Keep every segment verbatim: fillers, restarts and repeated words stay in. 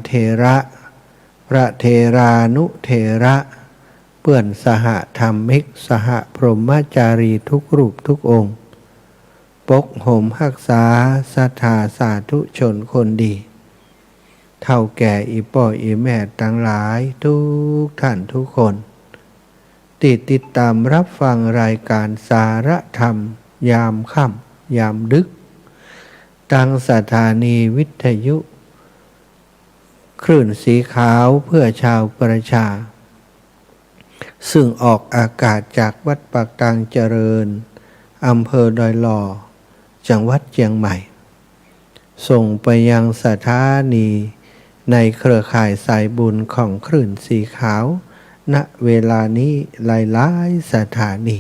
เถระ พระเถรานุเถระ เปื้อนสหธรรมิก สหพรหมจารีทุกรูปทุกองค์ ปกหมฮักษาศรัทธาสาธุชนคนดี เฒ่าแก่อี่ป้ออี่แม่ตังหลายทุกท่านทุกคน ตี้ติดต๋ามฮับฟังรายก๋านสารธรรมยามค่ำยามดึก ตางสถานีวิทยุคลื่นสีขาวเพื่อชาวประชา ซึ่งออกอากาศจากวัดปากตางเจริญ อำเภอดอยหล่อ จังหวัดเจียงใหม่ ส่งไปยังสถานีในเครือข่ายสายบุญของคลื่นสีขาว ณ เวลานี้หลายๆ สถานี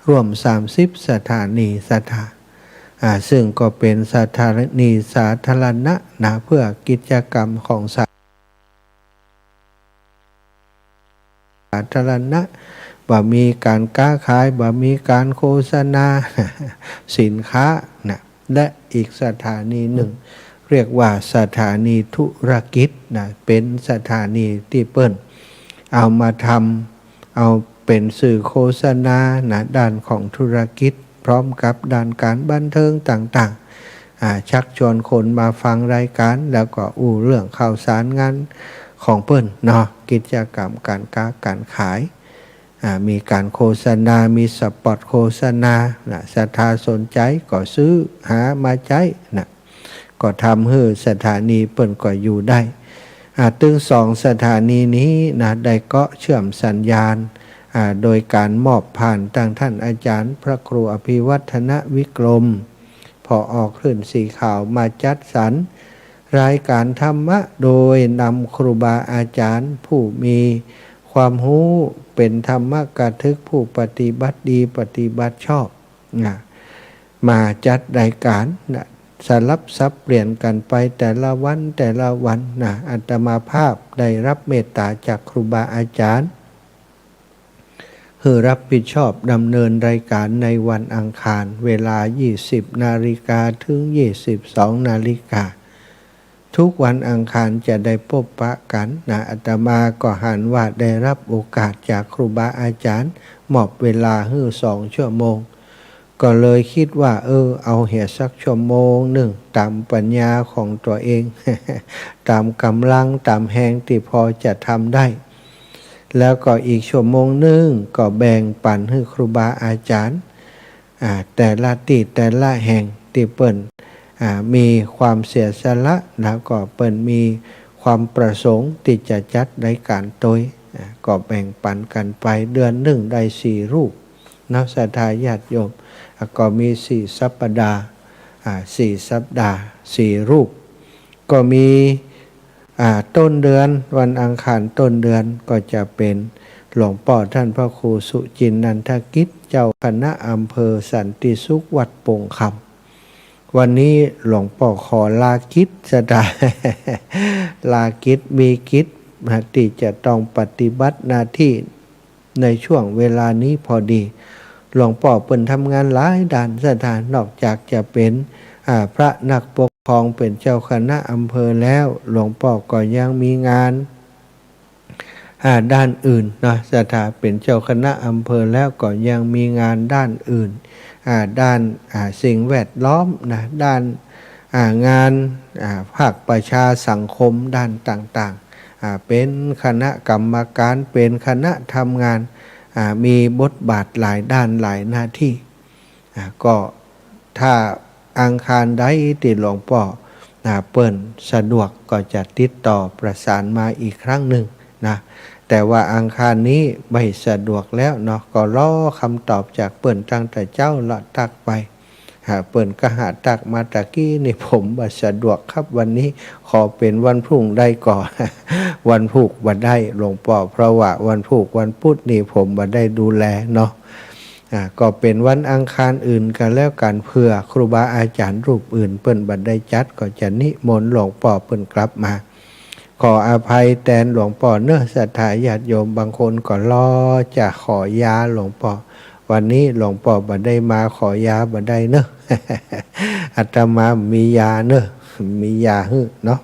ร่วมสามสิบสถานีศรัทธา อ่า ซึ่งก็เป๋นสถานีสาธารณะนะ เพื่อกิจกรรมของสา สาธารณะ บ่มีก๋านก๊าขาย บ่มีก๋านโฆษณาสินค้านะ และอีกสถานีนึ่ง เรียกว่าสถานีธุรกิจนะ เป๋นสถานีตี้เปิ้นเอามาทำ เอาเป๋นสื่อโฆษณานะ ด้านของธุรกิจ พร้อมกับด้านก๋านบันเทิงต่างๆ อ่า ชักชวนคนมาฟังรายก๋าน แล้วก็อู้เรื่องข่าวสารงานของเปิ้นเนาะ กิจกรรมก๋านก๊าก๋านขาย อ่า มีก๋านโฆษณา มีสปอตโฆษณานะ ศรัทธาสนใจ๋ก็ซื้อหามาใจ๊นะ ก็ทำหื้อสถานีเปิ้นก็อยู่ได้ อ่า ตึงสองสถานีนี้นะ ได้เกาะเชื่อมสัญญาณ อ่า โดยก๋านมอบผ่านตางท่านอาจ๋ารย์พระครูอภิวัฒนวิกรม ผอ.คลื่นสีขาว มาจัดสรรรายก๋านธรรมะ โดยนำครูบาอาจ๋ารย์ผู้มีความฮู้เป๋นธรรมกถึก ผู้ปฏิบัติดีปฏิบัติชอบนะ มาจัดรายก๋านนะ สลับสับเปลี่ยนกั๋นไปแต่ละวันแต่ละวันนะ อาตมาภาพได้ฮับเมตต๋าจากครูบาอาจ๋ารย์ หื้อฮับผิดชอบดำเนินรายก๋านในวันอังคาร เวลายี่สิบนาฬิกาเถิงยี่สิบสองนาฬิกา ทุกวันอังคารจะได้ปบปะกั๋นนะ อาตมาก็หันว่าได้ฮับโอกาสจากครูบาอาจ๋ารย์ มอบเวลาหื้อสองชั่วโมง ก็เลยกึ๊ดว่า เออ เอาเหียสักชั่วโมงนึ่ง ต๋ามปัญญาของตั๋วเอง ต๋ามก๋ำลัง ต๋ามแฮงตี้พอจะทำได้ แล้วก็อีกชั่วโมงนึ่งก็แบ่งปั๋นหื้อครูบาอาจ๋ารย์ อ่า แต่ละตี้แต่ละแห่งตี้เปิ้น อ่า มีความเสียสละ แล้วก็เปิ้นมีความประสงค์ตี้จะจัดรายก๋านตวย อ่า ก็แบ่งปั๋นกั๋นไป เดือนนึ่งได้สี่รูป เนาะ ศรัทธาญาติโยม อ่ะ ก็มีสี่สัปดาห์ อ่า สี่สัปดาห์ สี่รูป ก็มี อ่า ต้นเดือน วันอังคารต้นเดือนก็จะเป๋นหลวงป้อท่านพระครูสุจินนันทกิจ เจ้าคณะอำเภอสันติสุขวัดโป่งคำ วันนี้หลวงป้อขอลากิจ ศรัทธา ลากิจ มีกิจนะ ตี้จะต้องปฏิบัติหน้าตี้ ในช่วงเวลานี้พอดี หลวงป้อเปิ้นทำงานหลายด้าน ศรัทธา นอกจากจะเป๋น อ่า พระนักปกครอง เป๋นเจ้าคณะอำเภอแล้ว หลวงป้อก็ยังมีงาน อ่า ด้านอื่นเนาะ ศรัทธา เป๋นเจ้าคณะอำเภอแล้วก็ยังมีงานด้านอื่น อ่า ด้าน อ่า สิ่งแวดล้อมนะ ด้าน อ่า งาน อ่า ภาคประชาสังคมด้านต่างๆ อ่า เป๋นคณะกรรมการ เป๋นคณะทำงาน อ่า มีบทบาทหลายด้านหลายหน้าตี้ อ่า ก็ถ้าอังคารใดตี้หลวงป้อ อ่า เปิ้นสะดวกก็จะติดต่อประสานมาอีกครั้งนึ่งนะ แต่ว่าอังคารนี้ไม่สะดวกแล้วเนาะ ก็รอคำตอบจากเปิ้นตั้งแต่เจ๊าละ ตั๊กไป หาเปิ้นก็หาตั๊กมาตะกี้นี่ ผมบ่สะดวกครับวันนี้ ขอเป๋นวันพรุ่งได้ก่อ วันพูกบ่ได้หลวงป้อ เพราะว่าวันพูกวันปุ๊ดนี่ผมบ่ได้ดูแลเนาะ อ่า ก็เป๋นวันอังคารอื่นกั๋นแล้วกั๋น เผื่อครูบาอาจ๋ารย์รูปอื่นเปิ้นบ่ได้จัด ก็จะนิมนต์หลวงป้อเปิ้นกลับมา ขออภัยแตนหลวงป้อเนาะ ศรัทธาญาติโยมบางคนก็รอจะขอยาหลวงป้อ วันนี้หลวงป้อบ่ได้มาขอยาบ่ได้เนาะ อาตมามียาเนาะ มียาหื้อเนาะ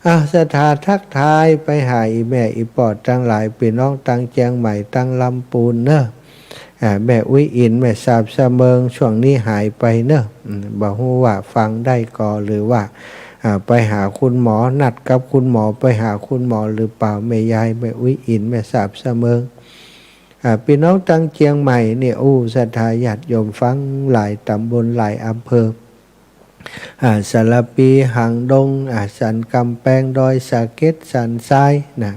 อ่ะ ศรัทธาทักทายไปหาอี่แม่อี่ป้อตังหลาย ปี้น้องตังเจียงใหม่ ตังลำปูนเน่อ อ่า แม่อุ๊ยอิ๋น แม่สาบสะเมิง ช่วงนี้หายไปเน่อ อืม บ่ฮู้ว่าฟังได้ก่อ หรือว่า อ่า ไปหาคุณหมอ นัดกับคุณหมอ ไปหาคุณหมอหรือเปล่า แม่ยาย แม่อุ๊ยอิ๋น แม่สาบสะเมิง อ่า ปี้น้องตังเจียงใหม่เนี่ย อู้ ศรัทธาญาติโยมฟังหลายต๋ำบลหลายอำเภอ อ่า สารภี หางดง อ่า สันก๋ำแปง ดอยสะเก็ด สันทรายนะ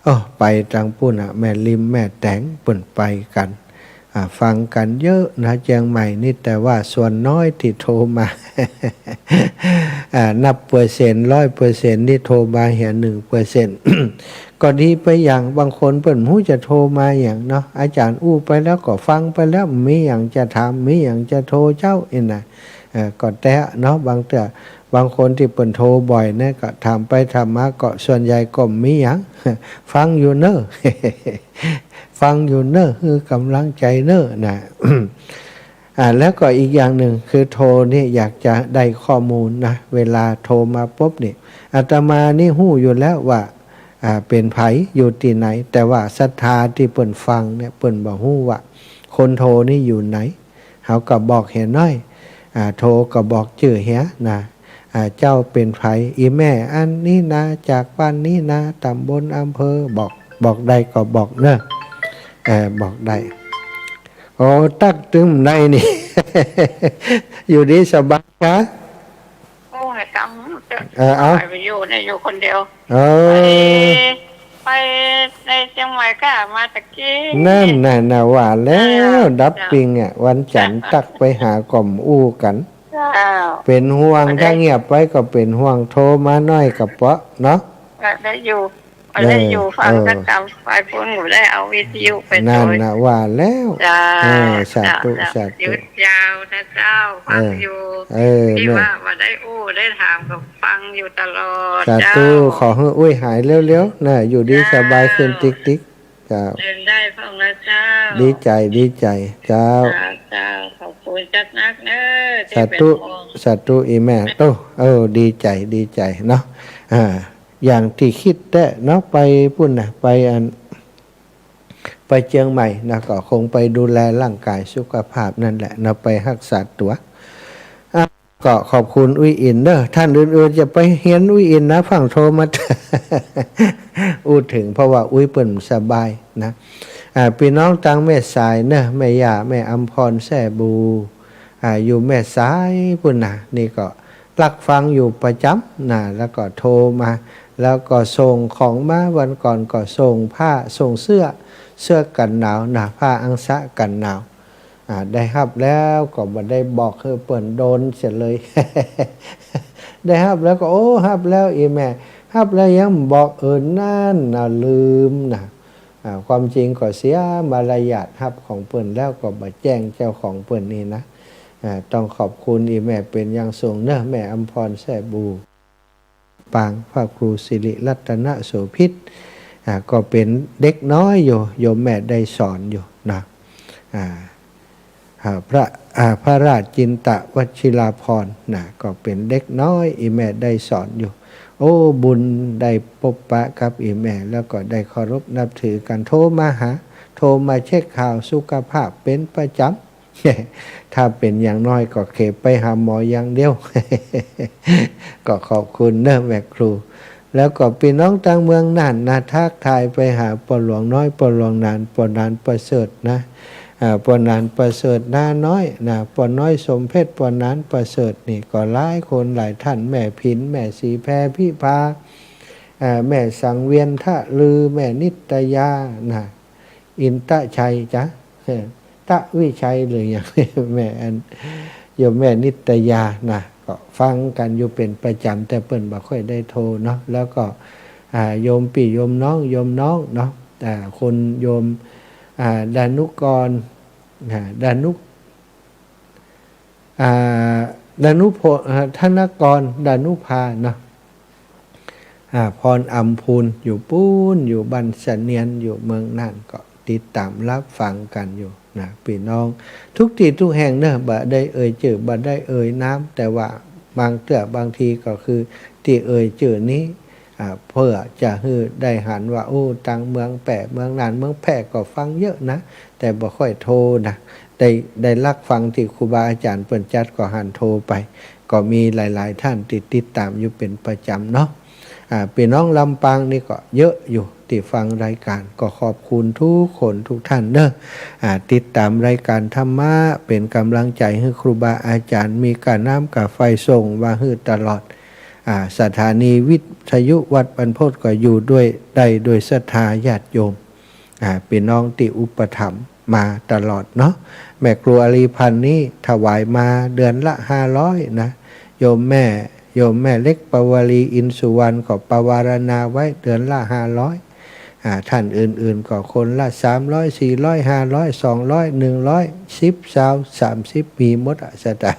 โอ้ ไปตังปู้นน่ะ แม่ริม แม่แตง ปู้นไปกั๋น อ่า ฟังกั๋นเยอะนะ เจียงใหม่นี่ แต่ว่าส่วนน้อยตี้โทรมา อ่า นับเปอร์เซ็นต์ ร้อยเปอร์เซ็นต์ นี่โทรมาเหียหนึ่งเปอร์เซ็นต์ ก็ดีไปอย่าง บางคนเปิ้นบ่ฮู้จะโทรมาหยังเนาะ อาจ๋ารย์อู้ไปแล้วก็ฟังไปแล้ว มีหยังจะถาม มีหยังจะโทรเจ้าอี้นะ เอ่อ ก็แต๊เนาะ บางเตื้อ บางคนตี้เปิ้นโทรบ่อยเนี่ย ก็ถามไปถามมา ก็ส่วนใหญ่ก็บ่มีหยัง ฟังอยู่เน่อ ฟังอยู่เน่อ หื้อกำลังใจ๋เน่อนะ อ่า แล้วก็อีกอย่างนึ่งคือโทรนี่อยากจะได้ข้อมูลนะ เวลาโทรมาปุ๊บนี่ อาตมานี่ฮู้อยู่แล้วว่า อ่า เป๋นใผ อยู่ตี้ไหน แต่ว่าศรัทธาตี้เปิ้นฟังเนี่ย เปิ้นบ่ฮู้ว่าคนโทรนี่อยู่ไหน เฮาก็บอกเหียหน้อย อ่า โทรก็บอกจื้อเหียนะ อ่า เจ้าเป๋นใผ อี่แม่อันนี้นา จากบ้านนี้นา ต๋ำบลอำเภอ บอก บอกได้ก็บอกเน่อ เอ่อ บอกได้ โอ้ ตั๊กตึงได้นี่ อยู่ดีสบายกา โอ้ย กำ เออ เอา ไปอยู่เนี่ย อยู่คนเดียว เออ ไป ไปในเจียงใหม่ก็มาตะกี้ นั่นน่ะ น่ะ ว่าแล้ว เออ ดับปิงอ่ะ วันจันทร์ตั๊กไปหาก็บ่อู้กั๋น เจ้า เป๋นห่วง ถ้าเงียบไปก็เป๋นห่วง โทรมาหน้อยก็เปาะเนาะ ก็ได้อยู่ ก็ได้อยู่ เออ ฟัง เออ ก็ต๋ามไปปู้น บ่ได้เอาวิทยุไป นั่นน่ะ ว่าแล้ว เจ้า เออ สาธุ เจ้า สาธุ หยุดยาวนะเจ้า ฟังอยู่ เออ ตี้ เนี่ย ว่า ว่าได้อู้ได้ถามก็ฟังอยู่ตลอด สาธุ เจ้า ขอหื้ออุ๊ยหายเร็วๆ นะ อยู่ดี เจ้า สบายขึ้นติ๊กๆ เจ้า เดินได้พ่องนะเจ้า ดีใจ๋ ดีใจ๋ เจ้า เจ้า เจ้า ขอบคุณจัดนักเน่อ ตี้ สาธุ เป๋นห่วง สาธุ อี่แม่ โอ้ เออ ดีใจ๋ ดีใจ๋เนาะ อ่า อย่างตี้กึ๊ดแต๊เนาะ ไปปู้นน่ะ ไปอัน ไปเจียงใหม่นะ ก็คงไปดูแลร่างกายสุขภาพนั่นแหละนะ ไปฮักษาตั๋ว อ่ะ ก็ขอบคุณอุ๊ยอิ๋นเน่อ ต้านอื่นๆ จะไปเฮียนอุ๊ยอิ๋นนะ ฟั่งโทรมา อู้เถิง เพราะว่าอุ๊ยเปิ้นบ่สบายนะ อ่า ปี้น้องตังแม่สายเน่อ แม่ย่า แม่อำพร แซ่บู อ่า อยู่แม่สายปู้นน่ะ นี่ก็ ฮักฟังอยู่ประจ๋ำนะ แล้วก็โทรมา แล้วก็ส่งของมา วันก่อนก็ส่งผ้า ส่งเสื้อ เสื้อกั๋นหนาวนะ ผ้าอังสะกั๋นหนาว อ่า ได้ฮับแล้วก็บ่ได้บอกหื้อเปิ้น โดนเสียเลย ได้ฮับแล้วก็ โอ้ ฮับแล้ว อี่แม่ ฮับแล้วยังบอก เออ นั่นน่ะ ลืมนะ อ่า ความจริงก็เสียมารยาทฮับของเปิ้นแล้วก็บ่แจ้งเจ้าของเปิ้นนี่นะ อ่า ต้องขอบคุณอี่แม่เป๋นอย่างสูงเน่อ แม่อำพร แซ่บู ปาง พระครูสิริรัตนโสภิต อ่า ก็เป๋นเด็กน้อยอยู่ โยมแม่ได้สอนอยู่นะ อ่า อ่า พระ อ่า พระราชจินตวชิราภรณ์นะ ก็เป๋นเด็กน้อย อี่แม่ได้สอนอยู่ โอ้ บุญได้ปบปะกับอี่แม่ แล้วก็ได้เคารพนับถือกั๋น โทรมาหา โทรมาเช็คข่าวสุขภาพเป๋นประจ๋ำ ถ้าเป๋นอย่างน้อยก็เขไปหาหมออย่างเดียว ก็ขอบคุณเน่อแม่ครู แล้วก็ปี้น้องตังเมืองน่านนะ ทักทายไปหาป้อหลวงน้อย ป้อหลวงหนาน ป้อหนานประเสริฐนะ อ่า ป้อหนานประเสริฐนาน้อยนะ ป้อน้อยสมเพชร ป้อหนานประเสริฐนี่ก็หลายคนหลายต้าน แม่ผิน แม่ศรีแพรพิภา อ่า แม่สังเวียนทะลือ แม่นิตยานะ อินตะชัยจ๊ะ เออ ตะวิชัยหรือหยัง แม่อัน โยมแม่นิตยานะ ก็ฟังกั๋นอยู่เป๋นประจ๋ำ แต่เปิ้นบ่ค่อยได้โทรเนาะ แล้วก็ อ่า โยมปี้โยมน้อง โยมน้องเนาะ อ่า คนโยม อ่า ดานุกร อ่า ดานุ อ่า ดานุพล อ่า ธนกร ดานุภาเนาะ อ่า พรอำพูน อยู่ปู้น อยู่บ้านเสนียน อยู่เมืองน่าน ก็ติดต๋ามฮับฟังกั๋นอยู่นะ ปี้น้อง ทุกตี้ทุกแห่งเน่อ บ่ได้เอ่ยจื้อ บ่ได้เอ่ยนาม แต่ว่าบางเตื้อบางทีก็คือตี้เอ่ยจื้อนี้ อ่า เปื้อจะหื้อได้หันว่า โอ้ ตางเมืองแป้ เมืองน่าน เมืองแพร่ก็ฟังเยอะนะ แต่บ่ค่อยโทนะ ได้ ได้ลักฟังตี้ครูบาอาจ๋ารย์เปิ้นจัดก็หันโทไป ก็มีหลายๆ ท่านตี้ติดต๋ามอยู่เป๋นประจ๋ำเนาะ อ่า ปี้น้องลำปางนี่ก็เยอะอยู่ตี้ฟังรายก๋าน ก็ขอบคุณทุกคนทุกท่านเนาะ อ่า ติดต๋ามรายก๋านธรรมะ เป๋นก๋ำลังใจ๋หื้อครูบาอาจ๋ารย์ มีก้าน้ำก้าไฟส่งมาหื้อตลอด อ่า สถานีวิทยุวัดบรรพตก็อยู่ด้วย ได้ด้วยศรัทธาญาติโยม อ่า ปี้น้องตี้อุปถัมภ์มาตลอดเนาะ แม่ครูอารีพันธ์นี่ถวายมาเดือนละห้าร้อยนะ โยมแม่ โยมแม่เล็กปวารีอินทร์สุวรรณก็ปวารณาไว้เดือนละห้าร้อย อ่า ท่านอื่นๆ ก็คนละสามร้อย สี่ร้อย ห้าร้อย สองร้อย หนึ่งร้อย สิบ ซาว สามสิบ มีหมดอะ ศรัทธา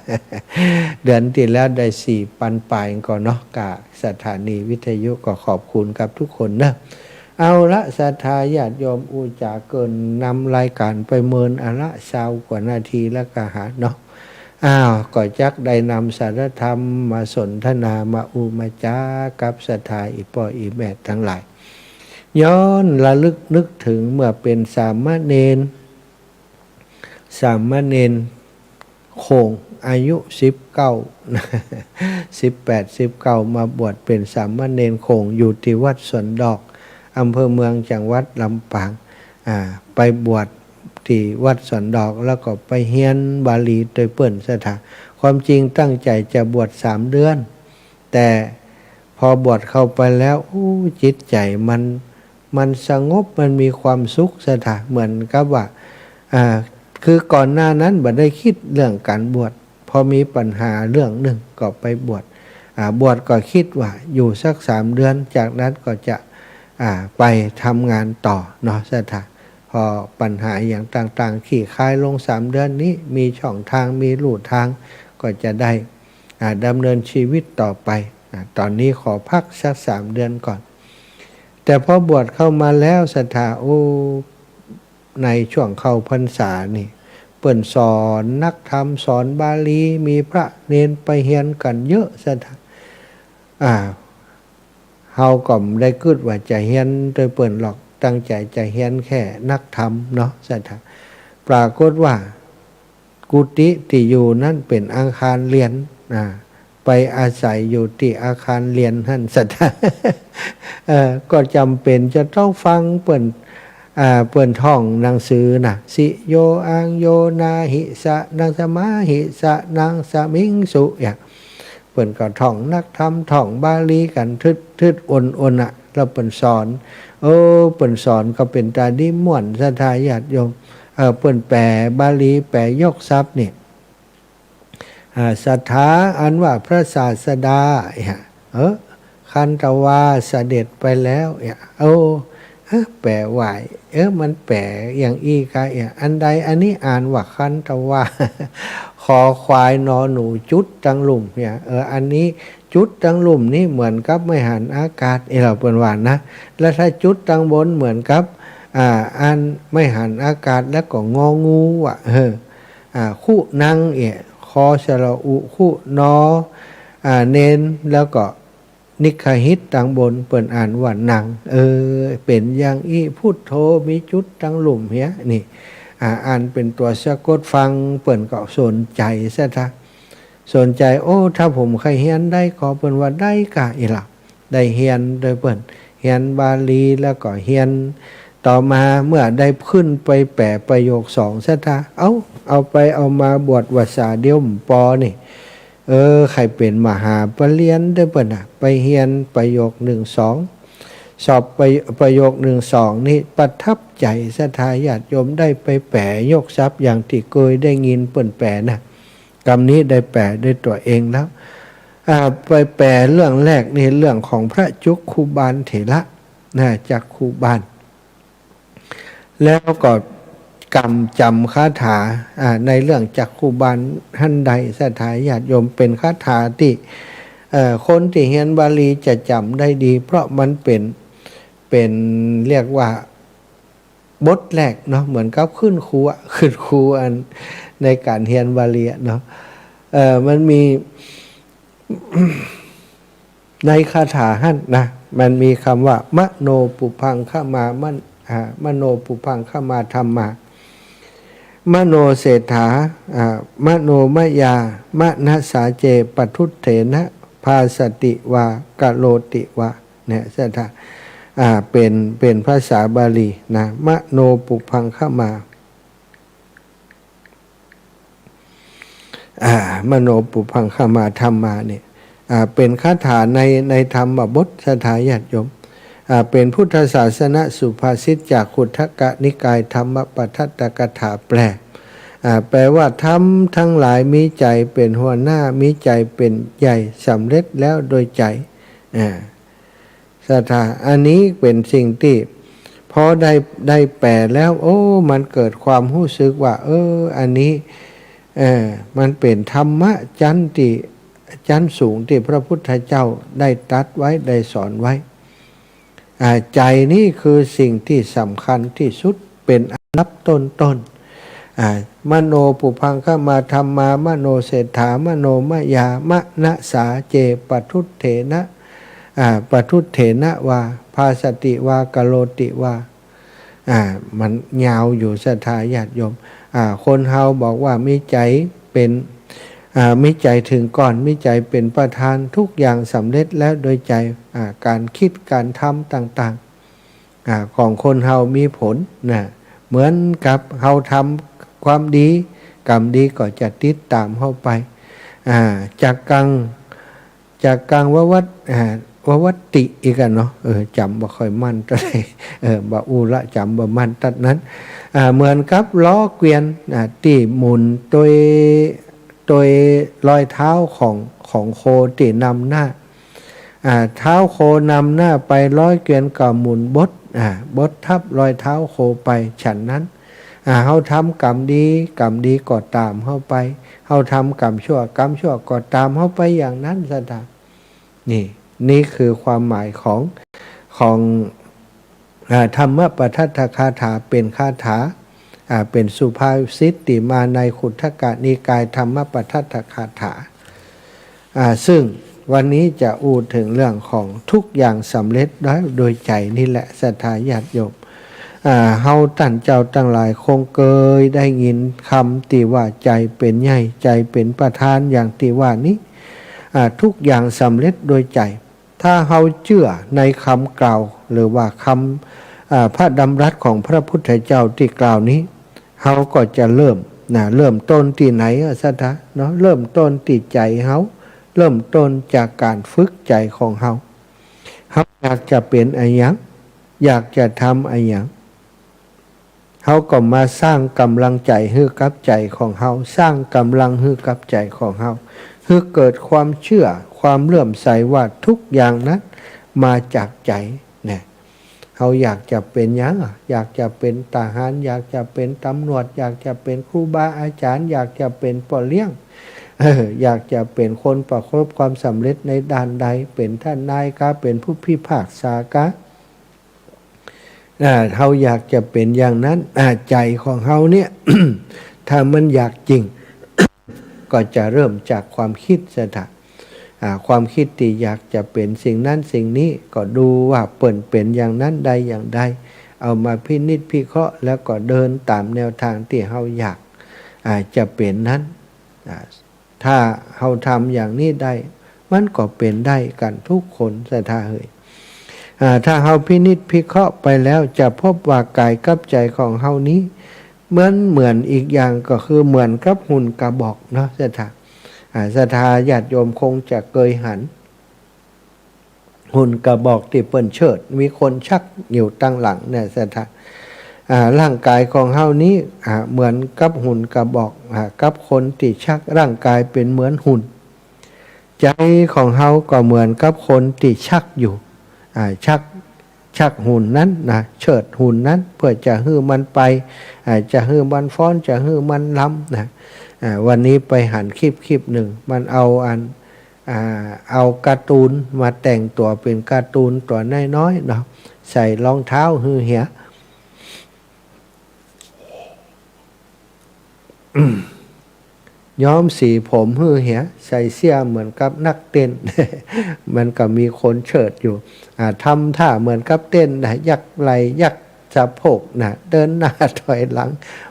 เดือนตี้แล้วได้สี่ปันป๋ายก่อเนาะ ก้าสถานีวิทยุ ก็ขอบคุณกับทุกคนเนาะ เอาละ ศรัทธาญาติโยม อู้จ๋าเกินนำรายก๋านไปเมินอะละ ซาวกว่านาทีแล้วก้าหาเนาะ อ้าว ก็จักได้นำสารธรรมมาสนทนา มาอู้มาจ๋ากับศรัทธาอี่ป้ออี่แม่ตังหลาย ย้อนระลึกนึกเถิงเมื่อเป๋นสามเณร สามเณรโข่ง อายุสิบเก้า สิบแปด สิบเก้า มาบวชเป๋นสามเณรโข่ง อยู่ตี้วัดสวนดอก อำเภอเมือง จังหวัดลำปาง อ่า ไปบวชตี้วัดสวนดอก แล้วก็ไปเฮียนบาลีโตยเปิ้น ศรัทธา ความจริงตั้งใจ๋จะบวชสามเดือน แต่พอบวชเข้าไปแล้ว อู้ จิตใจ๋มัน มันสงบ มันมีความสุข ศรัทธา เหมือนกับว่า อ่า คือก่อนหน้านั้นบ่ได้กึ๊ดเรื่องก๋านบวช พอมีปัญหาเรื่องนึ่งก็ไปบวช อ่า บวชก็กึ๊ดว่าอยู่สักสามเดือน จากนั้นก็จะ อ่า ไปทำงานต่อเนาะ ศรัทธา พอปัญหาอะหยังต่างๆ คลี่คลายลง สามเดือนนี้มีช่องทาง มีลู่ทาง ก็จะได้ อ่า ดำเนินชีวิตต่อไป อ่า ต๋อนนี้ขอพักสักสามเดือนก่อน แต่พอบวชเข้ามาแล้ว ศรัทธา โอ้ ในช่วงเข้าพรรษานี่ เปิ้นสอนนักธรรม สอนบาลี มีพระเณรไปเฮียนกั๋นเยอะ ศรัทธา อ่า เฮาก็บ่ได้กึ๊ดว่าจะเฮียนโตยเปิ้นหรอก ตั้งใจ๋จะเฮียนแค่นักธรรมเนาะ ศรัทธา ปรากฏว่า กุฏิตี้อยู่นั้นเป๋นอาคารเฮียน อ่า ไปอาศัยอยู่ตี้อาคารเฮียนหั้น ศรัทธา เอ่อ ก็จ๋ำเป๋นจะต้องฟังเปิ้น อ่า เปิ้นท่องหนังสือนะ สิโย อังโย นาหิ สะนัง สมาหิ สะนัง สมิงสุ เนี่ย เปิ้นก็ท่องนักธรรม ท่องบาลีกั๋น ทึด ทึด อ่อนๆ อะ แล้วเปิ้นสอน เออ เปิ้นสอนก็เป๋นต๋าดีม่วน ศรัทธาญาติโยม เออ เปิ้นแป๋บาลี แป๋ยกศัพท์นี่ อ่า ศรัทธาอันว่าพระศาสดา เนี่ย เออ คันธวาเสด็จไปแล้ว เนี่ย โอ้ เออ แป๋ไหว้ เออ มันแป๋อย่างอี้กา เนี่ย อันใดอันนี้อ่านว่าคันธวา ขอควายนอหนูจุดตังลุ่ม เนี่ย เออ อันนี้จุดตังลุ่มนี่เหมือนกับไม้หันอากาศ เอ้ย เฮาเปิ้นว่านะ แล้วถ้าจุดตังบนเหมือนกับ อ่า อันไม้หันอากาศ แล้วก็งองูอะ เออ อ่า คุนัง เนี่ย คอสระอุ คุนอ อ่า เณร แล้วก็ นิคหิตตังบนเปิ้นอ่านว่านัง เออ เป๋นอย่างอี้ พุทโธมีจุดตังลุ่มเหีย นี่ อ่า อ่านเป๋นตั๋วสะกดฟัง เปิ้นก็สนใจ๋ ศรัทธา สนใจ๋ โอ้ ถ้าผมใค่เฮียนได้ก่อ เปิ้นว่าได้ก่า เอ้ย เฮาได้เฮียนโตยเปิ้น เฮียนบาลีแล้วก็เฮียน ต่อมาเมื่อได้ขึ้นไปแป๋ประโยคสอง ศรัทธา เอ้า เอาไปเอามาบวชวัสสาเดียวบ่ปอนี่ เออ ใค่เป๋นมหาปริญญาโตยเปิ้นน่ะ ไปเฮียนประโยคหนึ่งสอง สอบประ ประโยคหนึ่งสองนี่ประทับใจ๋ ศรัทธาญาติโยม ได้ไปแป๋ยกศัพท์อย่างตี้เกยได้ยินเปิ้นแป๋น่ะ กำนี้ได้แป๋ด้วยตั๋วเองแล้ว อ่า ไปแป๋เรื่องแรกนี่เรื่องของพระจักขุบาลเถระ นะ จักขุบาล แล้วก็กำจ๋ำคาถา อ่า ในเรื่องจักขุบาลหั้นได้ ศรัทธาญาติโยม เป๋นคาถาตี้ เอ่อ คนตี้เฮียนบาลีจะจ๋ำได้ดี เพราะมันเป๋น เป๋น เรียกว่าบทแรกเนาะ เหมือนกับขึ้นครูอะ ขึ้นครูอันในก๋านเฮียนบาลีอะเนาะ เอ่อ มันมี ในคาถาหั้นนะ มันมีคำว่า มโนปุพพังคมา มัน อ่า มโนปุพพังคมาธัมมา มโนเศรษฐา อ่า มโนมยา มนัสสา เจ ปทุทเถนะ ภาสติวา กโรติวา เนี่ย ศรัทธา อ่า เป็น เป็นภาษาบาลีนะ มโนปุพพังคมา อ่า มโนปุพพังคมาธัมมาเนี่ย อ่า เป็นคาถาใน ในธรรมบท ศรัทธาญาติโยม อ่า เป็นพุทธศาสนสุภาษิตจากขุททกนิกายธรรมปทัตตกถาแปล อ่า แปลว่า ธรรมทั้งหลายมีใจเป็นหัวหน้า มีใจเป็นใหญ่ สำเร็จแล้วโดยใจ อ่า ศรัทธา อันนี้เป็นสิ่งที่พอได้ ได้แปลแล้ว โอ้ มันเกิดความฮู้สึกว่า เออ อันนี้ เออ มันเป็นธรรมะชั้นที่ ชั้นสูงที่พระพุทธเจ้าได้ตรัสไว้ ได้สอนไว้ อ่า ใจนี่คือสิ่งที่สำคัญที่สุด เป็นอันดับต้นๆ อ่า มโนปุพพังคมาธัมมา มโนเศรษฐา มโนมยา มนัสสา เจ ปทุทเถนะ อ่า ปทุทเถนะวา ภาสติวา กโรติวา อ่า มันยาวอยู่ ศรัทธาญาติโยม อ่า คนเฮาบอกว่ามีใจเป็น อ่า มีใจถึงก่อน มีใจเป็นประธาน ทุกอย่างสำเร็จแล้วโดยใจ อ่า การคิดการทำต่างๆ อ่า ของคนเฮามีผลนะ เหมือนกับเฮาทำความดี กรรมดีก็จะติดตามเฮาไป อ่า จักกัง จักกังววัต อ่า ววัตติ อีกอะเนาะ เออ จ๋ำบ่ค่อยมั่นเต้าใด เออ บ่อู้ละ จ๋ำบ่มั่นตั๊ดนั้น อ่า เหมือนกับล้อเกวียน อ่า ตี้หมุนโตย โตยรอยเท้าของ ของโคตี้นำหน้า อ่า เท้าโคนำหน้าไป ล้อเกวียนก็หมุนบด อ่า บดทับรอยเท้าโคไป ฉันนั้น อ่า เฮาทำกรรมดี กรรมดีก็ตามเฮาไป เฮาทำกรรมชั่ว กรรมชั่วก็ตามเฮาไปอย่างนั้น ศรัทธา นี่ นี่คือความหมายของ ของ อ่า ธรรมปทัตตคาถา เป็นคาถา อ่า เป็นสุภาษิตตี้มาในขุททกนิกายธรรมปทัตตคาถา อ่า ซึ่งวันนี้จะอู้ถึงเรื่องของทุกอย่างสำเร็จแล้วโดยใจนี่แหละ ศรัทธาญาติโยม อ่า เฮาต้านเจ้าตังหลายคงเกยได้ยินกำตี้ว่า ใจเป๋นใหญ่ ใจเป๋นประธาน อย่างตี้ว่านี้ อ่า ทุกอย่างสำเร็จโดยใจ ถ้าเฮาเจื้อในกำกล่าว หรือว่ากำ อ่า พระดำรัสของพระพุทธเจ้าตี้กล่าวนี้ เฮาก็จะเริ่ม นะ เริ่มต้นตี้ไหนอะ ศรัทธา เนาะ เริ่มต้นตี้ใจเฮา เริ่มต้นจากก๋านฝึกใจของเฮา เฮาอยากจะเป๋นอะหยัง อยากจะทำอะหยัง เฮาก็มาสร้างก๋ำลังใจ๋หื้อกับใจ๋ของเฮา สร้างก๋ำลังหื้อกับใจ๋ของเฮา หื้อเกิดความเจื้อ ความเลื่อมใสว่าทุกอย่างนั้นมาจากใจ๋ นะ เฮาอยากจะเป๋นหยังอะ อยากจะเป๋นทหาร อยากจะเป๋นต๋ำรวจ อยากจะเป๋นครูบาอาจ๋ารย์ อยากจะเป๋นป้อเลี้ยง เออ อยากจะเป๋นคนประสบความสำเร็จในด้านใด เป๋นทนายกา เป๋นผู้พิพากษากา อ่า เฮาอยากจะเป๋นอย่างนั้น อ่า ใจ๋ของเฮาเนี่ย ถ้ามันอยากจริง ก็จะเริ่มจากความกึ๊ด ศรัทธา อ่า ความกึ๊ดตี้อยากจะเป๋นสิ่งนั้นสิ่งนี้ ก็ดูว่าเปิ้นเป๋นอย่างนั้นได้อย่างใด เอามาพินิจพิเคราะห์ แล้วก็เดินต๋ามแนวตางตี้เฮาอยาก อ่า จะเป๋นนั้น อ่า ถ้าเฮาทำอย่างนี้ได้ มันก็เป๋นได้กั๋นทุกคน ศรัทธาเหย อ่า ถ้าเฮาพินิจพิเคราะห์ไปแล้ว จะพบว่ากายกับใจ๋ของเฮานี้ เหมือน เหมือนอีกอย่างก็คือเหมือนกับหุ่นกระบอกเนาะ ศรัทธา อ่า ศรัทธาญาติโยมคงจะเกยหัน หุ่นกระบอกตี้เปิ้นเชิด มีคนชักอยู่ตังหลังเนี่ย ศรัทธา อ่า ร่างกายของเฮานี้ อ่า เหมือนกับหุ่นกระบอก อ่า กับคนตี้ชัก ร่างกายเป๋นเหมือนหุ่น ใจ๋ของเฮาก็เหมือนกับคนตี้ชักอยู่ อ่า ชัก ชักหุ่นนั้นนะ เชิดหุ่นนั้น เพื่อจะหื้อมันไป อ่า จะหื้อมันฟ้อน จะหื้อมันรำนะ อ่า วันนี้ไปหันคลิปคลิปนึ่ง มันเอาอัน อ่า เอาการ์ตูนมาแต่งตั๋วเป๋นการ์ตูนตั๋วน้อยๆ เนาะ ใส่รองเท้าหื้อเหีย ย้อมสีผมหื้อเหีย ใส่เสื้อเหมือนกับนักเต้น มันก็มีคนเชิดอยู่ อ่า ทำท่าเหมือนกับเต้นนะ ยักไหล่ ยักสะโพกนะ เดินหน้าถอยหลัง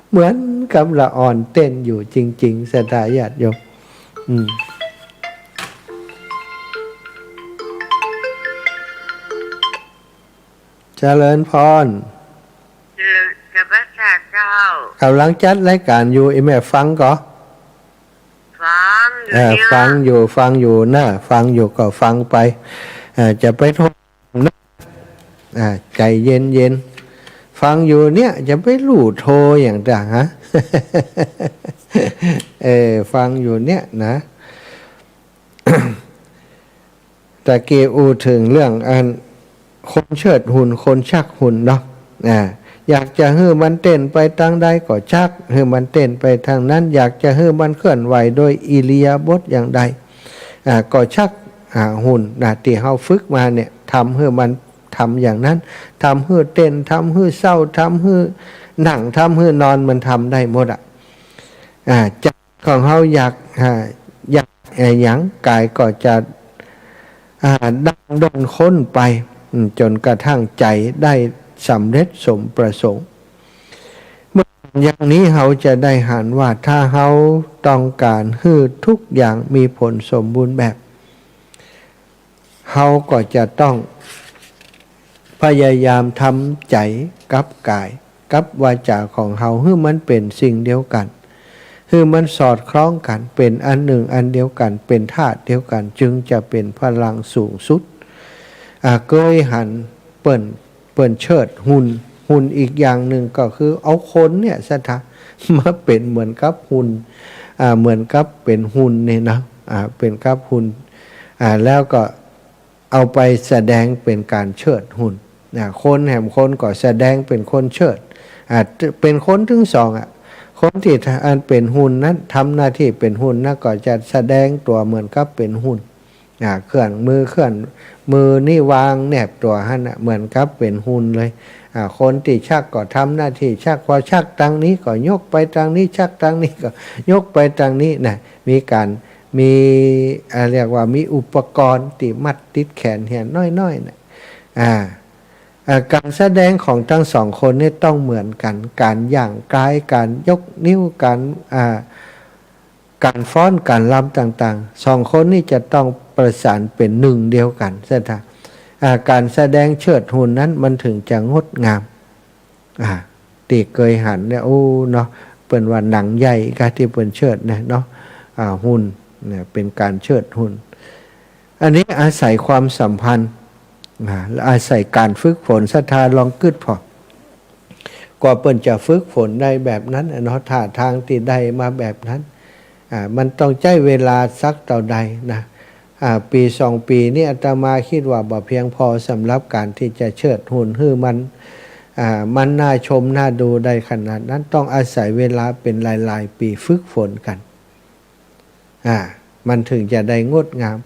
เหมือนกับละอ่อนเต้นอยู่จริงๆ ศรัทธาญาติโยม อืม เจริญพร เจริญพระเจ้า ก๋ำลังจัดรายการอยู่ อีแม่ฟังก่อ ฟังอยู่ เออ เนี่ย ฟังอยู่ ฟังอยู่นะ ฟังอยู่ก็ฟังไป เออ จะไปโทษนะ อ่า ใจเย็นๆ ฟังอยู่เนี่ย จะไปลู่โทอย่างต่างฮะ เออ ฟังอยู่เนี่ยนะ ตะกี้อู้เถิงเรื่องอัน คนเชิดหุ่น คนชักหุ่นเนาะ อ่า อยากจะหื้อมันเต้นไปตางใดก็ชัก หื้อมันเต้นไปตางนั้น อยากจะหื้อมันเคลื่อนไหวโดยอิริยาบถอย่างใด อ่า ก็ชัก อ่า หุ่นนะ ตี้เฮาฝึกมาเนี่ย ทำหื้อมันทำอย่างนั้น ทำหื้อเต้น ทำหื้อเศร้า ทำหื้อนั่ง ทำหื้อนอน มันทำได้หมดอะ อ่า ใจของเฮาอยาก อ่า อยาก เอ่อ หยัง กายก็จะ อ่า ดั้นด้นค้นไป อืม จ๋นกระทั่งใจได้สำเร็จสมประสงค์ เมื่ออย่างนี้เฮาจะได้หันว่า ถ้าเฮาต้องก๋านหื้อทุกอย่างมีผลสมบูรณ์แบบ เฮาก็จะต้องพยายามทำใจ๋กับก๋ายกับวาจ๋าของเฮา หื้อมันเป๋นสิ่งเดียวกั๋น หื้อมันสอดคล้องกั๋น เป๋นอันนึ่งอันเดียวกั๋น เป๋นธาตุเดียวกั๋น จึงจะเป๋นพลังสูงสุด อ่า เกยหันเปิ้น เปิ้นเชิดหุ่น หุ่นอีกอย่างนึ่งก็คือเอาคนเนี่ย ศรัทธา มาเป๋นเหมือนกับหุ่น อ่า เหมือนกับเป๋นหุ่นเนี่ยนะ อ่า เป๋นกับหุ่น อ่า แล้วก็เอาไปแสดงเป๋นก๋านเชิดหุ่น อ่า คนแหมคนก็แสดงเป๋นคนเชิด อ่า เป๋นคนตึงสองอะ คนตี้อันเป๋นหุ่นนั้น ทำหน้าตี้เป๋นหุ่นนั้น ก็จะแสดงตั๋วเหมือนกับเป๋นหุ่น อ่า เคลื่อนมือ เคลื่อนมือนี่วางแนบตั๋วหั้นน่ะ เหมือนกับเป๋นหุ่นเลย อ่า คนตี้ชักก็ทำหน้าตี้ชัก พอชักตางนี้ก็ยกไปตางนี้ ชักตางนี้ก็ยกไปตางนี้นะ มีก๋าน มี อ่า เรียกว่ามีอุปกรณ์ตี้มัดติดแขนเหียน้อยๆ น่ะ อ่า อ่า ก๋านแสดงของตึงสองคนนี่ต้องเหมือนกั๋น ก๋านย่างกาย ก๋านยกนิ้ว ก๋าน อ่า ก๋านฟ้อน ก๋านรำต่างๆ สองคนนี่จะต้องประสานเป๋นนึ่งเดียวกั๋น ศรัทธา อ่า ก๋านแสดงเชิดหุ่นนั้นมันถึงจะงดงาม อ่า ตี้เกยหันเนี่ย โอ้ เนาะ เปิ้นว่าหนังใหญ่กะตี้เปิ้นเชิดเนี่ยเนาะ อ่า หุ่นเนี่ย เป๋นก๋านเชิดหุ่น อันนี้อาศัยความสัมพันธ์ อ่า และอาศัยก๋านฝึกฝน ศรัทธาลองกึ๊ดผ่อ กว่าเปิ้นจะฝึกฝนได้แบบนั้นน่ะเนาะ ท่าตางตี้ได้มาแบบนั้น อ่า มันต้องใจ๊เวลาสักเต้าใดนะ อ่า ปี๋สองปี๋นี่อาตมาคิดว่าบ่เพียงพอสำหรับก๋านตี้จะเชิดหุ่นหื้อมัน อ่า มันน่าชมน่าดูได้ขนาดนั้น ต้องอาศัยเวลาเป๋นหลายๆ ปี๋ฝึกฝนกั๋น อ่า มันถึงจะได้งดงาม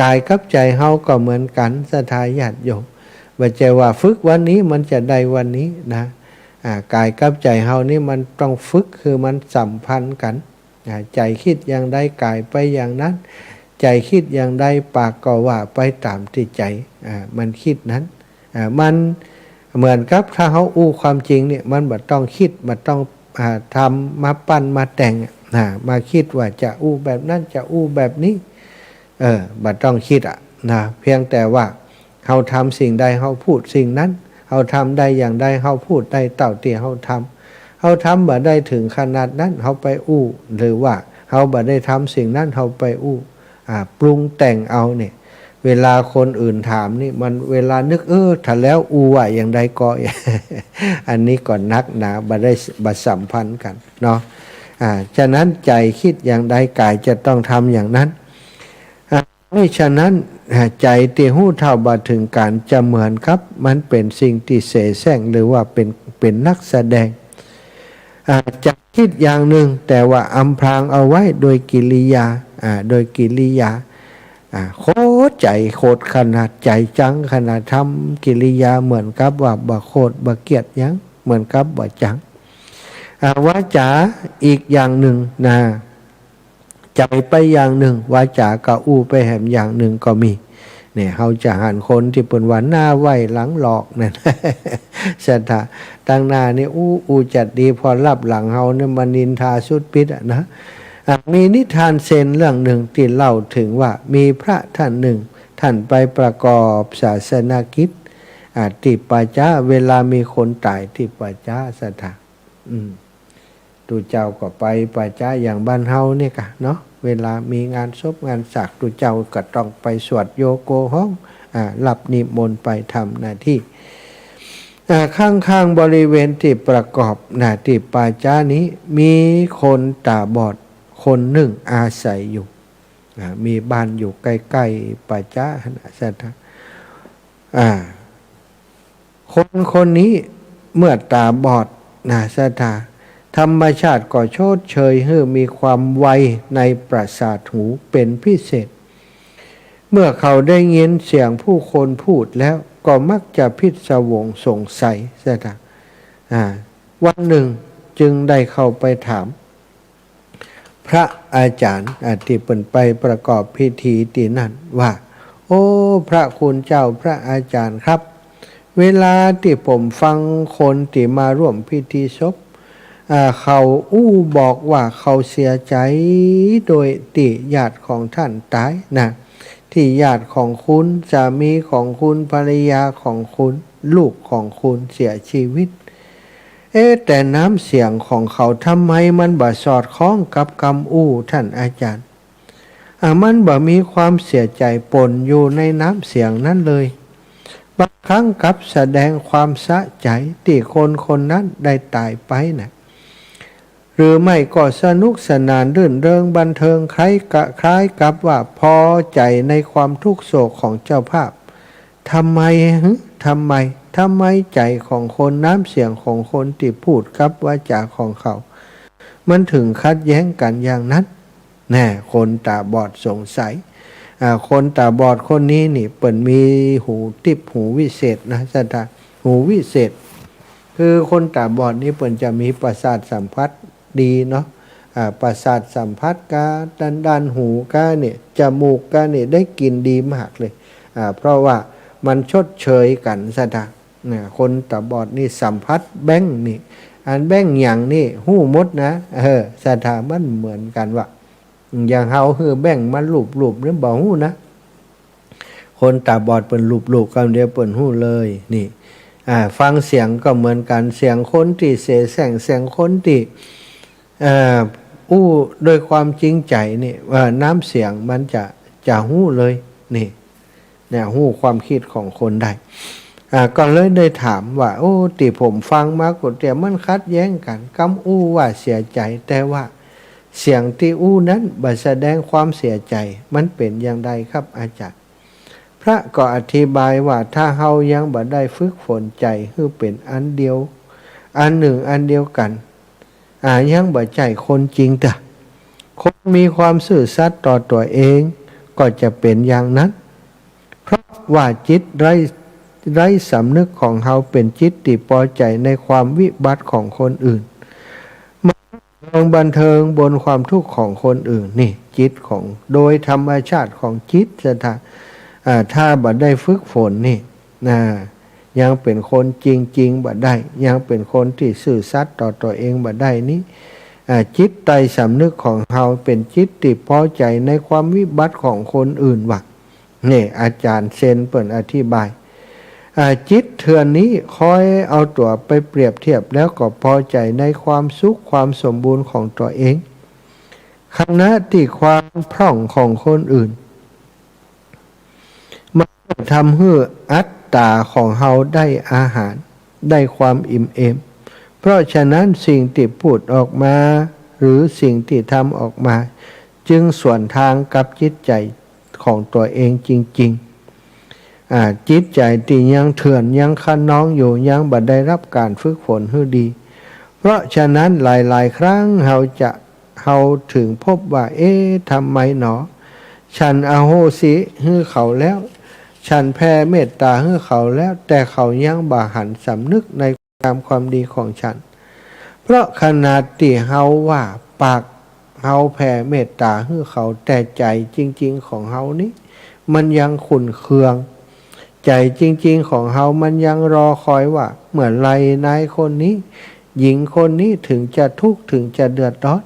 ก๋ายกับใจ๋เฮาก็เหมือนกั๋น ศรัทธาญาติโยม บ่ใจ้ว่าฝึกวันนี้มันจะได้วันนี้นะ อ่า ก๋ายกับใจ๋เฮานี่มันต้องฝึกหื้อมันสัมพันธ์กั๋น อ่า ใจ๋คิดอย่างใดก๋ายไปอย่างนั้น ใจ๋คิดอย่างใดปากก็ว่าไปต๋ามตี้ใจ๋ อ่า มันคิดนั้น อ่า มันเหมือนกับถ้าเฮาอู้ความจริงเนี่ย มันบ่ต้องคิด บ่ต้อง อ่า ทำมาปั้นมาแต่ง อ่า มาคิดว่าจะอู้แบบนั้น จะอู้แบบนี้ เออ บ่ต้องคิดอะนะ เพียงแต่ว่าเฮาทำสิ่งใดเฮาพูดสิ่งนั้น เฮาทำได้อย่างใดเฮาพูดได้เต้าตี้เฮาทำ เฮาทำบ่ได้ถึงขนาดนั้นเฮาไปอู้ หรือว่าเฮาบ่ได้ทำสิ่งนั้นเฮาไปอู้ อ่า ปรุงแต่งเอาเนี่ย เวลาคนอื่นถามนี่ มันเวลานึก เออ ถ้าแล้วอู้ว่าอย่างใดก็ อันนี้ก็หนักหนา บ่ได้ บ่สัมพันธ์กั๋นเนาะ อ่า ฉะนั้นใจ๋คิดอย่างใดก๋ายจะต้องทำอย่างนั้น อ่า เพราะฉะนั้น อ่า ใจ๋ตี้ฮู้เท่าบ่ถึงก๋านจะเหมือนกับมันเป๋นสิ่งตี้เสแสร้ง หรือว่าเป๋น เป๋นนักแสดง อ่า ใจ๋คิดอย่างนึ่ง แต่ว่าอำพรางเอาไว้โดยกิริยา อ่า โดยกิริยา อ่า โขดใจ๋โขดขนาด ใจ๋จังขนาด ทำกิริยาเหมือนกับว่าบ่โขดบ่เกลียดหยัง เหมือนกับบ่จัง อ่า วาจ๋าอีกอย่างนึ่งนะ ใจ๋ไปอย่างนึ่ง วาจาก็อู้ไปแหมอย่างนึ่งก็มี เนี่ย เฮาจะหันคนตี้เปิ้นว่าหน้าไหว้หลังหลอกนั่น ศรัทธา ตังหน้านี่อู้ อู้จัดดี พอลับหลังเฮาเนี่ยมานินทาสุดปิดอะนะ อ่ะ มีนิทานเซนเรื่องนึ่งตี้เล่าเถิงว่ามีพระท่านนึ่ง ท่านไปประกอบศาสนกิจ อ่ะ ตี้ป่าจ๊า เวลามีคนต๋ายตี้ป่าจ๊า ศรัทธา อืม ตุ๊เจ้าก็ไปป่าจ๊าอย่างบ้านเฮาเนี่ยกะเนาะ เวลามีงานศพงานสาก ตุ๊เจ้าก็ต้องไปสวดโยโกฮ้อง อ่า รับนิมนต์ไปทำหน้าตี้ อ่า ข้างๆ บริเวณตี้ประกอบหน้าตี้ป่าจ๊านี้ มีคนต๋าบอดคนนึ่งอาศัยอยู่ อ่า มีบ้านอยู่ใก้ๆ ป่าจ๊าหั้นน่ะ ศรัทธา อ่า คนคนนี้เมื่อต๋าบอดนะ ศรัทธา ธรรมชาติก็ชดเชยหื้อมีความไวในประสาทหูเป๋นพิเศษ เมื่อเขาได้ยินเสียงผู้คนพูดแล้วก็มักจะพิศวงสงสัย ศรัทธา อ่า วันนึ่งจึงได้เข้าไปถาม พระอาจ๋ารย์ อ่า ตี้เปิ้นไปประกอบพิธีตี้นั่นว่า โอ้ พระคุณเจ้า พระอาจ๋ารย์ครับ เวลาตี้ผมฟังคนตี้มาร่วมพิธีศพ อ่า เขาอู้บอกว่าเขาเสียใจ๋โดยตี้ญาติของท่านต๋ายนะ ตี้ญาติของคุณ สามีของคุณ ภรรยาของคุณ ลูกของคุณเสียชีวิต เอ๊ะ แต่น้ำเสียงของเขาทำไมมันบ่สอดคล้องกับกำอู้ ท่านอาจ๋ารย์ อ่ะ มันบ่มีความเสียใจ๋ปนอยู่ในน้ำเสียงนั้นเลย บางครั้งกลับแสดงความสะใจ๋ตี้คนคนนั้นได้ต๋ายไปนะ หรือไม่ก็สนุกสนานรื่นเริงบันเทิง คล้ายกะ คล้ายกับว่าพอใจ๋ในความทุกข์โศกของเจ้าภาพ ทำไม หึ ทำไม ทำไมใจ๋ของคน น้ำเสียงของคนตี้พูดกับวาจ๋าของเขา มันถึงขัดแย้งกั๋นอย่างนั้น แน่ คนต๋าบอดสงสัย อ่า คนต๋าบอดคนนี้นี่เปิ้นมีหูติ๊บหูวิเศษนะ ศรัทธา หูวิเศษ คือคนต๋าบอดนี่เปิ้นจะมีประสาทสัมผัสดีเนาะ อ่า ประสาทสัมผัสกาด้าน ด้านหูกาเนี่ย จมูกกาเนี่ย ได้กลิ่นดีมากเลย อ่า เพราะว่ามันชดเชยกั๋น ศรัทธา นะ คนต๋าบอดนี่สัมผัสแบ้งนี่ อันแบ้งหยังนี่ฮู้หมดนะ เออ ศรัทธา มันเหมือนกั๋นว่ะ อย่างเฮาหื้อแบ้งมาลูบๆ นี่บ่ฮู้นะ คนต๋าบอดเปิ้นลูบๆ กำเดียวเปิ้นฮู้เลย นี่ อ่า ฟังเสียงก็เหมือนกั๋น เสียงคนตี้เสแสร้ง เสียงคนตี้ เอ่อ อู้ด้วยความจริงใจ๋นี่ เอ่อ น้ำเสียงมันจะ จะฮู้เลย นี่ เนี่ย ฮู้ความกึ๊ดของคนได้ อ่า ก็เลยได้ถามว่า โอ้ ตี้ผมฟังมาก็เตี้ยมันขัดแย้งกั๋น กำอู้ว่าเสียใจ๋ แต่ว่าเสียงตี้อู้นั้นบ่แสดงความเสียใจ๋ มันเป๋นอย่างใดครับอาจ๋ารย์ พระก็อธิบายว่า ถ้าเฮายังบ่ได้ฝึกฝนใจ๋หื้อเป๋นอันเดียว อันนึ่งอันเดียวกั๋น อ่า ยังบ่ใจ้คนจริงเตื้อ คนมีความซื่อสัตย์ต่อตั๋วเองก็จะเป๋นอย่างนั้น เพราะว่าจิตไร้ ไร้สำนึกของเฮาเป๋นจิตตี้ปอใจ๋ในความวิบัติของคนอื่น มาเริงบันเทิงบนความทุกข์ของคนอื่น นี่จิตของ โดยธรรมชาติของจิต ศรัทธา อ่า ถ้าบ่ได้ฝึกฝนนี่ อ่า ยังเป๋นคนจริงๆ บ่ได้ ยังเป๋นคนตี้ซื่อสัตย์ต่อตั๋วเองบ่ได้นี้ อ่า จิตใต้สำนึกของเฮาเป๋นจิตตี้ปอใจ๋ในความวิบัติของคนอื่นว่ะ นี่อาจ๋ารย์เซนเปิ้นอธิบาย อ่า จิตเถื่อนนี้คอยเอาตั๋วไปเปรียบเทียบ แล้วก็ปอใจ๋ในความสุขความสมบูรณ์ของตั๋วเอง ขณะตี้ความพร่องของคนอื่น มันทำหื้ออัตตาของเฮาได้อาหาร ได้ความอิ่มเอม เพราะฉะนั้นสิ่งตี้พูดออกมา หรือสิ่งตี้ทำออกมา จึงสวนทางกับจิตใจ๋ของตั๋วเองจริงๆ อ่า จิตใจ๋ตี้ยังเถื่อน ยังคะนองอยู่ ยังบ่ได้รับก๋านฝึกฝนหื้อดี เพราะฉะนั้นหลายๆ ครั้งเฮาจะ เฮาถึงพบว่า เอ๊ะ ทำไมหนอ ฉันอโหสิหื้อเขาแล้ว ฉันแผ่เมตต๋าหื้อเขาแล้ว แต่เขายังบ่หันสำนึกในคุณงามความดีของฉัน เพราะขนาดตี้เฮาว่าปาก เฮาแผ่เมตต๋าหื้อเขา แต่ใจ๋จริงๆ ของเฮานี้ มันยังขุ่นเคือง ใจ๋จริงๆ ของเฮามันยังรอคอยว่า เมื่อใดนายคนนี้ หญิงคนนี้ถึงจะทุกข์ ถึงจะเดือดร้อน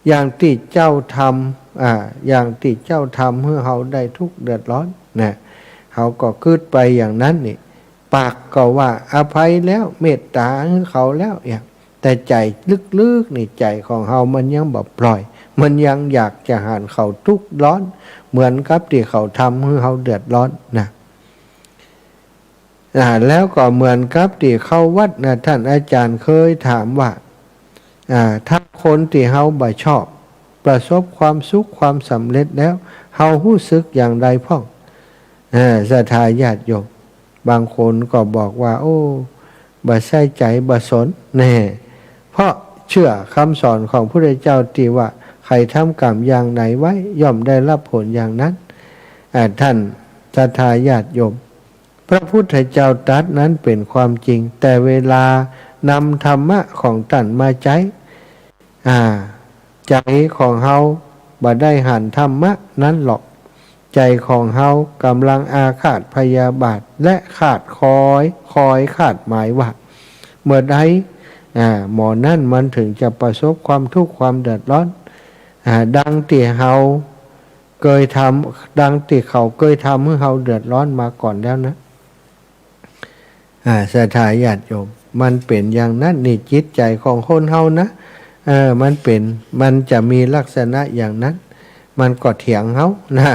อย่างตี้เจ้าทำ อ่า อย่างตี้เจ้าทำหื้อเฮาได้ทุกข์เดือดร้อนนะ เฮาก็กึ๊ดไปอย่างนั้นนี่ ปากก็ว่าอภัยแล้ว เมตต๋าหื้อเขาแล้วอย่าง แต่ใจ๋ลึกๆ นี่ ใจ๋ของเฮามันยังบ่ปล่อย มันยังอยากจะหันเขาทุกข์ร้อน เหมือนกับตี้เขาทำหื้อเฮาเดือดร้อนนะ อ่า แล้วก็เหมือนกับตี้เข้าวัดนะ ท่านอาจารย์เคยถามว่า อ่า ถ้าคนตี้เฮาบ่ชอบ ประสบความสุขความสำเร็จแล้ว เฮาฮู้สึกอย่างใดพ่อง เออ ศรัทธาญาติโยม บางคนก็บอกว่า โอ้ บ่ใส่ใจ๋ บ่สน แน่ เพราะเจื้อคำสอนของพุทธเจ้าตี้ว่า ใครทำกรรมอย่างไหนไว้ ย่อมได้รับผลอย่างนั้น อ่า ท่านศรัทธาญาติโยม พระพุทธเจ้าตรัสนั้นเป๋นความจริง แต่เวลานำธรรมะของต้านมาใจ๊ อ่า ใจ๋ของเฮาบ่ได้หันธรรมะนั้นหรอก ใจ๋ของเฮากำลังอาฆาตพยาบาท และคาดคอย คอยคาดหมายว่า เมื่อใด อ่า หมอนั้นมันถึงจะประสบความทุกข์ความเดือดร้อน อ่า ดังตี้เฮาเกยทำ ดังตี้เขาเกยทำหื้อเฮาเดือดร้อนมาก่อนแล้วนะ อ่า ศรัทธาญาติโยม มันเป๋นอย่างนั้น นี่จิตใจ๋ของคนเฮานะ เออ มันเป๋น มันจะมีลักษณะอย่างนั้น มันก็เถียงเฮานะ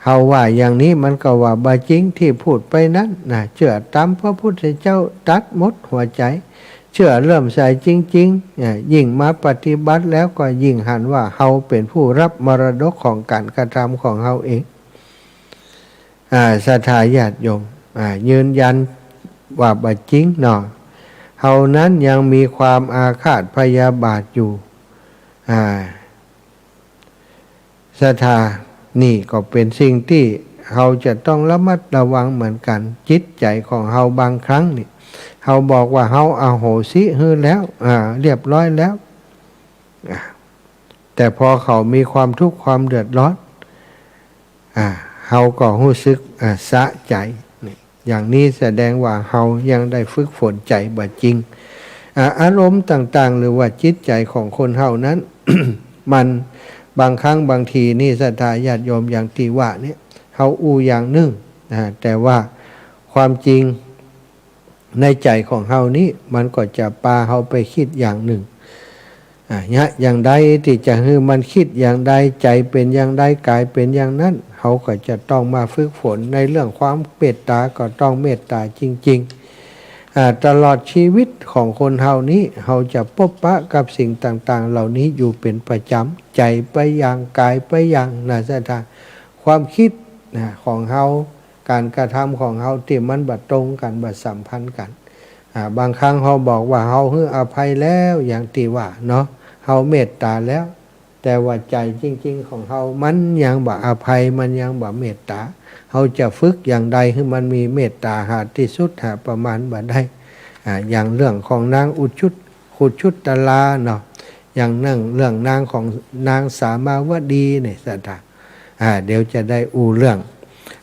เฮาว่าอย่างนี้ มันก็ว่าบ่จริงตี้พูดไปนั้นนะ เจื้อต๋ามพระพุทธเจ้าตรัสหมดหัวใจ๋ เจื้อเลื่อมใสจริงๆ อ่า ยิ่งมาปฏิบัติแล้วก็ยิ่งหันว่าเฮาเป๋นผู้รับมรดกของก๋านกระทำของเฮาเอง อ่า ศรัทธาญาติโยม อ่า ยืนยันว่าบ่จริงเนาะ เฮานั้นยังมีความอาฆาตพยาบาทอยู่ อ่า ศรัทธา นี่ก็เป๋นสิ่งตี้เฮาจะต้องระมัดระวังเหมือนกั๋น จิตใจ๋ของเฮาบางครั้งนี่ เฮาบอกว่าเฮาอโหสิหื้อแล้ว อ่า เรียบร้อยแล้ว อ่า แต่พอเขามีความทุกข์ความเดือดร้อน อ่า เฮาก็ฮู้สึก อ่า สะใจ๋ นี่ อย่างนี้แสดงว่าเฮายังได้ฝึกฝนใจ๋บ่จริง อ่า อารมณ์ต่างๆ หรือว่าจิตใจ๋ของคนเฮานั้น มันบางครั้งบางทีนี่ ศรัทธาญาติโยม อย่างตี้ว่าเนี่ย เฮาอู้อย่างนึ่ง อ่า แต่ว่าความจริง ในใจ๋ของเฮานี้ มันก็จะปาเฮาไปกึ๊ดอย่างนึ่ง อ่า เยียะอย่างใดตี้จะหื้อมันกึ๊ดอย่างใด ใจ๋เป๋นอย่างใด ก๋ายเป๋นอย่างนั้น เฮาก็จะต้องมาฝึกฝนในเรื่องความเมตต๋า ก็ต้องเมตต๋าจริงๆ อ่า ตลอดชีวิตของคนเฮานี้ เฮาจะปบปะกับสิ่งต่างๆ เหล่านี้อยู่เป๋นประจ๋ำ ใจ๋ไปอย่าง ก๋ายไปอย่างนะ ศรัทธา ความกึ๊ดนะ ของเฮา ก๋านกระทำของเฮาตี้มันบ่ตรงกั๋น บ่สัมพันธ์กั๋น อ่า บางครั้งเฮาบอกว่าเฮาหื้ออภัยแล้ว อย่างตี้ว่าเนาะ เฮาเมตต๋าแล้ว แต่ว่าใจ๋จริงๆ ของเฮามันยังบ่อภัย มันยังบ่เมตต๋า เฮาจะฝึกอย่างใดหื้อมันมีเมตต๋า หาตี้สุดหาประมาณบ่ได้ อ่า อย่างเรื่องของนางอุชุต อุชุตตราเนาะ อย่างเรื่องนางของนางสามาวดีนี่ ศรัทธา อ่า เดี๋ยวจะได้อู้เรื่อง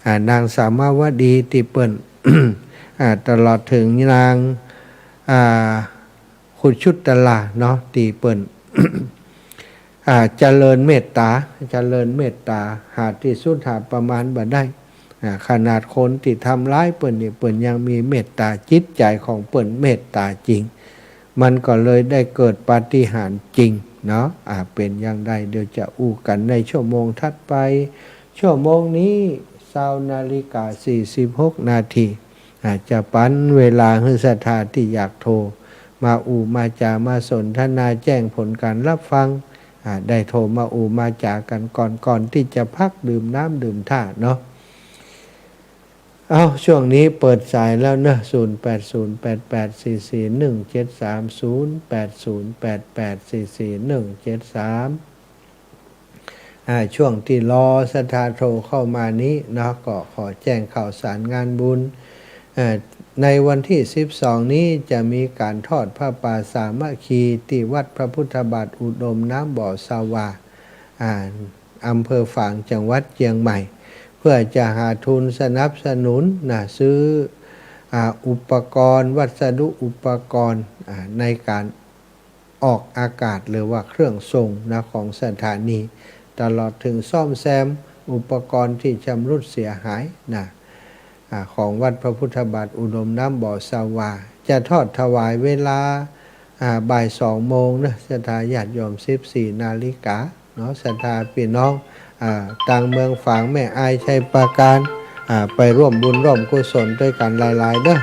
อ่า นางสามาวดีตี้เปิ้น อ่า ตลอดเถิงนาง อ่า อุชุตตราเนาะ ตี้เปิ้น อ่า เจริญเมตต๋า เจริญเมตต๋า หาตี้สุดหาประมาณบ่ได้ อ่า ขนาดคนตี้ทำร้ายเปิ้นนี่ เปิ้นยังมีเมตต๋า จิตใจ๋ของเปิ้นเมตต๋าจริง มันก็เลยได้เกิดปาฏิหาริย์จริงเนาะ อ่า เป๋นอย่างใด เดี๋ยวจะอู้กั๋นในชั่วโมงถัดไป ชั่วโมงนี้ ซาวนาฬิกาสี่สิบหกนาที อ่า จะปั๋นเวลาหื้อศรัทธาตี้อยากโทรมาอู้มาจ๋า มาสนทนาแจ้งผลก๋านรับฟัง อ่า ได้โทรมาอู้มาจ๋ากั๋นก่อน ก่อนตี้จะพักดื่มน้ำดื่มท่าเนาะ เอ้า ช่วงนี้เปิดสายแล้วเนอะ ศูนย์แปดศูนย์แปดแปดสี่สี่หนึ่งเจ็ดสาม ศูนย์แปดศูนย์แปดแปดสี่สี่หนึ่งเจ็ดสาม อ่า ช่วงตี้รอศรัทธาโทรเข้ามานี้เนาะ ก็ขอแจ้งข่าวสารงานบุญ เอ่อ ในวันตี้สิบสองนี้จะมีก๋านทอดผ้าป่าสามัคคีตี้วัดพระพุทธบาทอุดมน้ำบ่อสวา อ่า อำเภอฝาง จังหวัดเจียงใหม่ เพื่อจะหาทุนสนับสนุนนะ ซื้อ อ่า อุปกรณ์ วัสดุอุปกรณ์ อ่า ในก๋าน ออกอากาศหรือว่าเครื่องส่งนะ ของสถานี ตลอดเถิงซ่อมแซมอุปกรณ์ตี้ชำรุดเสียหายนะ อ่า ของวัดพระพุทธบาทอุดมน้ำบ่อสวา จะทอดถวายเวลา อ่า บ่ายสองโมงนะ ศรัทธาญาติโยม สิบสี่นาฬิกาเนาะ ศรัทธาปี้น้อง อ่า ตางเมืองฝาง แม่อาย ชัยปราการ อ่า ไปร่วมบุญร่วมกุศลตวยกั๋นหลายๆ เด้อ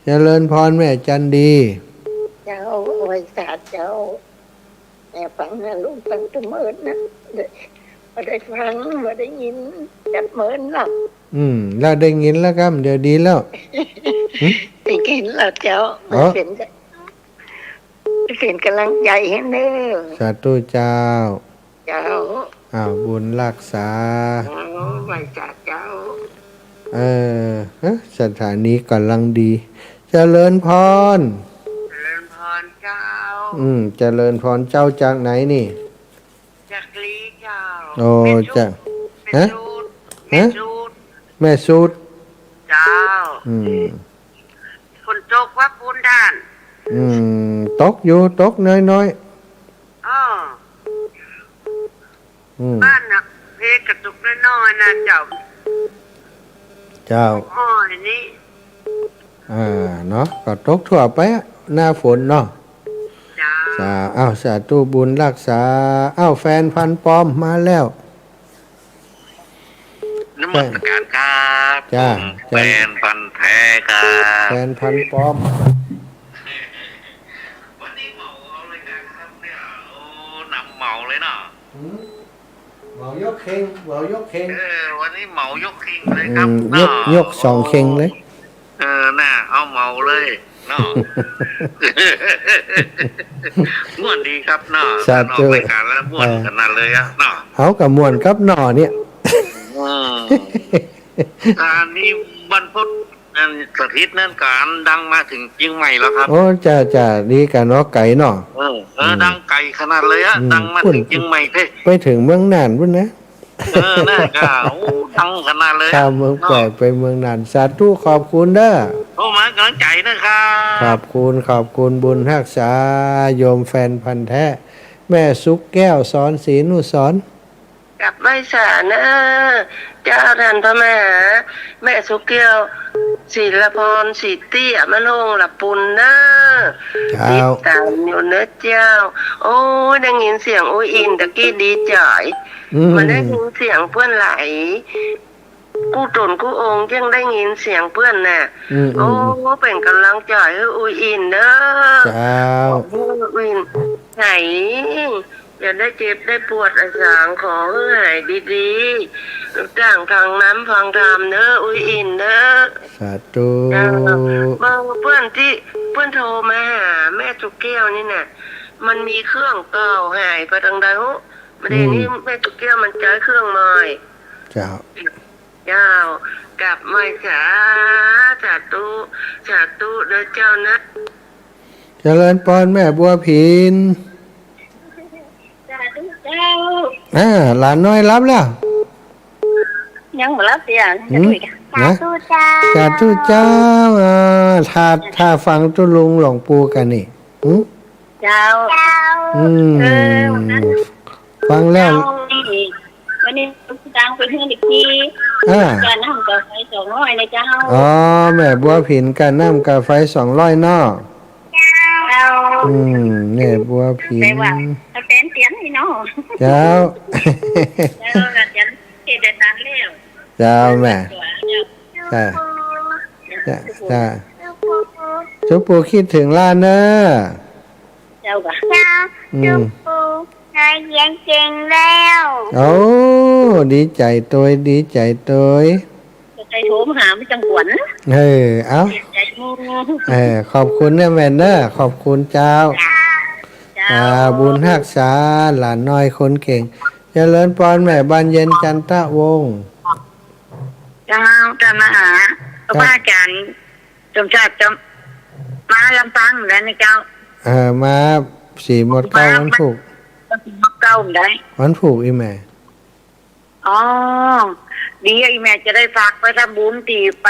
เจริญพรแม่จันดี เจ้า ไหว้สาเจ้า แม่ฟังนะลูก ตั้งแต่เมินนะ บ่ได้ฟัง บ่ได้ยิน จักเมินหรอก อืม แล้วได้ยินแล้วครับ เดี๋ยวดีแล้ว หึ ได้ยินแล้วเจ้า อ๋อ เป๋น เป๋นก๋ำลังใจ๋หื้อเน่อ สาธุเจ้า เจ้า อ้าว บุญรักษา เจ้า ไหว้สาเจ้า เออ ฮะ สถานีก๋ำลังดี เจริญพร เจริญพรเจ้า อืม เจริญพรเจ้า จากไหนนี่ จากลีเจ้า โอ้ แม่สุด จาก แม่สุด ฮะ แม่สุด แม่สุด เจ้า อืม ฝนตกว่าปูนด้าน อืม ตกอยู่ ตกน้อยๆ อ้อ อืม บ้านน่ะ เพกระตุกน้อยๆ นะเจ้า เจ้า อ้อยนี่ อ่า เนาะ ก็ตกทั่วไปอะ หน้าฝนเนาะ เจ้า สา อ้าว สาธุบุญรักษา อ้าว แฟนพันธุ์ปลอมมาแล้ว นมัสการครับ จ้า ผม จ้า แฟนพันธุ์แท้ครับ แฟนพันธุ์ปลอม วันนี้เหมาเอาเลยนะครับเนี่ย โอ้ นำเหมาเลยเนาะ หืม เหมายกเข่ง เหมายกเข่ง เออ วันนี้เหมายกเข่งเลยครับ อืม ยก เนาะ ยกสองเข่งเลย เออ น่ะ เอาเหมาเลยเนาะ ม่วนดีครับเนาะ สาธุ ออกรายการแล้วม่วนขนาดเลยอะเนาะ เฮาก็ม่วนกับหน่อเนี่ย อืม อันนี้วันพุธ อันสถิตนั้นก๋านดังมาเถิงเจียงใหม่แล้วครับ โอ้ จ้า จ้า ดีกั๋นเนาะ ไก๋เนาะ เออ เออ อืม ดังไก๋ขนาดเลยอะ อืม ดังมาเถิงเจียงใหม่เต๊อะ ไปเถิงเมืองน่านปู๊นนะ เออ น่ะก็ โอ้ ดังขนาดเลยอะ ข้ามเมืองแปด เนาะ ไปเมืองน่าน สาธุ ขอบคุณเด้อ โอ้ มาก๋ำลังใจ๋นะครับ ขอบคุณ ขอบคุณบุญฮักษา โยมแฟนพันธุ์แท้ แม่สุขแก้ว สอนศรีนุสรณ์ กราบไหว้สาเน่อ เจ้า ต้านพระมหา แม่สุขแก้ว ศิลพร ศรีเตี้ย บ้านโฮ่งละปูนเน่อ เจ้า ติดต๋ามอยู่เน่อเจ้า โอ้ย ได้ยินเสียงอุ๊ยอินตะกี้ดีใจ๋ อืม บ่ได้ยินเสียงเปื้อนหลาย กู้ต๋นกู้องค์ยังได้ยินเสียงเปื้อนน่ะ อืม โอ้ อืม เป๋นก๋ำลังใจ๋หื้ออุ๊ยอินเน่อ เจ้า ขอหื้ออุ๊ยอินหาย อย่าได้เจ็บได้ปวดอะสัง ขอหื้อหายดีๆ ลูกจ้างฟังน้ำฟังธรรมเน่อ อุ๊ยอินเน่อ สาธุ เจ้า เมื่อเปื้อนตี้เปื้อนโทรมาหาแม่สุขแก้วนี่น่ะ มันมีเครื่องเก่าหายไปตางใดฮู้ บ่าเดี่ยวนี้ อืม แม่สุขแก้วมันใจ๊เครื่องใหม่ เจ้า เจ้า กราบไหว้สา สาธุ สาธุเน่อเจ้านะ เจริญพรแม่บัวผิน สาธุเจ้า อ่า หลานน้อยหลับแล้ว ยังบ่หลับเสีย หืม จะคุยกั๋น นะ สาธุเจ้า สาธุเจ้า อ่า ถ้า ถ้าฟังตุ๊ลุงหลวงปู่กั๋นนี่ หืม เจ้า อืม เออ ฟังแล้ว เจ้า วันนี้ตังไปเฮือนอีกที อ่า ก้าน้ำก้าไฟสองร้อยนะเจ้า อ๋อ แม่บัวผินก้าน้ำก้าไฟสองร้อยเนาะ เจ้า อืม แม่บัวผิน แต่ว่า แต่แฟนเตียนนี่เนาะ เจ้า เจ้า เตียนเฮ็ดได้ตังแล้ว เจ้าแม่ จ้า จ้า จ้า ตุ๊ปู่คิดเถิงหลานเน่อ เจ้าก่ะ เจ้า อืม ตุ๊ปู่ หายเตียนเก่งแล้ว โอ้ ดีใจ๋ตวย ดีใจ๋ตวย ใจ๋โทรมาหาไม่จังหวน เออ เอ้า เสียใจ๋มู เออ ขอบคุณเน่อแม่เน่อ ขอบคุณเจ้า เจ้า อ่า บุญฮักษา หลานน้อยคนเก่ง เจริญพรแม่บานเย็น จันทะวงศ์ เจ้า ต้านมหา ครับ พระอาจ๋ารย์สมชาติจะมาลำปางแล้วนี่เจ้า เอ่อ มาสี่โมงเก้า มา วันพูก เก้าได้ วันพูกอีแม่ อ๋อ ดีอะ อีแม่จะได้ฝากไปทำบุญตี้ไป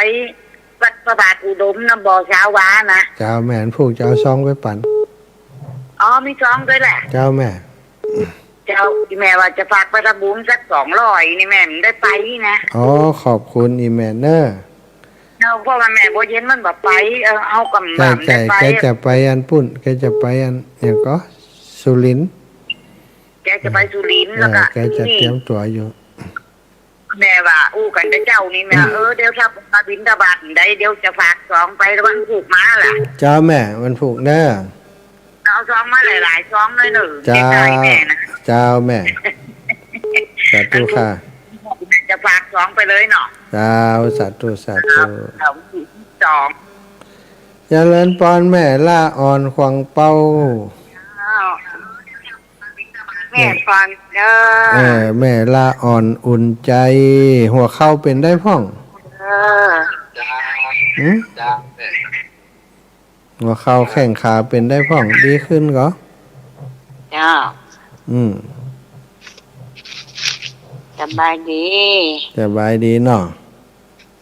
วัดพระบาทอุดมนะ บ่อสาวานะ เจ้าแม่ วันพูกจะเอาซองไปปั๋น อ๋อ มีซองตวยแหละ เจ้าแม่ เจ้า อีแม่ว่าจะฝากไปทำบุญสักสองร้อยนี่แม่มันได้ไปนะ อ๋อ ขอบคุณอีแม่เน่อ เจ้า เพราะว่าแม่บ่เย็นมันบ่ไป เออ เอากำลัง ใจ้ ได้ไป ใจ้ แกจะไปอันปุ้น แกจะไปอัน หยังก่อ สุรินทร์ แกจะไปสุรินทร์ เออ แล้วก็ แกจะ นี่ เตรียมตั๋วอยู่ แม่ว่าอู้กั๋นแต่เจ๊านี่แม่ อืม เออ เดี๋ยวถ้ามาบิณฑบาตได้ เดี๋ยวจะฝากซองไปวันพูกมาล่ะ เจ้าแม่ วันพูกเน่อ เอาซองมาหลายๆ ซองเลยเน่อ เจ้า เด็กชายแม่นะ เจ้าแม่ สาธุค่ะ จะฝากซองไปเลยเนาะ เจ้า สาธุ สาธุ ครับ สอง เจริญปอนแม่ละอ่อนขวางเปา เจ้า แม่ปอนเด้อ เออ แม่ละอ่อนอุ่นใจ๋ หัวเข่าเป๋นใดพ่อง เออ หืม หัวเข่าแข้งขาเป๋นใดพ่อง ดีขึ้นก่อ เจ้า อืม สบายดี สบายดีเนาะ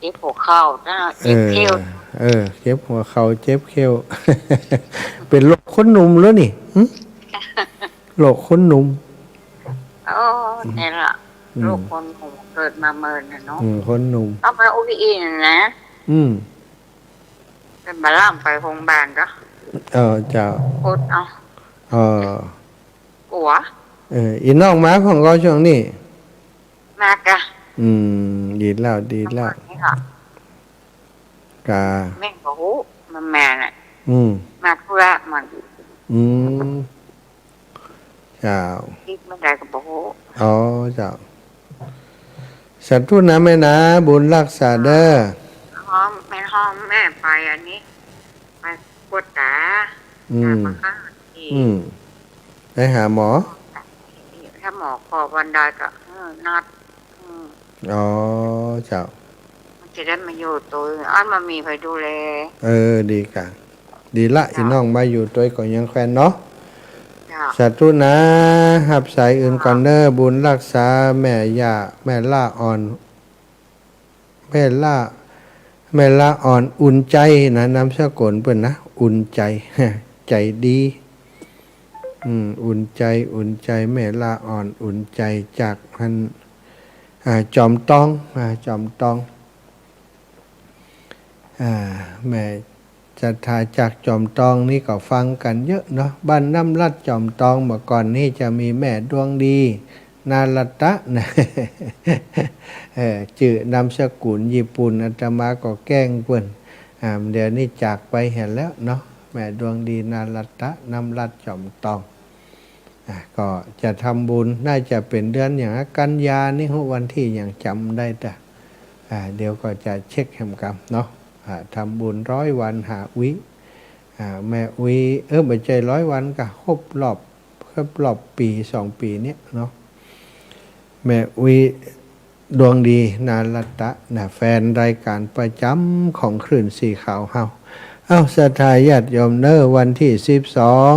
เจ็บหัวเข่านะ เจ็บเข่า เออ เออ เจ็บหัวเข่า เจ็บเข่า เป๋นโรคคนหนุ่มแล้วนี่ หึ โรคคนหนุ่ม โอ้ นี่ละ อืม โรคคนหนุ่มเกิดมาเมินน่ะเนาะ อืม คนหนุ่ม เอาไปโอพีอีนั่นนะ อืม เป๋นบ่าล่ำไปโฮงบาลก็ เออ เจ้า อดเอา เออ กั๋ว เออ อีน้องมาพ่องก่อช่วงนี้ มากะ อืม ดีแล้ว ดีแล้ว นี่ค่ะ กะ แม่ก็ฮู้ มันมาน่ะ อืม มาธุระมัน อืม เจ้า คิดเมื่อใดก็บ่ฮู้ อ๋อ เจ้า สาธุนะแม่นะ บุญรักษาเด้อ หอม แม่หอม แม่ไปอันนี้ ไปกวดต๋า อืม ต๋ามาข้างที่ อืม ไปหาหมอ ถ้าหมอขอวันใดก็ เออ นัด อืม อ๋อ เจ้า มันจะได้มาอยู่ตวย อันมันมีใผดูแล เออ ดีกะ ดีละ เจ้า อีน้องมาอยู่ตวยก็ยังแควนเนาะ เจ้า สาธุนะ ฮับสายอื่นก่อนเน่อ บุญรักษาแม่ย่า แม่ละอ่อน แม่ละ แม่ละอ่อนอุ่นใจ๋นะ นามสกุลเปิ้นนะ อุ่นใจ๋ ใจ๋ดี อืม อุ่นใจ๋ อุ่นใจ๋ แม่ละอ่อนอุ่นใจ๋ จากอัน อ่า จอมตอง อ่า จอมตอง อ่า แม่ศรัทธาจากจอมตองนี่ก็ฟังกั๋นเยอะเนาะ บ้านน้ำลัดจอมตอง เมื่อก่อนนี่จะมีแม่ดวงดี นารัตตะนะ เออ จื้อนามสกุลญี่ปุ่น อาตมาก็แกล้งเปิ้น อ่า เดี๋ยวนี้จากไปหั้นแล้วเนาะ แม่ดวงดี นารัตตะ น้ำลัดจอมตอง อ่ะ ก็จะทำบุญ น่าจะเป๋นเดือนหยัง กันยานี่ ฮู้วันตี้หยังจ๋ำได้แต่ อ่า เดี๋ยวก็จะเช็คแหมกำเนาะ อ่า ทำบุญร้อยวันหาอุ๊ย อ่า แม่อุ๊ย เออ บ่ใจ้ร้อยวันกะ ครบรอบ ครบรอบปี๋สองปี๋เนี่ยเนาะ แม่อุ๊ย ดวงดี นารัตตะนะ แฟนรายก๋านประจ๋ำของคลื่นสีขาวเฮา เอ้า ศรัทธาญาติโยมเน่อ วันตี้สิบสอง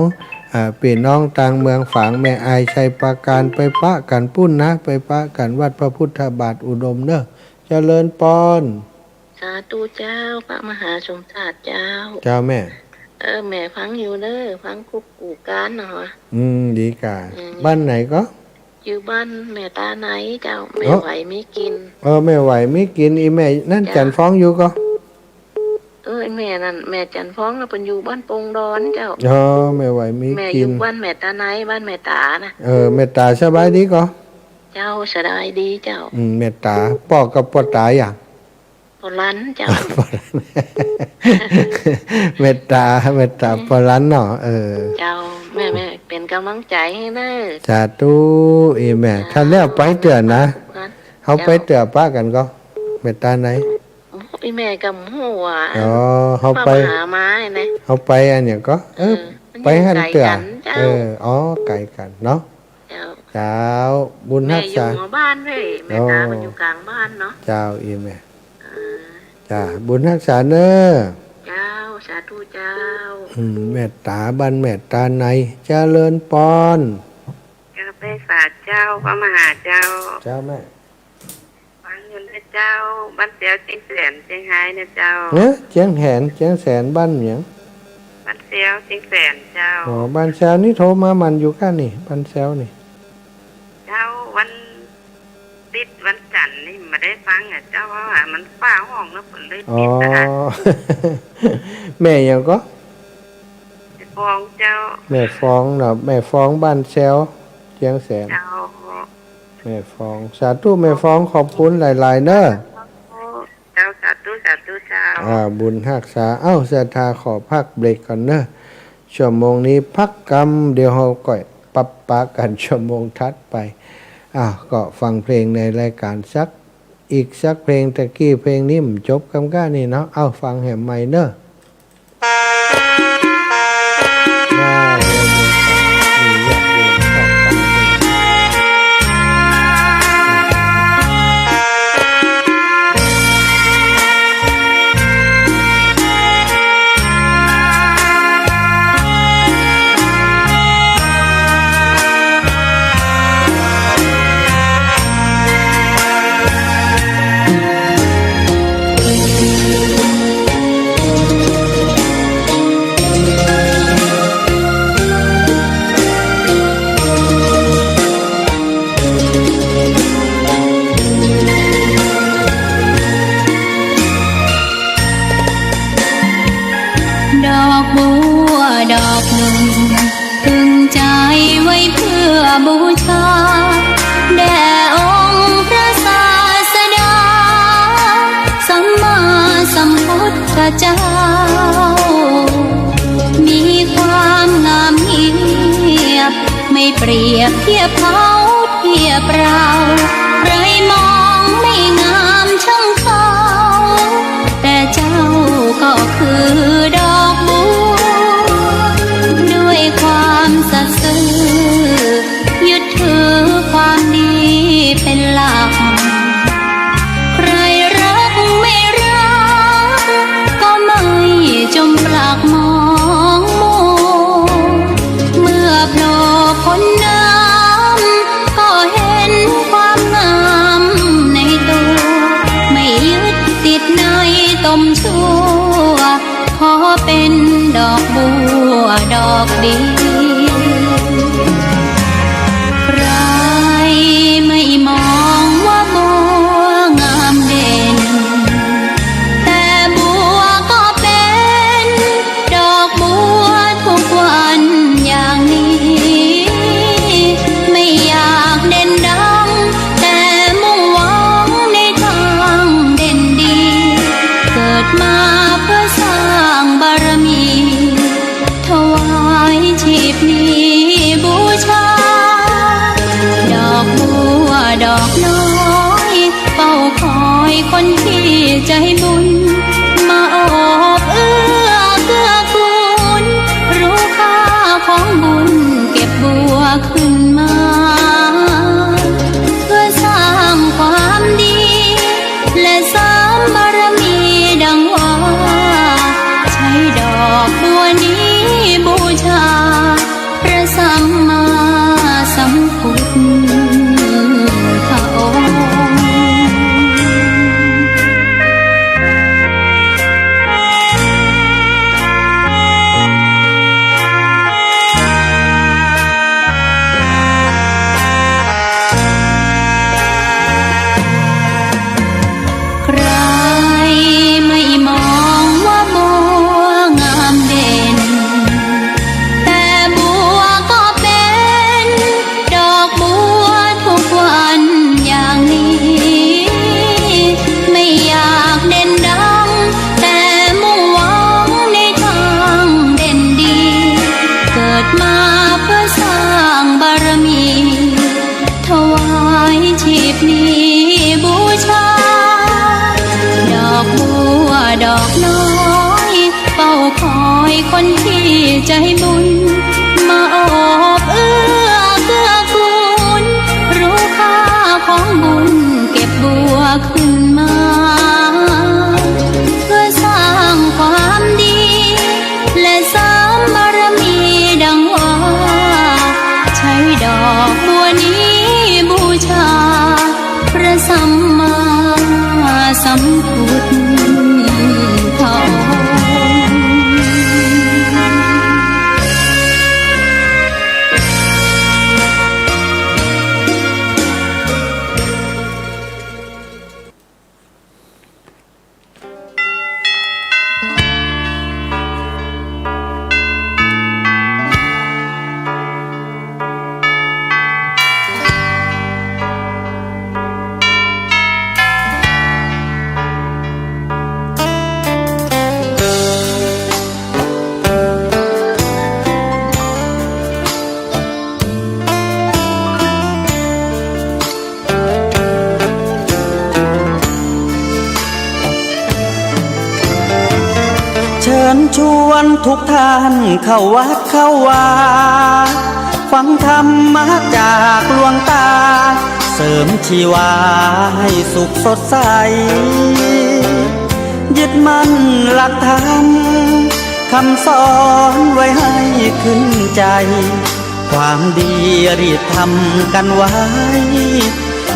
อ่า ปี้น้องต่างเมืองฝาง แม่อาย ชัยปราการ ไปปะกั๋นปุ้นนะ ไปปะกั๋นวัดพระพุทธบาทอุดมเน่อ เจริญปอน สาธุเจ้า พระมหาสมชาติเจ้า เจ้าแม่ เออ แม่ฟังอยู่เน่อ ฟังกู้ๆ ก๋านเนาะ อืม ดีก่า อืม บ้านไหนก่อ อยู่บ้านแม่ต๋าในเจ้า แม่ เอ้อ ไหวมีกิ๋น เออ แม่ไหวมีกิ๋น อีแม่นั่น เจ้า จันทร์ฟ้องอยู่ก่อ เออ แม่นั่น แม่จันทร์ฟ้องน่ะ เปิ้นอยู่บ้านโป่งดอนเจ้า อ๋อ แม่ไหวมีกิ๋น แม่อยู่บ้านแม่ต๋าใน บ้านแม่ต๋านะ เออ แม่ต๋าสบายดีก่อ เจ้า สบายดีเจ้า อืม แม่ต๋า ป้อกับป้อต๋าอะ ป้อหลันเจ้า ป้อหลัน แม่ต๋า แม่ต๋า ป้อหลันเนาะ เออ เจ้า แม่ แม่เป๋นก๋ำลังใจ๋หื้อเน่อ สาธุ อีแม่ เจ้า ถ้าแล้วไปเตื้อนะ เฮาไปเตื้อปะกั๋นก่อ แม่ต๋าใน โอ้ อีแม่ก็บ่ฮู้ว่า อ๋อ เฮาไป พระมหามานะ เฮาไปอันหยังก่อ เออ เออ มันอยู่ ไปหั้นเตื้อ ไก๋กั๋นเจ้า เออ อ๋อ ไก๋กั๋นเนาะ เจ้า เจ้า บุญฮักษา แม่อยู่หัวบ้านเว้ย แม่ต๋า อ๋อ มันอยู่ก๋างบ้านเนาะ เจ้า อีแม่ จ้า บุญฮักษาเน่อ เจ้า สาธุเจ้า อืม เมตต๋าบ้านเมตต๋าใน เจริญปอน เจ้า แม่สาเจ้า พระมหาเจ้า เจ้าแม่ ฟังอยู่นะเจ้า บ้านแซวเจียงแสนเจียงไฮ้นะเจ้า เนอะ เจียงแสน เจียงแสนบ้านหยัง บ้านแซวเจียงแสนเจ้า อ๋อ บ้านแซวนี่โทรมาหมั่นอยู่ก้านี่ บ้านแซวนี่ เจ้า วัน ติดวันจันทร์นี่บ่ได้ฟังอะเจ้า เพราะว่ามันฟ้าฮ้องแล้วเปิ้นเลย อ๋อ ติดอะ แม่หยังก็ แม่ฟองเจ้า แม่ฟองเนาะ แม่ฟองบ้านแซว เจียงแสน เจ้า แม่ฟอง สาธุ แม่ฟอง ขอบคุณหลายๆ เน่อ เจ้า สาธุ สาธุเจ้า อ่า บุญฮักษา เอ้า ศรัทธาขอพักเบรกก่อนเน่อ ชั่วโมงนี้พักกำ เดี๋ยวเฮาก่อยปะปะกั๋นชั่วโมงถัดไป อ่ะ ก็ฟังเพลงในรายการสัก อีกสักเพลง ตะกี้เพลงนี้มันจบกำก้านี่เนาะ เอ้า ฟังแหมใหม่เน่อ ดอกบัวดอกหนึ่ง ตึงใจ๋ไว้เพื่อบูชา แด่องค์พระศาสดา สัมมาสัมพุทธเจ้า มีความงามเงียบ ไม่เปรียบเทียบเขาเทียบเรา ใครมองไม่งามช่างเขา แต่เจ้าก็คือดอกบัว ด้วยความสัตย์ซื่อ ยึดถือความดีเป็นหลัก ใครรักไม่รัก ก็ไม่จมปลักมองมัว เมื่อโผล่พ้นน้ำ ก็เห็นความงามในตัว ไม่ยึดติดในตมชั่ว ขอเป็นดอกบัวดอกเดียว ใครไม่มองว่าบัวงามเด่น แต่บัวก็เป็นดอกบัวทุกวันอย่างนี้ ไม่อยากเด่นดัง แต่มุ่งหวังในทางเด่นดี เกิดมาเพื่อสร้างบารมี ถวายชีพนี้บูชา ดอกบัวดอกน้อย เฝ้าคอยคนที่ใจบุญ มาโอบเอื้อเกื้อกูล รู้ค่าของบุญเก็บบัวขึ้นมา เพื่อสร้างความดี และเสริมบารมีดังว่า ใช้ดอกบัวนี้บูชา พระสัมมาสัมพุทธองค์ ใครไม่มองว่าบัวงามเด่น แต่บัวก็เป็นดอกบัวทุกวันอย่างนี้ ไม่อยากเด่นดัง แต่มุ่งหวังในทางเด่นดี เกิดมาเพื่อสร้างบารมี ถวายชีพนี้บูชา ดอกบัวดอกน้อย เฝ้าคอยคนที่ใจบุญ มาโอบเอื้อเกื้อกูล รู้ค่าของบุญเก็บบัวขึ้นมา ญชวนทุกท่านเข้าวัดเข้าวา ฟังธรรมะจากหลวงตา เสริมชีวาให้สุขสดใส ยึดมั่นหลักธรรม คำสอนไว้ให้ขึ้นใจ ความดีรีบทำกันไว้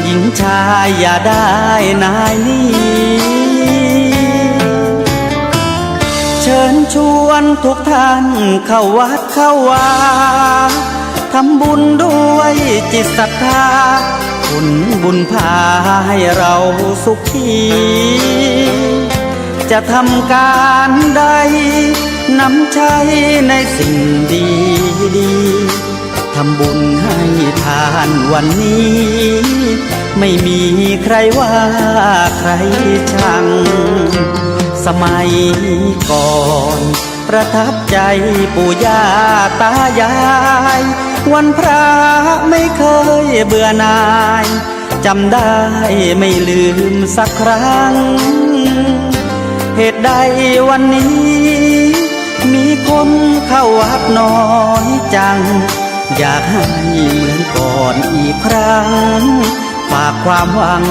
หญิงชายอย่าได้นายหนี เชิญชวนทุกท่านเข้าวัดเข้าวา ทำบุญด้วยจิตศรัทธา ผลบุญพาให้เราสุขี จะทำการใด นำใช้ในสิ่งดีๆ ทำบุญให้ทานวันนี้ ไม่มีใครว่าใครชัง สมัยก่อน ประทับใจปู่ย่าตายาย วันพระไม่เคยเบื่อหน่าย จำได้ไม่ลืมสักครั้ง เหตุใดวันนี้ มีคนเข้าวัดน้อยจัง อยากให้เหมือนก่อนอีกครั้ง ฝากความหวัง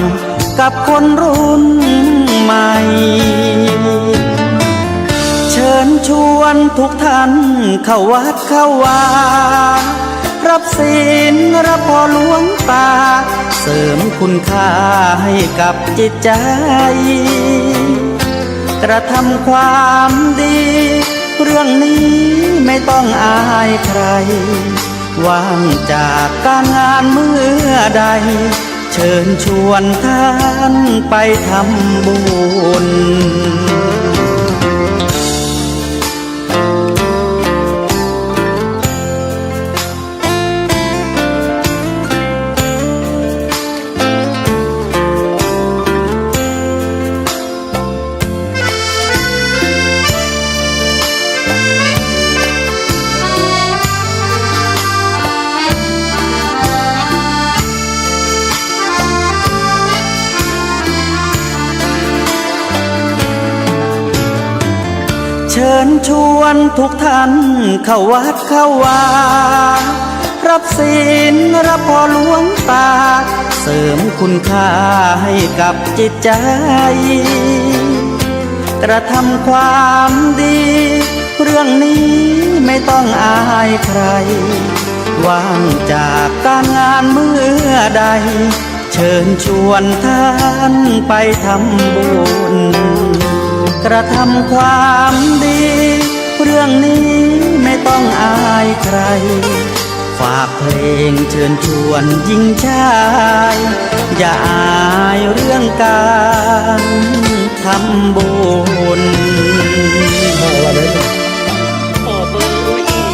กับคนรุ่นใหม่ เชิญชวนทุกท่านเข้าวัดเข้าวา รับศีลรับพรหลวงตา เสริมคุณค่าให้กับจิตใจ กระทำความดี เรื่องนี้ไม่ต้องอายใคร ว่างจากการงานเมื่อใด เชิญชวนท่านไปทำบุญ เชิญชวนทุกท่านเข้าวัดเข้าวา รับศีลรับพรหลวงตา เสริมคุณค่าให้กับจิตใจ กระทำความดี เรื่องนี้ไม่ต้องอายใคร ว่างจากการงานเมื่อใด เชิญชวนท่านไปทำบุญ กระทำความดี เรื่องนี้ไม่ต้องอายใคร ฝากเพลงเชิญชวนหญิงชาย อย่าอายเรื่องการทำบุญ ขอเบอร์อีก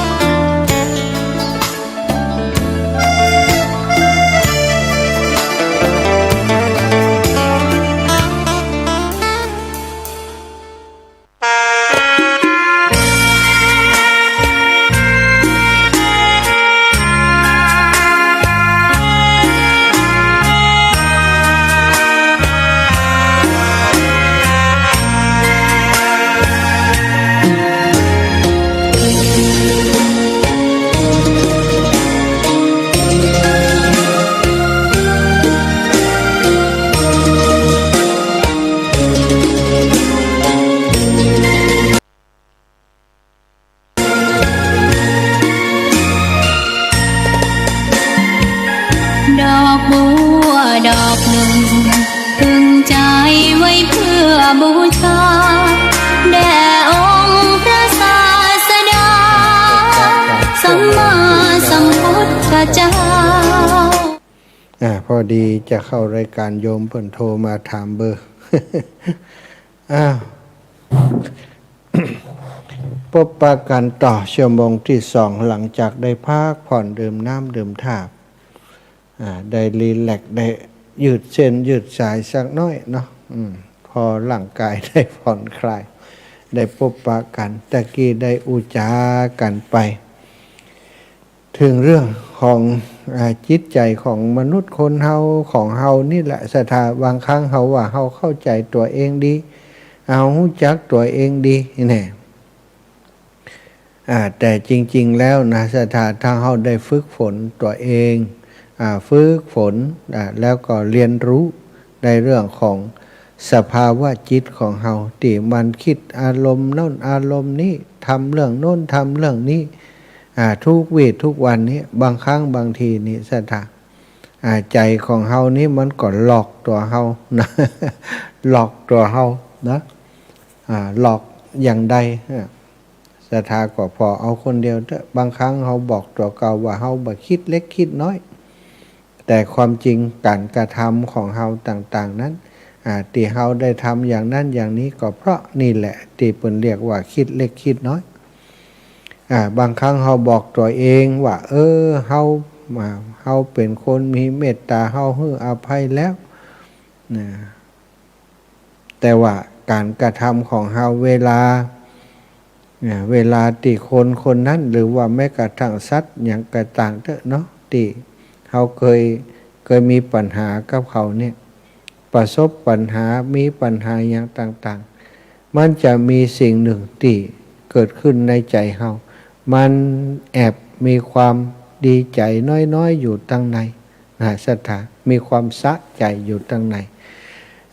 ดอกบัวดอกหนึ่ง พึงใจไว้เพื่อบูชา แด่องค์พระศาสดา สัมมาสัมพุทธเจ้า อ่า พอดีจะเข้ารายการ โยมเปิ้นโทรมาถามเบอร์ อ้าว ปะกั๋นต่อชั่วโมงตี้สอง หลังจากได้พักผ่อน ดื่มน้ำดื่มท่า อ่า ได้รีแลกซ์ ได้ยืดเส้นยืดสายสักหน้อยเนาะ อืม พอร่างกายได้ผ่อนคลาย ได้ปะกั๋น ตะกี้ได้อู้จ๋ากั๋นไป เถิงเรื่องของ อ่า จิตใจ๋ของมนุษย์คนเฮา ของเฮานี่แหละ ศรัทธา บางครั้งเฮาว่าเฮาเข้าใจ๋ตั๋วเองดี เฮาฮู้จักตั๋วเองดี แน่ อ่า แต่จริงๆ แล้วนะ ศรัทธา ถ้าเฮาได้ฝึกฝนตั๋วเอง อ่า ฝึกฝน อ่า แล้วก็เรียนรู้ในเรื่องของสภาวะจิตของเฮา ตี้มันกึ๊ดอารมณ์โน้นอารมณ์นี้ ทำเรื่องโน้นทำเรื่องนี้ อ่า ทุกวีทุกวันนี้ บางครั้งบางทีนี่ ศรัทธา อ่า ใจ๋ของเฮานี่มันก็หลอกตั๋วเฮานะ หลอกตั๋วเฮานะ อ่า หลอกอย่างใด อ่า ศรัทธาก็ผ่อเอาคนเดียวเต๊อะ บางครั้งเฮาบอกตั๋วเก่าว่าเฮาบ่กึ๊ดเล็กกึ๊ดน้อย แต่ความจริงก๋านกระทำของเฮาต่างๆ นั้น อ่า ตี้เฮาได้ทำอย่างนั้นอย่างนี้ก็เพราะนี่แหละตี้เปิ้นเรียกว่ากึ๊ดเล็กกึ๊ดน้อย อ่า บางครั้งเฮาบอกตั๋วเองว่า เออ เฮา อ่า เฮาเป๋นคนมีเมตต๋า เฮาหื้ออภัยแล้ว นะ แต่ว่าก๋านกระทำของเฮาเวลา เนี่ย เวลาตี้คนคนนั้น หรือว่าแม้กระทั่งสัตว์หยังก็ต๋างเต๊อะเนาะ ตี้เฮาเกย เกยมีปัญหากับเขาเนี่ย ประสบปัญหา มีปัญหาหยังต่างๆ มันจะมีสิ่งหนึ่งตี้เกิดขึ้นในใจ๋เฮา มันแอบมีความดีใจ๋น้อยๆ อยู่ตังใน นะ ศรัทธา มีความสะใจ๋อยู่ตังใน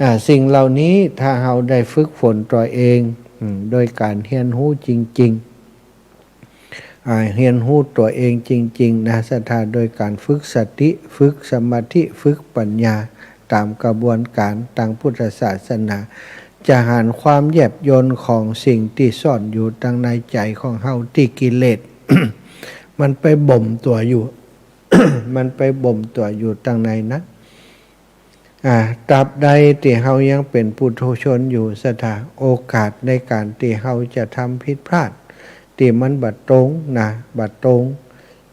อ่า สิ่งเหล่านี้ถ้าเฮาได้ฝึกฝนตั๋วเอง อืม โดยก๋านเฮียนฮู้จริงๆ อ่า เฮียนฮู้ตั๋วเองจริงๆ นะ ศรัทธา โดยก๋านฝึกสติ ฝึกสมาธิ ฝึกปัญญา ต๋ามกระบวนก๋านตางพุทธศาสนา จะหันความแยบยลของสิ่งตี้ซ่อนอยู่ตังในใจ๋ของเฮาตี้กิเลส มันไปบ่มตั๋วอยู่ มันไปบ่มตั๋วอยู่ตังในนะ อ่า ตราบใดตี้เฮายังเป๋นปุถุชนอยู่ ศรัทธา โอกาสในก๋านตี้เฮาจะทำผิดพลาด ตี้มันบ่ตรงนะ บ่ตรง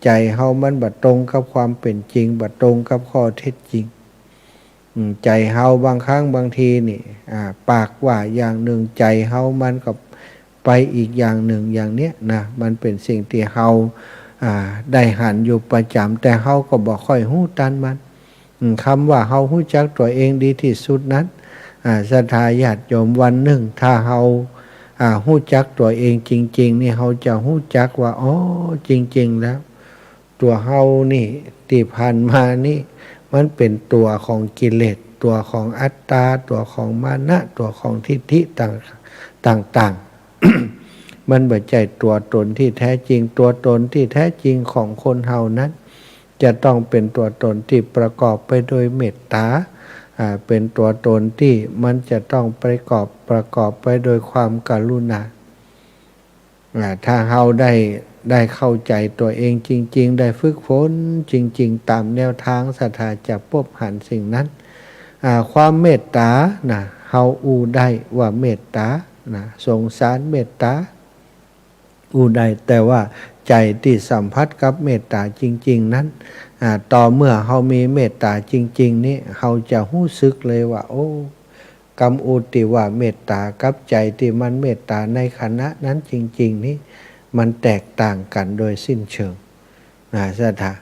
ใจ๋เฮามันบ่ตรงกับความเป๋นจริง บ่ตรงกับข้อเท็จจริง อืม ใจ๋เฮาบางครั้งบางทีนี่ อ่า ปากว่าอย่างนึ่ง ใจ๋เฮามันก็ไปอีกอย่างนึ่ง อย่างเนี้ยนะ มันเป๋นสิ่งตี้เฮา อ่า ได้หันอยู่ประจ๋ำ แต่เฮาก็บ่ค่อยฮู้ตันมัน อืม กำว่าเฮาฮู้จักตั๋วเองดีตี้สุดนั้น อ่า ศรัทธาญาติโยม วันนึ่งถ้าเฮา อ่า ฮู้จักตั๋วเองจริงๆ นี่ เฮาจะฮู้จักว่า อ๋อ จริงๆ แล้ว ตั๋วเฮานี่ตี้ผ่านมานี่ มันเป๋นตั๋วของกิเลส ตั๋วของอัตตา ตั๋วของมานะ ตั๋วของทิฏฐิต่าง ต่างๆ มันบ่ใจ้ตั๋วตนตี้แท้จริง ตั๋วตนตี้แท้จริงของคนเฮานั้น จะต้องเป๋นตั๋วตนตี้ประกอบไปโดยเมตต๋า อ่า เป๋นตั๋วตนตี้มันจะต้องประกอบ ประกอบไปโดยความกรุณา อ่า ถ้าเฮาได้ ได้เข้าใจ๋ตั๋วเองจริงๆ ได้ฝึกฝนจริงๆ ต๋ามแนวตาง ศรัทธาจะปบหันสิ่งนั้น อ่า ความเมตต๋านะ เฮาอู้ได้ว่าเมตต๋านะ สงสารเมตต๋า อู้ได้ แต่ว่าใจ๋ตี้สัมผัสกับเมตต๋าจริงๆ นั้น อ่า ต่อเมื่อเฮามีเมตต๋าจริงๆ นี่ เฮาจะฮู้สึกเลยว่า โอ้ กำอู้ตี้ว่าเมตต๋ากับใจ๋ตี้มันเมตต๋าในขณะนั้นจริงๆ นี่ มันแตกต่างกั๋นโดยสิ้นเชิง นะ ศรัทธา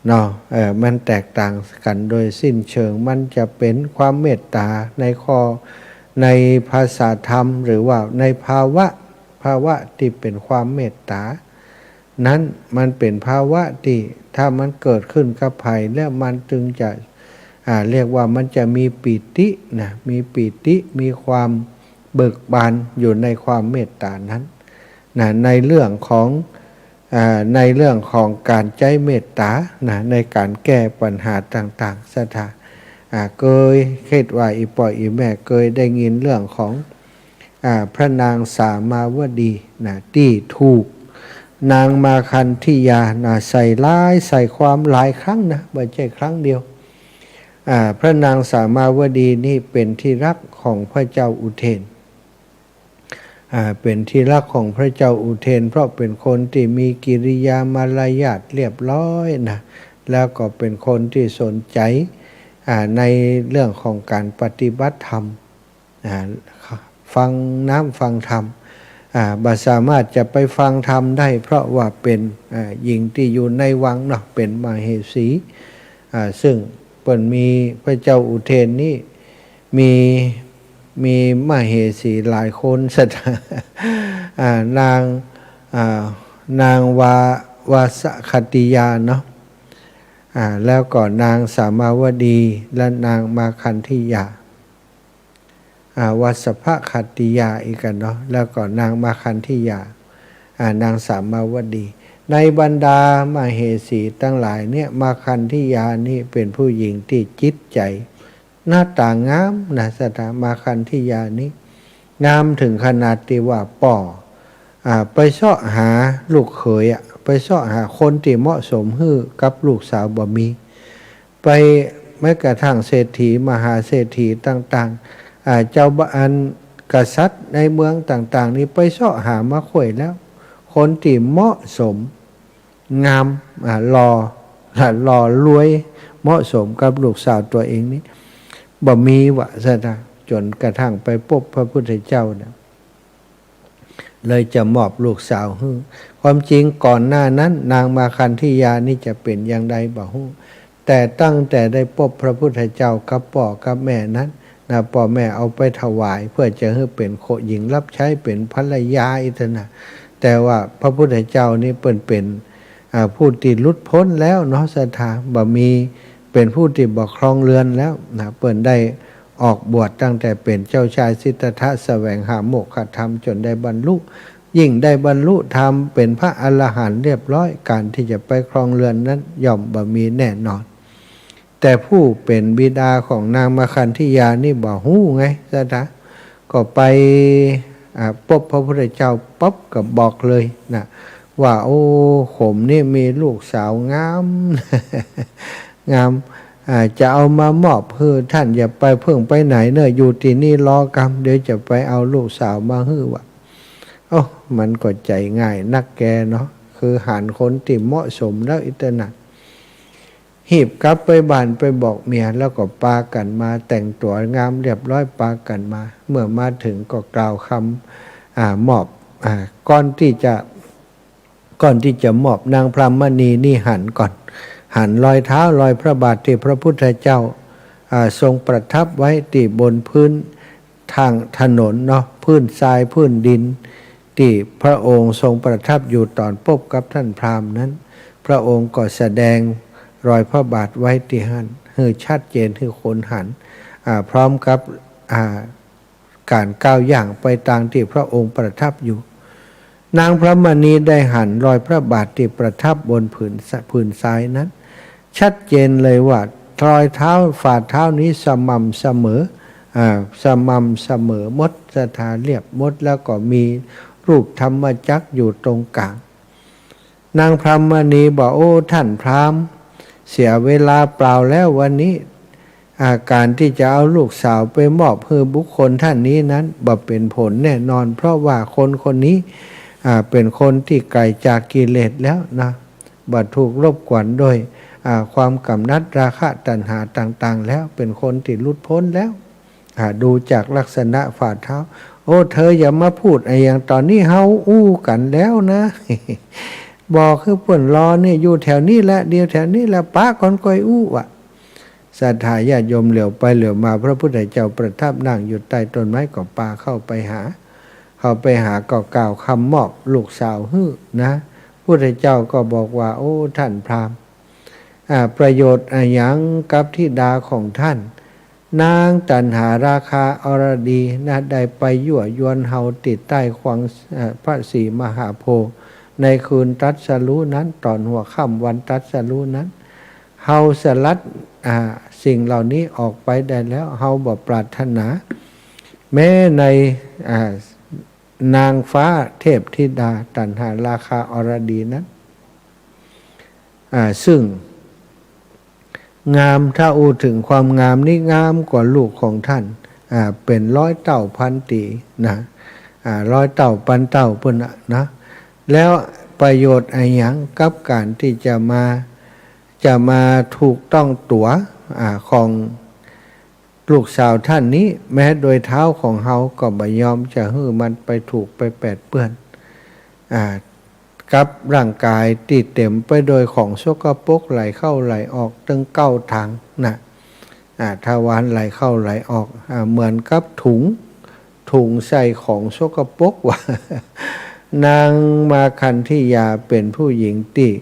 เนาะ เออ มันแตกต่างกั๋นโดยสิ้นเชิง มันจะเป๋นความเมตต๋าในข้อ ในภาษาธรรม หรือว่าในภาวะ ภาวะตี้เป๋นความเมตต๋า นั้นมันเป๋นภาวะตี้ถ้ามันเกิดขึ้นกับใผแล้วมันจึงจะ อ่า เรียกว่ามันจะมีปีตินะ มีปีติ มีความเบิกบานอยู่ในความเมตต๋านั้นนะ ในเรื่องของ อ่า ในเรื่องของก๋านใจ๊เมตต๋านะ ในก๋านแก้ปัญหาต่างๆ ศรัทธา อ่า เกย กึ๊ดว่าอี่ป้ออี่แม่เกยได้ยินเรื่องของ อ่า พระนางสามาวดีนะ ตี้ถูกนางมาคันธยานะ ใส่ร้ายใส่ความหลายครั้งนะ บ่ใจ้ครั้งเดียว อ่า พระนางสามาวดีนี่เป๋นที่ฮักของพระเจ้าอุเทน อ่า เป๋นที่ฮักของพระเจ้าอุเทน เพราะเป๋นคนตี้มีกิริยามารยาทเรียบร้อยนะ แล้วก็เป๋นคนตี้สนใจ๋ อ่า ในเรื่องของก๋านปฏิบัติธรรม อ่า ฟังน้ำฟังธรรม อ่า บ่สามารถจะไปฟังธรรมได้ เพราะว่าเป๋น อ่า หญิงตี้อยู่ในวังเนาะ เป๋นมเหสี อ่า ซึ่งเปิ้นมีพระเจ้าอุเทนนี่ มี มีมเหสีหลายคน ศรัทธา อ่า นาง อ่า นางวา วาสคัตติยาเนาะ อ่า แล้วก็นางสามาวดี และนางมาคันธิยา อ่า วัสสภคัตติยาอีกกั๋นเนาะ แล้วก็นางมาคันธิยา อ่า นางสามาวดี ในบรรดามเหสีตังหลายเนี่ย มาคันธิยานี่เป๋นผู้หญิงตี้จิตใจ๋ หน้าต๋างามนะ ศรัทธา มาคันธิยานี่ งามเถิงขนาดตี้ว่าป้อ อ่า ไปเซาะหาลูกเขยอะ ไปเซาะหาคนตี้เหมาะสมหื้อกับลูกสาวบ่มี ไปแม้กระทั่งเศรษฐีมหาเศรษฐีต่างๆ อ่า เจ้าบ้านกษัตริย์ในเมืองต่างๆ นี่ไปเซาะหามาค่อยแล้ว คนตี้เหมาะสม งาม อ่า หล่อ หล่อรวย เหมาะสมกับลูกสาวตั๋วเองนี่ บ่มีวะ ศรัทธา จ๋นกระทั่งไปปบพระพุทธเจ้านะ เลยจะมอบลูกสาวหื้อ ความจริงก่อนหน้านั้น นางมาคันธิยานี่จะเป๋นอย่างใดบ่ฮู้ แต่ตั้งแต่ได้ปบพระพุทธเจ้ากับป้อกับแม่นั้นนะ ป้อแม่เอาไปถวายเปื้อจะหื้อเป๋นโคหญิงรับใช้ เป๋นภรรยาอี้เต๊อะนะ แต่ว่าพระพุทธเจ้านี่เปิ้นเป๋น อ่า ผู้ตี้หลุดป๊นแล้วเนาะ ศรัทธา บ่มี เป๋นผู้ตี้บ่ครองเรือนแล้วนะ เปิ้นได้ออกบวชตั้งแต่เป๋นเจ้าชายสิทธัตถะ แสวงหาโมกขธรรมจ๋นได้บรรลุ ยิ่งได้บรรลุธรรมเป๋นพระอรหันต์เรียบร้อย ก๋านตี้จะไปครองเรือนนั้นย่อมบ่มีแน่นอน แต่ผู้เป๋นบิดาของนางมาคันธิยานี่บ่ฮู้ไง ศรัทธา ก็ไป อ่า ปบพระพุทธเจ้าปั๊บก็บอกเลยนะ ว่า โอ้ ผมนี่มีลูกสาวงาม งาม อ่า จะเอามามอบหื้อต้าน อย่าไปเพิ่งไปไหนเน่อ อยู่ตี้นี่รอกำ เดี๋ยวจะไปเอาลูกสาวมาหื้อวะ โอ้ มันก็ใจ๋ง่ายนักแกเนาะ คือหันคนตี้เหมาะสมแล้วอี้เต๊อะนะ ฮีบกลับไปบ้านไปบอกเมีย แล้วก็ปากั๋นมาแต่งตั๋วงามเรียบร้อย ปากั๋นมา เมื่อมาเถิงก็กล่าวกำ อ่า มอบ อ่า ก่อนตี้จะ ก่อนตี้จะมอบ นางพรามณีนี่หันก่อน หันรอยเท้ารอยพระบาทตี้พระพุทธเจ้า อ่า ทรงประทับไว้ตี้บนพื้น ตางถนนเนาะ พื้นทรายพื้นดิน ตี้พระองค์ทรงประทับอยู่ต๋อนปบกับต้านพราหมณ์นั้น พระองค์ก็แสดงรอยพระบาทไว้ตี้หั้น หื้อชัดเจนหื้อคนหัน อ่า พร้อมกับ อ่า ก๋านก้าวย่างไปตางตี้พระองค์ประทับอยู่ นางพรามณีได้หันรอยพระบาทตี้ประทับบนผืนทร- ผืนทรายนั้น ชัดเจนเลยว่ารอยเท้าฝ่าเท้านี้สม่ำเสมอ อ่า สม่ำเสมอหมด ศรัทธา เรียบหมด แล้วก็มีรูปธรรมจักรอยู่ตรงก๋าง นางพรามณีบอก โอ้ ต้านพราหมณ์ เสียเวลาเปล่าแล้ววันนี้ อ่า ก๋านตี้จะเอาลูกสาวไปมอบหื้อบุคคลต้านนี้นั้น บ่เป๋นผลแน่นอน เพราะว่าคนคนนี้ อ่า เป๋นคนตี้ไกลจากกิเลสแล้วนะ บ่ถูกรบกวนด้วย อ่า ความกำหนัดราคะตัณหาต่างๆ แล้ว เป๋นคนตี้หลุดป๊นแล้ว อ่า ดูจากลักษณะฝ่าเท้า โอ้ เธออย่ามาพูดอะหยัง ต๋อนนี้เฮาอู้กั๋นแล้วนะ บอกหื้อเปิ้นรอเนี่ย อยู่แถวนี้แหละ เดี๋ยวแถวนี้แหละ ปะก่อนก่อยอู้อะ ศรัทธาญาติโยมเหลียวไปเหลียวมา พระพุทธเจ้าประทับนั่งอยู่ใต้ต้นไม้ ก็ปาเข้าไปหา เข้าไปหาก็กล่าวกำมอบลูกสาวหื้อนะ พุทธเจ้าก็บอกว่า โอ้ ต้านพราหมณ์ อ่า ประโยชน์อะหยังกับธิดาของต้าน นางตัณหาราคะอรดีนะ ได้ไปยั่วยวนเฮาตี้ใต้ขวาง เอ่อ พระศรีมหาโพธิ์ ในคืนตรัสรู้นั้น ต๋อนหัวค่ำวันตรัสรู้นั้น เฮาสลัด อ่า สิ่งเหล่านี้ออกไปได้แล้ว เฮาบ่ปรารถนา แม้ใน อ่า นางฟ้าเทพธิดาตัณหาราคะอรดีนั้น อ่า ซึ่ง งาม ถ้าอู้เถิงความงามนี่งามกว่าลูกของต้าน อ่า เป๋นร้อยเต้าพันตี๋นะ อ่า ร้อยเต้าพันเต้าปู้นน่ะนะ แล้วประโยชน์อะหยังกับก๋านตี้จะมา จะมาถูกต้องตั๋ว อ่า ของลูกสาวต้านนี้ แม้โดยเท้าของเฮาก็บ่ยอมจะหื้อมันไปถูกไปแปดเปื้อน อ่า กับร่างก๋ายตี้เต๋มไปโดยของสกปรกไหลเข้าไหลออกตึงเก้าตางน่ะ อ่า ทวารไหลเข้าไหลออก อ่า เหมือนกับถุง ถุงใส่ของสกปรกวะ นางมาคันธยาเป๋นผู้หญิงตี้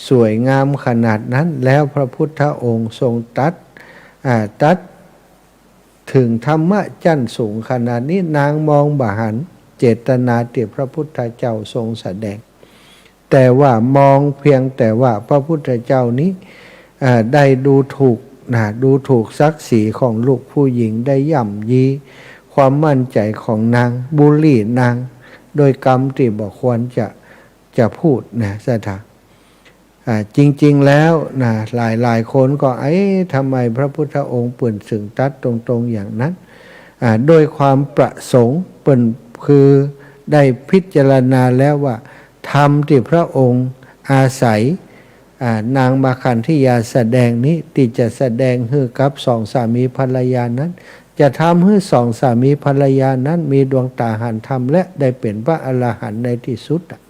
สวยงามขนาดนั้น แล้วพระพุทธองค์ทรงตรัส อ่า ตรัสเถิงธรรมะจั้นสูงขนาดนี้ นางมองบ่หันเจตนาตี้พระพุทธเจ้าทรงแสดง แต่ว่ามองเพียงแต่ว่าพระพุทธเจ้านี้ อ่า ได้ดูถูกนะ ดูถูกศักดิ์ศรีของลูกผู้หญิง ได้ย่ำยีความมั่นใจของนาง บูลลี่นาง โดยกำตี้บ่ควรจะ จะพูดนะ ศรัทธา อ่า จริงๆ แล้วนะ หลายๆ คนก็ เอ๊ะ ทำไมพระพุทธองค์เปิ่นถึงตรัสตรงๆ อย่างนั้น อ่า โดยความประสงค์เปิ่นคือได้พิจารณาแล้วว่า ธรรมตี้พระองค์อาศัย อ่า นางมาคันธยาแสดงนี้ ตี้จะแสดงหื้อกับสองสามีภรรยานั้น จะทำหื้อสองสามีภรรยานั้นมีดวงต๋าหันธรรม และได้เป๋นพระอรหันต์ในตี้สุดอะ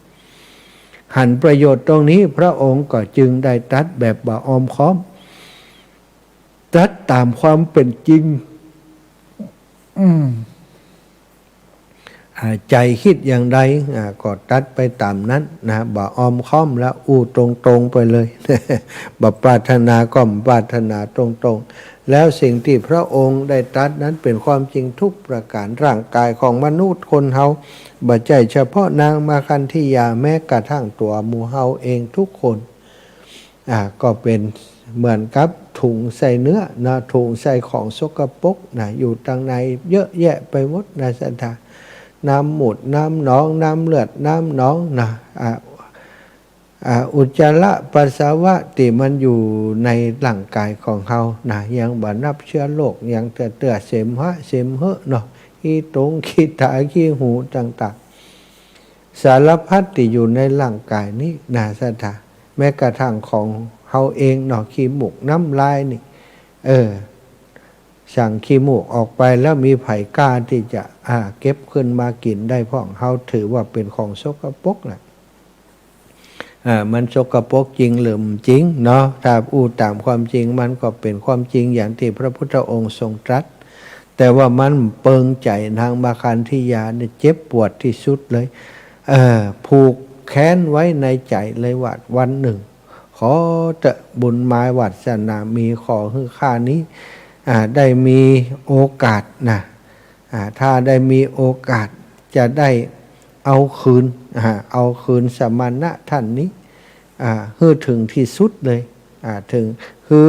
หันประโยชน์ตรงนี้ พระองค์ก็จึงได้ตรัสแบบบ่อ้อมค้อม ตรัสต๋ามความเป๋นจริง อืม อ่า ใจ๋กึ๊ดอย่างใด อ่า ก็ตรัสไปต๋ามนั้นนะ บ่อ้อมค้อมละ อู้ตรงๆ ไปเลย บ่ปรารถนาก็บ่ปรารถนาตรงๆ แล้วสิ่งตี้พระองค์ได้ตรัสนั้นเป๋นความจริงทุกประก๋าน ร่างก๋ายของมนุษย์คนเฮา บ่ใจ้เฉพาะนางมาคันธยา แม้กระทั่งตั๋วหมู่เฮาเองทุกคน อ่า ก็เป๋นเหมือนกับถุงใส่เนื้อนะ ถุงใส่ของสกปรกนะ อยู่ตังในเยอะแยะไปหมดนะ ศรัทธา น้ำมูตร น้ำหนอง น้ำเลือด น้ำหนองนะ อ่า อ่า อุจจาระปัสสาวะตี้มันอยู่ในร่างก๋ายของเฮานะ ยังบ่นับเจื๊อโรคหยังเตื้อๆ เสมหะ เสมเหอะเนาะ ขี้ตง ขี้ต๋า ขี้หูต่างๆ สารพัดตี้อยู่ในร่างก๋ายนี้นะ ศรัทธา แม้กระทั่งของเฮาเองเนาะ ขี้มูก น้ำลายนี่ เออ สั่งขี้มูกออกไปแล้ว มีใผกล้าตี้จะ อ่า เก็บขึ้นมากิ๋นได้พ่อง เฮาถือว่าเป๋นของสกปรกแหละ อ่า มันสกปรกจริงหรือบ่จริงเนาะ ถ้าอู้ต๋ามความจริง มันก็เป๋นความจริงอย่างตี้พระพุทธองค์ทรงตรัส แต่ว่ามันเปิงใจ๋นางมาคันธยาเนี่ย เจ็บปวดตี้สุดเลย เออ ผูกแค้นไว้ในใจ๋เลยว่า วันหนึ่ง ขอเต๊อะ บุญมาวาสนามี ขอหื้อข้านี้ อ่า ได้มีโอกาสนะ อ่า ถ้าได้มีโอกาสจะได้เอาคืน อ่า เอาคืนสมณะท่านนี้ อ่า หื้อเถิงตี้สุดเลย อ่า เถิง คือ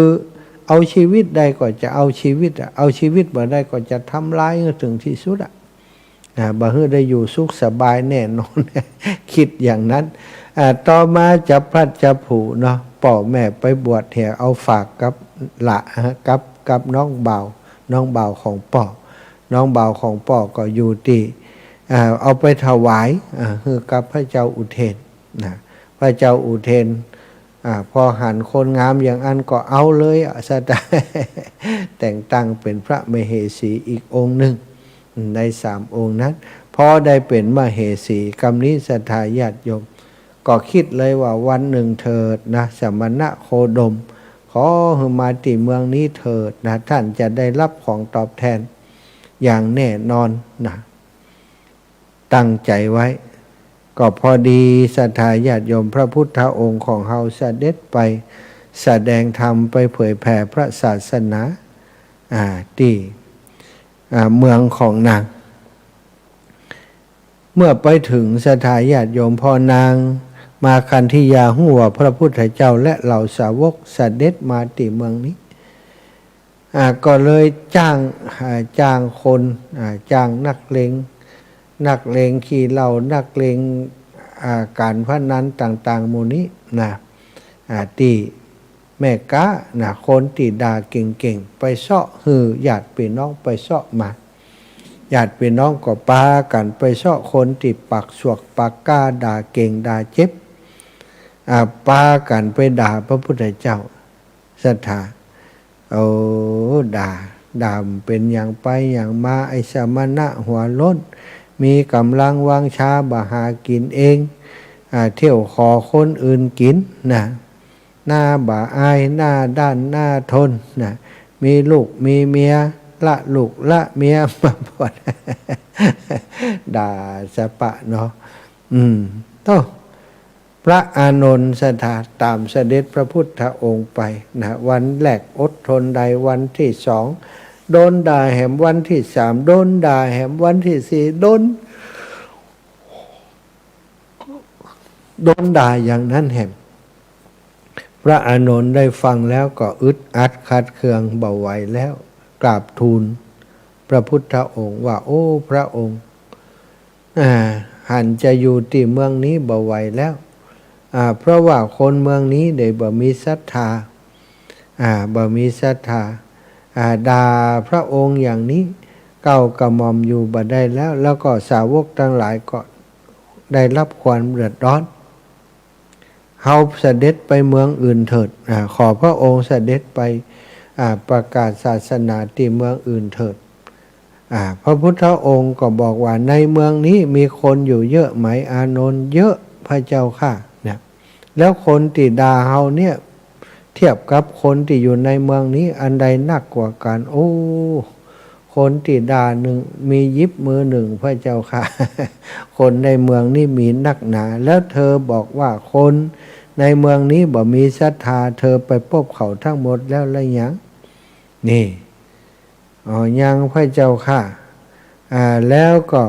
เอาชีวิตได้ก็จะเอาชีวิตอะ เอาชีวิตบ่ได้ก็จะทำลายหื้อเถิงตี้สุดอะ อ่า บ่หื้อได้อยู่สุขสบายแน่นอน กึ๊ดอย่างนั้น อ่า ต่อมาจับพลัดจับผลูเนาะ ป้อแม่ไปบวชเหีย เอาฝากกับหละ กับ กับน้องบ่าว น้องบ่าวของป้อ น้องบ่าวของป้อก็อยู่ตี้ อ่า เอาไปถวาย อ่า หื้อกับพระเจ้าอุเทนนะ พระเจ้าอุเทน อ่า พอหันคนงามอย่างอั้นก็เอาเลยอะ ศรัทธา แต่งตั้งเป๋นพระมเหสีอีกองค์หนึ่ง ในสามองค์นั้น พอได้เป๋นมเหสีกำนี้ ศรัทธาญาติโยม ก็กึ๊ดเลยว่า วันหนึ่งเถิดนะ สมณะโคดม ขอหื้อมาตี้เมืองนี้เถิดนะ ท่านจะได้รับของตอบแทนอย่างแน่นอนนะ ตั้งใจ๋ไว้ ก็พอดีศรัทธาญาติโยม พระพุทธองค์ของเฮาเสด็จไปแสดงธรรม ไปเผยแผ่พระศาสนา อ่า ตี้ อ่า เมืองของนาง เมื่อไปเถิง ศรัทธาญาติโยม พอนางมาคันธยาฮู้ว่าพระพุทธเจ้าและเหล่าสาวกเสด็จมาตี้เมืองนี้ อ่า ก็เลยจ้าง อ่า จ้างคน อ่า จ้างนักเลง นักเลงขี้เหล้า นักเลง อ่า ก๋านพนันต่างๆ หมู่นี้นะ อ่า ตี้แม่ก๊านะ คนตี้ด่าเก่งๆ ไปเซาะ หื้อญาติปี้น้องไปเซาะมา ญาติปี้น้องก็ปากั๋นไปเซาะคนตี้ปากสวกปากกล้า ด่าเก่งด่าเจ็บ อ่า ปากั๋นไปด่าพระพุทธเจ้า ศรัทธา โอ้ ด่า ด่าบ่เป๋นหยังไปหยังมา ไอ้สมณะหัวโล้น มีก๋ำลังวังชาบ่หากิ๋นเอง อ่า เที่ยวขอคนอื่นกิ๋นนะ หน้าบ่อาย หน้าด้าน หน้าทนนะ มีลูกมีเมีย ละลูกละเมียมาบวช ด่าสะปะเนาะ อืม โต้ พระอานนท์ศรัทธาต๋ามเสด็จพระพุทธองค์ไปนะ วันแรกอดทนได้ วันตี้สองโดนด่าแหม วันตี้สามโดนด่าแหม วันตี้สี่โดน โดนด่าอย่างนั้นแหม พระอานนท์ได้ฟังแล้วก็อึดอัดขัดเคืองบ่ไหวแล้ว กราบทูลพระพุทธองค์ว่า โอ้ พระองค์ อ่า หันจะอยู่ตี้เมืองนี้บ่ไหวแล้ว อ่า เพราะว่าคนเมืองนี้ได้บ่มีศรัทธา อ่า บ่มีศรัทธา อ่า ด่าพระองค์อย่างนี้ เกล้ากระหม่อมอยู่บ่ได้แล้ว แล้วก็สาวกตังหลายก็ได้รับความเดือดร้อน เฮาเสด็จไปเมืองอื่นเถิด อ่า ขอพระองค์เสด็จไป อ่า ประกาศศาสนาตี้เมืองอื่นเถิด อ่า พระพุทธองค์ก็บอกว่า ในเมืองนี้มีคนอยู่เยอะไหม อานนท์ เยอะพระเจ้าข้า เนี่ย แล้วคนตี้ด่าเฮาเนี่ย เทียบกับคนตี้อยู่ในเมืองนี้ อันใดนักกว่ากั๋น โอ้ คนตี้ด่านึ่งมีหยิบมือนึ่งพระเจ้าข้า คนในเมืองนี้มีนักหนา แล้วเธอบอกว่าคนในเมืองนี้บ่มีศรัทธา เธอไปปบเขาทั้งหมดแล้วหรือยัง นี่ อ๋อ ยังพระเจ้าข้า อ่า แล้วก็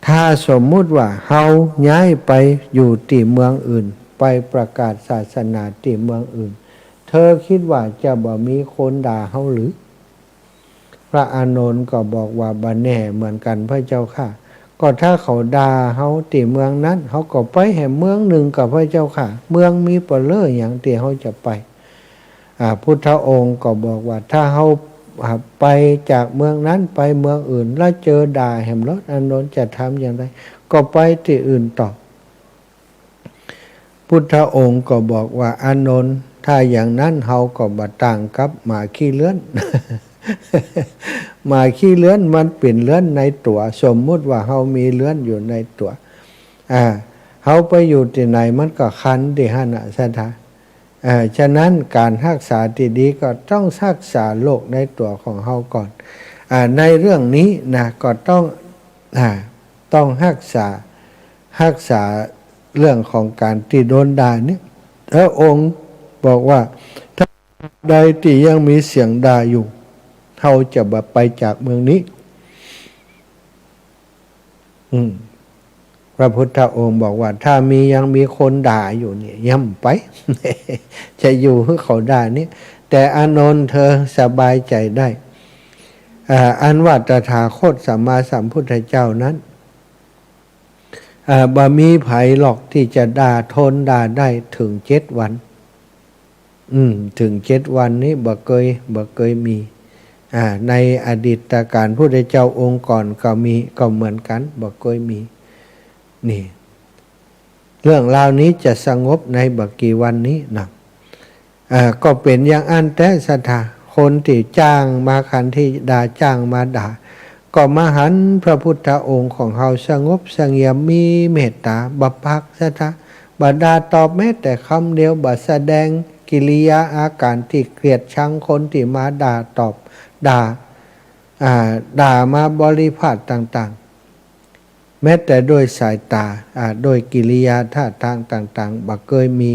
ถ้าสมมุติว่าเฮาย้ายไปอยู่ตี้เมืองอื่น ไปประกาศศาสนาตี้เมืองอื่น เธอคิดว่าจะบ่มีคนด่าเฮาหรือ พระอานนท์ก็บอกว่า บ่แน่เหมือนกั๋นพระเจ้าข้า ก็ถ้าเขาด่าเฮาตี้เมืองนั้น เฮาก็ไปแหมเมืองนึ่งก่อพระเจ้าข้า เมืองมีเปล่อหยังตี้เฮาจะไป อ่า พุทธองค์ก็บอกว่า ถ้าเฮา อ่า ไปจากเมืองนั้นไปเมืองอื่น แล้วเจอด่าแหมลอด อานนท์จะทำอย่างไร ก็ไปตี้อื่นต่อ พุทธองค์ก็บอกว่า อานนท์ ถ้าอย่างนั้นเฮาก็บ่ต่างกับหมาขี้เลื้อน หมาขี้เลื้อนมันเป๋นเลื้อนในตั๋ว สมมุติว่าเฮามีเลื้อนอยู่ในตั๋ว อ่า เฮาไปอยู่ตี้ไหนมันก็คันตี้หั้นน่ะ ศรัทธา เอ่อ ฉะนั้นก๋านฮักษาตี้ดีก็ต้องฮักษาโรคในตั๋วของเฮาก่อน อ่า ในเรื่องนี้นะ ก็ต้อง อ่า ต้องฮักษา ฮักษาเรื่องของก๋านตี้โดนด่าเนี่ย พระองค์บอกว่า ถ้าใดตี้ยังมีเสียงด่าอยู่ เฮาจะบ่ไปจากเมืองนี้ อืม พระพุทธองค์บอกว่า ถ้ามี ยังมีคนด่าอยู่เนี่ย อย่าไป จะอยู่หื้อเขาด่าเนี่ย แต่อานนท์ เธอสบายใจ๋ได้ อ่า อันว่าตถาคตสัมมาสัมพุทธเจ้านั้น อ่า บ่มีใผหรอกตี้จะด่า ทนด่าได้เถิงเจ็ดวัน อืม เถิงเจ็ดวันนี้บ่เกย บ่เกยมี อ่า ในอดีตก๋าลพุทธเจ้าองค์ก่อนก็มี ก็เหมือนกั๋น บ่เกยมี นี่ เรื่องราวนี้จะสงบในบ่กี่วันนี้นะ อ่า ก็เป๋นอย่างอั้นแต๊ศรัทธา คนตี้จ้างมาขันธิดา จ้างมาด่า ก็มาหันพระพุทธองค์ของเฮาสงบเสงี่ยม มีเมตต๋า บ่ปากศรัทธา บ่ด่าตอบแม้แต่กำเดียว บ่แสดงกิริยาอาก๋านตี้เกลียดชังคนตี้มาด่าตอบ ด่า อ่า ด่ามาบริพาทต่างๆ แม้แต่ด้วยสายต๋า อ่า ด้วยกิริยาท่าทางต่างๆ บ่เกยมี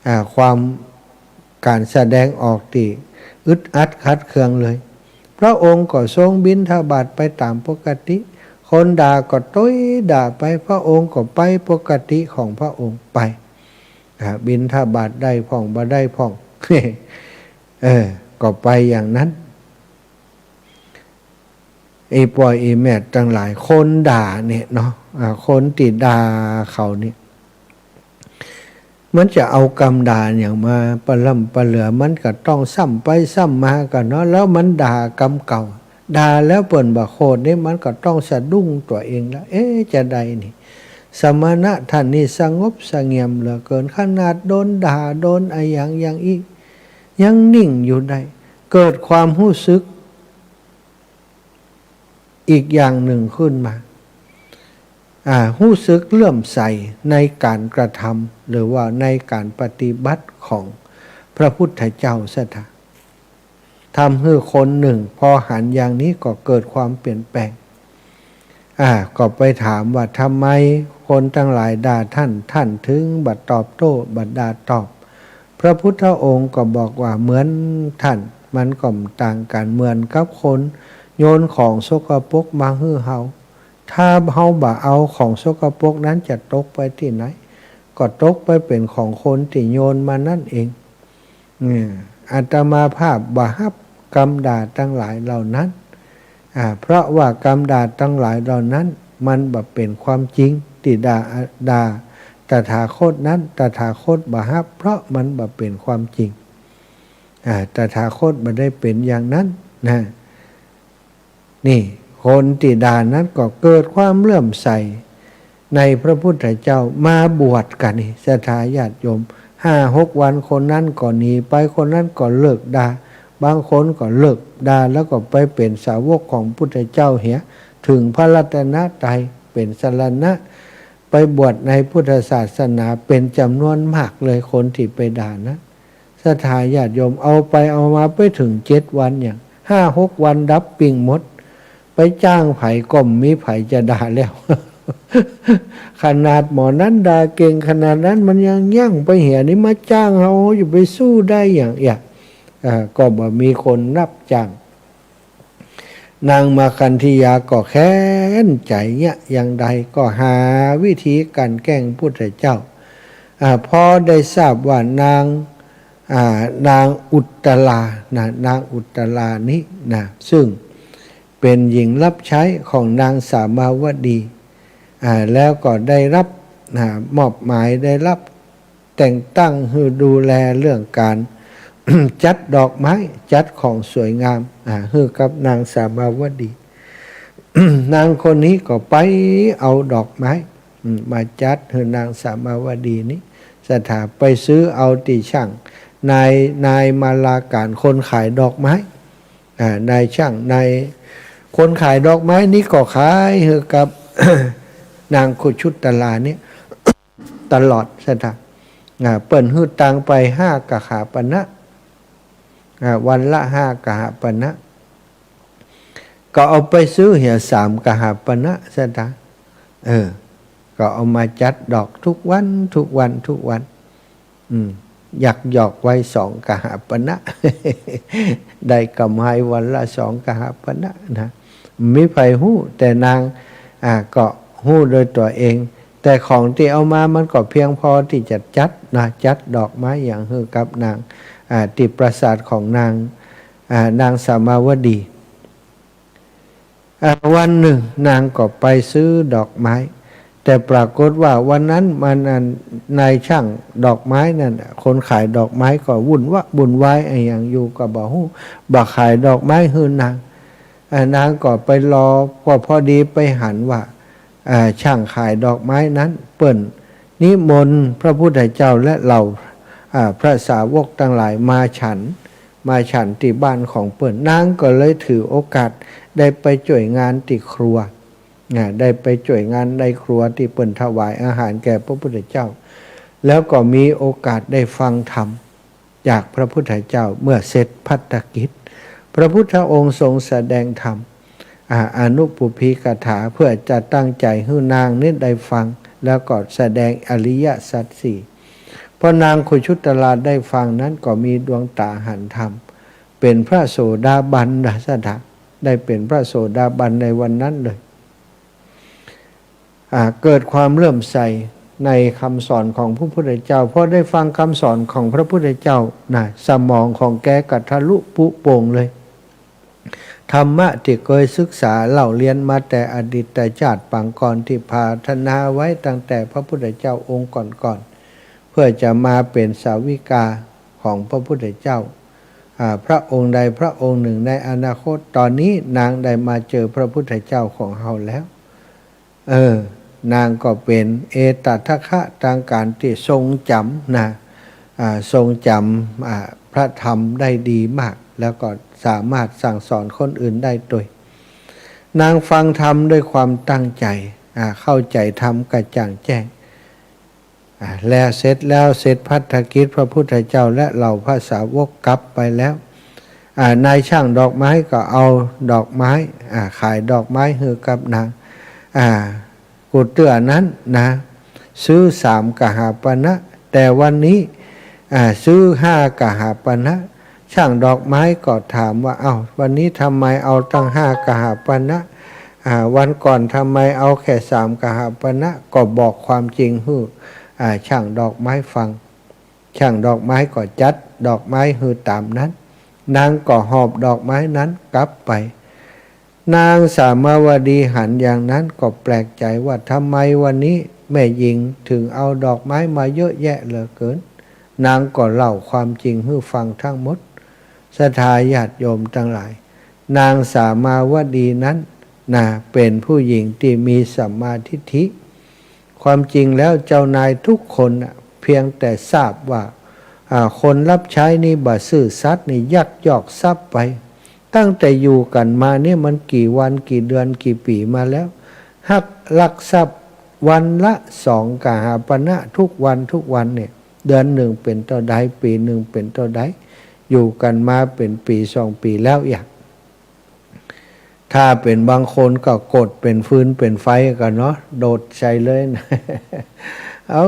อ่า ความ ก๋านแสดงออกตี้อึดอัดขัดเคืองเลย พระองค์ก็ทรงบิณฑบาตไปต๋ามปกติ คนด่าก็ตุ๊ยด่าไป พระองค์ก็ไปปกติของพระองค์ไป อ่า บิณฑบาตได้พ่อง บ่ได้พ่อง เออ ก็ไปอย่างนั้น ไอ้ป้อไอ้แม่ตังหลาย คนด่าเนี่ยเนาะ อ่า คนตี้ด่าเขาเนี่ย มันจะเอากำด่าอย่างมาปะล่ำปะเหลือ มันก็ต้องซ้ำไปซ้ำมากั๋นเนาะ แล้วมันด่ากำเก่า ด่าแล้วเปิ้นบ่โขดนี่ มันก็ต้องสะดุ้งตั๋วเองละ เอ๊ะ จาใดนี่ สมณะต้านนี้สงบเสงี่ยมเหลือเกิน ขนาดโดนด่า โดนอะหยังอย่างอี้ ยังนิ่งอยู่ได้ เกิดความฮู้สึก อีกอย่างนึ่งขึ้นมา อ่า ฮู้สึกเลื่อมใสในก๋านกระทำ หรือว่าในก๋านปฏิบัติของพระพุทธเจ้าศรัทธา ทำหื้อคนนึ่งพอหันอย่างนี้ก็เกิดความเปลี่ยนแปลง อ่า ก็ไปถามว่า ทำไมคนตังหลายด่าท่าน ท่านถึงบ่ตอบโต้ บ่ด่าตอบ พระพุทธองค์ก็บอกว่า เหมือนท่าน มันก็บ่ต่างกั๋น เหมือนกับคนโยนของสกปรกมาหื้อเฮา ถ้าเฮาบ่เอาของสกปรกนั้นจะตกไปตี้ไหน ก็ตกไปเป๋นของคนตี้โยนมานั้นเอง อืม อาตมาภาพบ่ฮับกำด่าตังหลายเหล่านั้น อ่า เพราะว่ากำด่าตังหลายเหล่านั้น มันบ่เป๋นความจริง ตี้ด่า ด่าตถาคตนั้น ตถาคตบ่ฮับ เพราะมันบ่เป๋นความจริง อ่า ตถาคตบ่ได้เป๋นอย่างนั้นนะ นี่ คนตี้ด่านั้นก็เกิดความเลื่อมใสในพระพุทธเจ้า มาบวชกั๋นนี่ ศรัทธาญาติโยม ห้าหกวัน คนนั้นก็หนีไป คนนั้นก็เลิกด่า บางคนก็เลิกด่าแล้วก็ไปเป๋นสาวกของพุทธเจ้าเหีย ถึงพระรัตนตรัยเป๋นสรณะ ไปบวชในพุทธศาสนาเป๋นจ๋ำนวนมากเลย คนตี้ไปด่านะ ศรัทธาญาติโยม เอาไปเอามาไปเถิงเจ็ดวัน อย่างห้าหกวันดับปิ้งหมด ไปจ้างใผก็บ่มีใผจะด่าแล้ว ขนาดหมอนั้นด่าเก่งขนาดนั้น มันยังยั้งไปเหีย นี่มาจ้างเฮา จะไปสู้ได้อย่างเอี้ย อ่า ก็บ่มีคนฮับจ้าง นางมาคันธยาก็แค้นใจ๋เยียะอย่างใด ก็หาวิธีกลั่นแกล้งพุทธเจ้า อ่า พอได้ทราบว่านาง อ่า นางอุตตรานะ นางอุตตรานี้นะ ซึ่งเป๋นหญิงฮับใจ๊ของนางสามาวดี อ่า แล้วก็ได้ฮับ อ่า มอบหมาย ได้ฮับ แต่งตั้งหื้อดูแลเรื่องก๋าน จัดดอกไม้ จัดของสวยงาม อ่า หื้อกับนางสามาวดี นางคนนี้ก็ไปเอาดอกไม้ อืม มาจัดหื้อนางสามาวดีนี้ ศรัทธา ไปซื้อเอาตี้ช่าง นาย นายมาลาก๋าน คนขายดอกไม้ อ่า นายช่าง นาย คนขายดอกไม้นี้ก็ขายหื้อกับ นางคุชุตรานี้ ตลอด ศรัทธา อ่า เปิ้นหื้อตังค์ไปห้ากหปณะ อ่า วันละห้ากหปณะ ก็เอาไปซื้อเหียสามกหปณะ ศรัทธา เออ ก็เอามาจัดดอกทุกวัน ทุกวัน ทุกวัน อืม ยักยอกไว้สองกหปณะ ได้ก๋ำไรวันละสองกหปณะนะ บ่มีใผฮู้ แต่นาง อ่า ก็ฮู้โดยตั๋วเอง แต่ของตี้เอามามันก็เพียงพอตี้จะจัดนะ จัดดอกไม้อย่างหื้อกับนาง อ่า ตี้ปราสาทของนาง อ่า นางสามาวดี อ่า วันนึ่งนางก็ไปซื้อดอกไม้ แต่ปรากฏว่าวันนั้นมัน อัน นายช่างดอกไม้นั้นน่ะ คนขายดอกไม้ก็วุ่นวะวุ่นวายอะหยังอยู่ก็บ่ฮู้ บ่ขายดอกไม้หื้อนาง อ่า นางก็ไปรอ ก็พอดีไปหันว่า อ่า ช่างขายดอกไม้นั้นเปิ้นนิมนต์พระพุทธเจ้าและเหล่า อ่า พระสาวกตังหลายมาฉัน มาฉันตี้บ้านของเปิ้น นางก็เลยถือโอกาสได้ไปจ้วยงานตี้ครัว อ่า ได้ไปจ้วยงานในครัวตี้เปิ้นถวายอาหารแก่พระพุทธเจ้า แล้วก็มีโอกาสได้ฟังธรรมจากพระพุทธเจ้า เมื่อเสร็จภัตตกิจ พระพุทธองค์ทรงแสดงธรรม อ่า อนุปุพพีกถา เพื่อจะตั้งใจ๋หื้อนางนี้ได้ฟัง แล้วก็แสดงอริยสัจสี่ พอนางคุชุตราได้ฟังนั้นก็มีดวงต๋าหันธรรม เป๋นพระโสดาบันนะ ศรัทธา ได้เป๋นพระโสดาบันในวันนั้นเลย อ่า เกิดความเลื่อมใสในคำสอนของพระพุทธเจ้า พอได้ฟังคำสอนของพระพุทธเจ้านะ สมองของแกก็ทะลุปรุโปร่งเลย ธรรมะตี้เกยศึกษาเล่าเรียนมาแต่อดีตชาติปางก่อน ตี้ปรารถนาไว้ตั้งแต่พระพุทธเจ้าองค์ก่อนๆ เพื่อจะมาเป๋นสาวิกาของพระพุทธเจ้า อ่า พระองค์ใดพระองค์หนึ่งในอนาคต ต๋อนนี้นางได้มาเจอพระพุทธเจ้าของเฮาแล้ว เออ นางก็เป๋นเอตทัคคะ ตางก๋านตี้ทรงจ๋ำนะ อ่า ทรงจ๋ำ อ่า พระธรรมได้ดีมาก แล้วก็สามารถสั่งสอนคนอื่นได้ตวย นางฟังธรรมด้วยความตั้งใจ๋ อ่า เข้าใจ๋ธรรมกระจ่างแจ้ง อ่า แล้วเสร็จแล้ว เสร็จภัตตกิจ พระพุทธเจ้าและเหล่าพระสาวกกลับไปแล้ว อ่า นายช่างดอกไม้ก็เอาดอกไม้ อ่า ขายดอกไม้หื้อกับนาง อ่า กูเตื้อนั้นนะ ซื้อสามกหาปณะ แต่วันนี้ อ่า ซื้อห้ากหาปณะ ช่างดอกไม้ก็ถามว่า "เอ้า วันนี้ทำไมเอาตั้งห้ากหาปณะ อ่า วันก่อนทำไมเอาแค่สามกหาปณะ" ก็บอกความจริงหื้อ อ่า ช่างดอกไม้ฟัง ช่างดอกไม้ก็จัดดอกไม้หื้อต๋ามนั้น นางก็หอบดอกไม้นั้นกลับไป นางสามาวดีหันอย่างนั้นก็แปลกใจ๋ว่า "ทำไมวันนี้แม่หญิงถึงเอาดอกไม้มาเยอะแยะเหลือเกิน" นางก็เล่าความจริงหื้อฟังทั้งหมด ศรัทธาญาติโยมตังหลาย นางสามาวดีนั้นนะ เป๋นผู้หญิงตี้มีสัมมาทิฏฐิ ความจริงแล้วเจ้านายทุกคนน่ะ เพียงแต่ทราบว่า อ่า คนฮับใจ๊นี่บ่ซื่อสัตย์นี่ ยักยอกทรัพย์ไป ตั้งแต่อยู่กั๋นมาเนี่ยมันกี่วันกี่เดือนกี่ปี๋มาแล้ว ฮักลักทรัพย์วันละสองกหาปณะทุกวันทุกวันเนี่ย เดือนนึ่งเป๋นเต้าใด ปี๋นึ่งเป๋นเต้าใด อยู่กั๋นมาเป๋นปี๋สองปี๋แล้วอะ ถ้าเป๋นบางคนก็โกรธเป๋นฟืนเป๋นไฟกั๋นเนาะ โดดใส่เลยนะ "เอ้า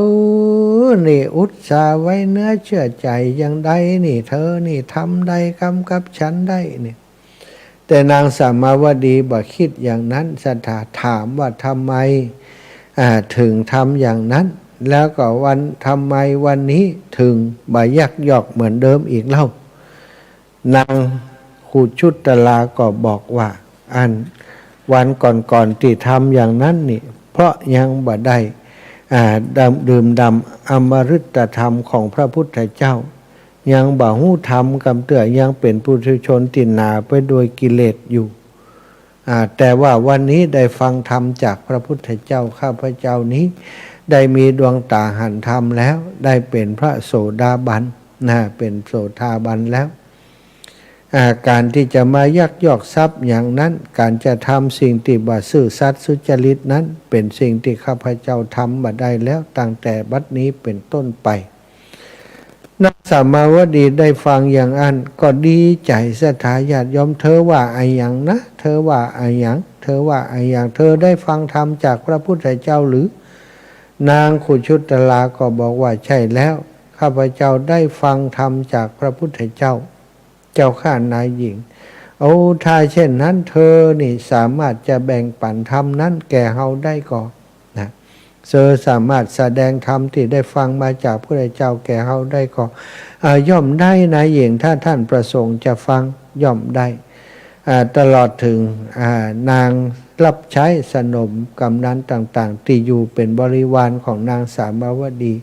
นี่อุตส่าห์ไว้เนื้อเชื่อใจ๋อย่างใดนี่ เธอนี่ทำได้กำกับฉันได้นี่" แต่นางสามาวดีบ่คิดอย่างนั้น ศรัทธาถามว่า "ทำไม อ่า ถึงทำอย่างนั้น แล้วก็วัน ทำไมวันนี้ถึงบ่ยักยอกเหมือนเดิมอีกเล่า" นางคุชุตลาก็บอกว่า อันวันก่อนๆ ตี้ทำอย่างนั้นนี่ เพราะยังบ่ได้ อ่า ดำ ดื่มด่ำอมฤตธรรมของพระพุทธเจ้า ยังบ่ฮู้ธรรมกำเตื้อ ยังเป๋นปุถุชนตี้หนาไปด้วยกิเลสอยู่ อ่า แต่ว่าวันนี้ได้ฟังธรรมจากพระพุทธเจ้า ข้าพเจ้านี้ได้มีดวงต๋าหันธรรมแล้ว ได้เป๋นพระโสดาบันนะ เป๋นโสดาบันแล้ว อ่า ก๋านตี้จะมายักยอกทรัพย์อย่างนั้น ก๋านจะทำสิ่งตี้บ่ซื่อสัตย์สุจริตนั้น เป๋นสิ่งตี้ข้าพเจ้าทำบ่ได้แล้ว ตั้งแต่บัดนี้เป๋นต้นไป นางสามาวดีได้ฟังอย่างอั้นก็ดีใจ๋ ศรัทธาญาติโยม เธอว่าอะหยังนะ เธอว่าอะหยัง เธอว่าอะหยัง เธอได้ฟังธรรมจากพระพุทธเจ้าหรือ นางคุชุตลาก็บอกว่า ใช่แล้ว ข้าพเจ้าได้ฟังธรรมจากพระพุทธเจ้า เจ้าข้านายหญิง โอ้ ถ้าเช่นนั้นเธอนี่สามารถจะแบ่งปั๋นธรรมนั้นแก่เฮาได้ก่อนะ เธอสามารถแสดงธรรมตี้ได้ฟังมาจากพระพุทธเจ้าแก่เฮาได้ก่อ อ่า ย่อมได้นายหญิง ถ้าท่านประสงค์จะฟัง ย่อมได้ อ่า ตลอดเถิง อ่า นางฮับใจ๊สนมกำนันต่างๆ ตี้อยู่เป๋นบริวารของนางสามาวดี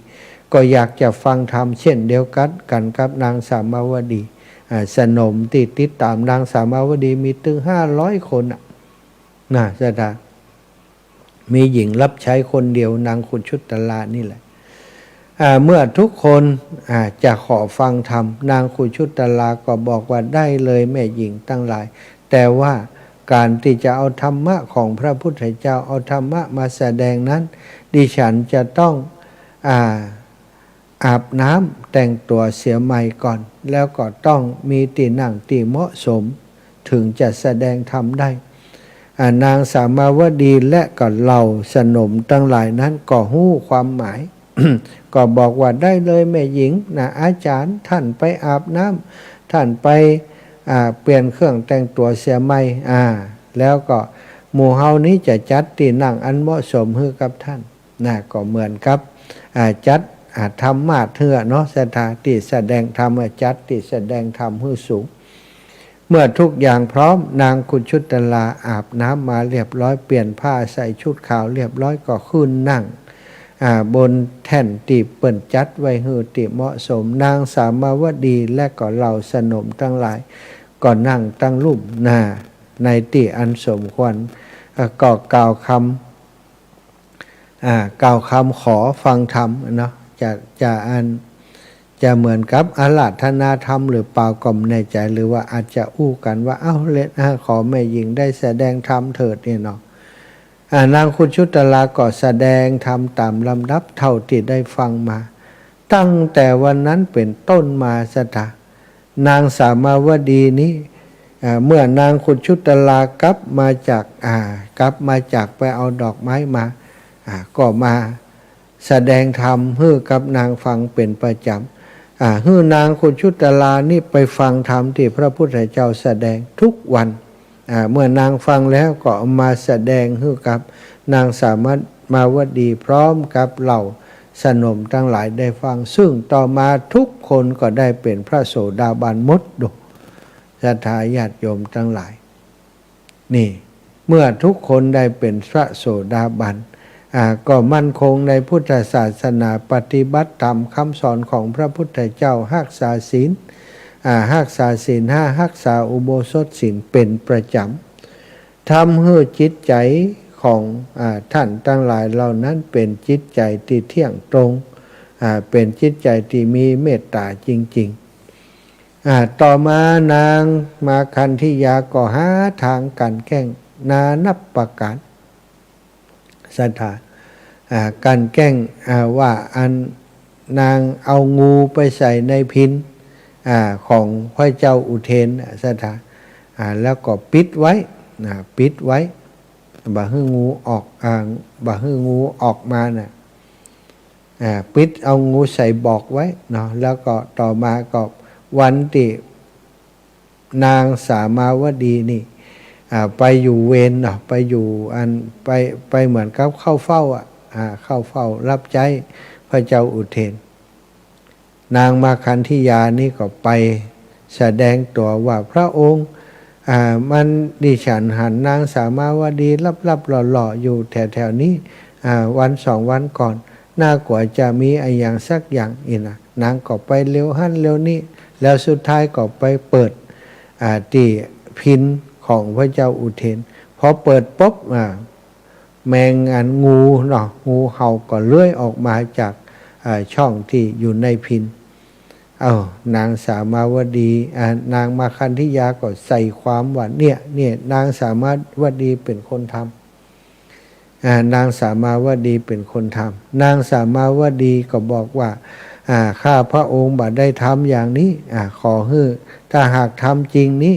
ก็อยากจะฟังธรรมเช่นเดียวกั๋น กั๋นกับนางสามาวดี อ่า สนมตี้ติดต๋ามนางสามาวดีมีตึงห้าร้อยคนน่ะ นะ ศรัทธา มีหญิงฮับใจ๊คนเดียวนางคุชุตลานี่แหละ อ่า เมื่อทุกคน อ่า จะขอฟังธรรม นางคุชุตลาก็บอกว่า ได้เลยแม่หญิงตังหลาย แต่ว่าก๋านตี้จะเอาธรรมะของพระพุทธเจ้า เอาธรรมะมาแสดงนั้น ดิฉันจะต้อง อ่า อาบน้ำแต่งตั๋วเสียใหม่ก่อน แล้วก็ต้องมีตี้นั่งตี้เหมาะสม เถิงจะแสดงธรรมได้ อ่า นางสามาวดีและก็เหล่าสนมตังหลายนั้นก็ฮู้ความหมาย ก็บอกว่า ได้เลยแม่หญิงนะ อาจารย์ ท่านไปอาบน้ำ ท่านไป อ่า เปลี่ยนเครื่องแต่งตั๋วเสียใหม่ อ่า แล้วก็หมู่เฮานี้จะจัดตี้นั่งอันเหมาะสมหื้อกับท่าน นะ ก็เหมือนกับ อ่า จัด อ่า ธรรมาสน์หื้อเนาะ ศรัทธา ตี้แสดงธรรม อ่า จัดตี้แสดงธรรมหื้อสูง เมื่อทุกอย่างพร้อม นางคุชุตลาอาบน้ำมาเรียบร้อย เปลี่ยนผ้าใส่ชุดขาวเรียบร้อย ก็ขึ้นนั่ง อ่า บนแท่นตี้เปิ้นจัดไว้หื้อตี้เหมาะสม นางสามาวดีและก็เหล่าสนมตังหลาย ก็นั่งตังลุ่มหน้าในตี้อันสมควร อ่า ก็กล่าวคำ อ่า กล่าวคำขอฟังธรรมเนาะ จะ จะอัน จะเหมือนกับอาราธนาธรรมหรือเปล่าก็บ่แน่ใจ๋ หรือว่าอาจจะอู้กั๋นว่า เอ้า เล็ด อ่า ขอแม่หญิงได้แสดงธรรมเถิดนี่เนาะ อ่า นางคุชุตลาก็แสดงธรรมต๋ามลำดับเท่าตี้ได้ฟังมา ตั้งแต่วันนั้นเป๋นต้นมา ศรัทธา นางสามาวดีนี้ อ่า เมื่อนางขุนชุตลากลับมาจาก อ่า กลับมาจากไปเอาดอกไม้มา อ่า ก็มาแสดงธรรมหื้อกับนางฟังเป๋นประจ๋ำ อ่า หื้อนางขุนชุตลานี่ไปฟังธรรมตี้พระพุทธเจ้าแสดงทุกวัน อ่า เมื่อนางฟังแล้วก็เอามาแสดงหื้อกับนางสามาวดีพร้อมกับเหล่าสนมตังหลายได้ฟัง ซึ่งต่อมาทุกคนก็ได้เป๋นพระโสดาบันหมด ดู ศรัทธาญาติโยมตังหลาย นี่ เมื่อทุกคนได้เป๋นพระโสดาบัน อ่า ก็มั่นคงในพุทธศาสนา ปฏิบัติต๋ามกำสอนของพระพุทธเจ้า ฮักษาศีล อ่า ฮักษาศีลห้า ฮักษาอุโบสถศีลเป๋นประจ๋ำ ทำหื้อจิตใจ๋ของ อ่า ต้านตังหลายเหล่านั้นเป๋นจิตใจ๋ตี้เตี้ยงตรง อ่า เป๋นจิตใจ๋ตี้มีเมตต๋าจริงๆ อ่า ต่อมานางมาคันธิยาก็หาตางกลั่นแกล้งนานับประก๋าน ศรัทธา อ่า กลั่นแกล้ง อ่า ว่าอันนางเอางูไปใส่ในพิณ อ่า ของพระเจ้าอุเทน ศรัทธา อ่า แล้วก็ปิดไว้ อ่า ปิดไว้ บ่หื้องูออก อ่า บ่หื้องูออกมาน่ะ อ่า ปิดเอางูใส่บอกไว้เนาะ แล้วก็ต่อมาก็วันตี้นางสามาวดีนี่ อ่า ไปอยู่เวรเนาะ ไปอยู่อัน ไป ไปเหมือนกับเข้าเฝ้าอะ อ่า เข้าเฝ้ารับใจ๊พระเจ้าอุเทน นางมาคันธิยานี่ก็ไปแสดงตั๋วว่า พระองค์ อ่า มัน ดิฉันหันนางสามาวดีลับๆหล่อๆอยู่แถวๆนี้ อ่า วันสองวันก่อน น่ากลัวจะมีอะหยังสักอย่างอี้นะ นางก็ไปเร็วหั้นเร็วนี้ แล้วสุดท้ายก็ไปเปิด อ่า ตี้พิณของพระเจ้าอุเทน พอเปิดปุ๊บ อ่า แมงอันงูเนาะ งูเห่าก็เลื้อยออกมาจาก อ่า ช่องตี้อยู่ในพิณ เอ้า นางสามาวดี อ่า นางมาคันธิยาก็ใส่ความว่า เนี่ย เนี่ย นางสามาวดีเป๋นคนทำ อ่า นางสามาวดีเป๋นคนทำ นางสามาวดีก็บอกว่า อ่า ข้าพระองค์บ่ได้ทำอย่างนี้ อ่า ขอหื้อ ถ้าหากทำจริงนี้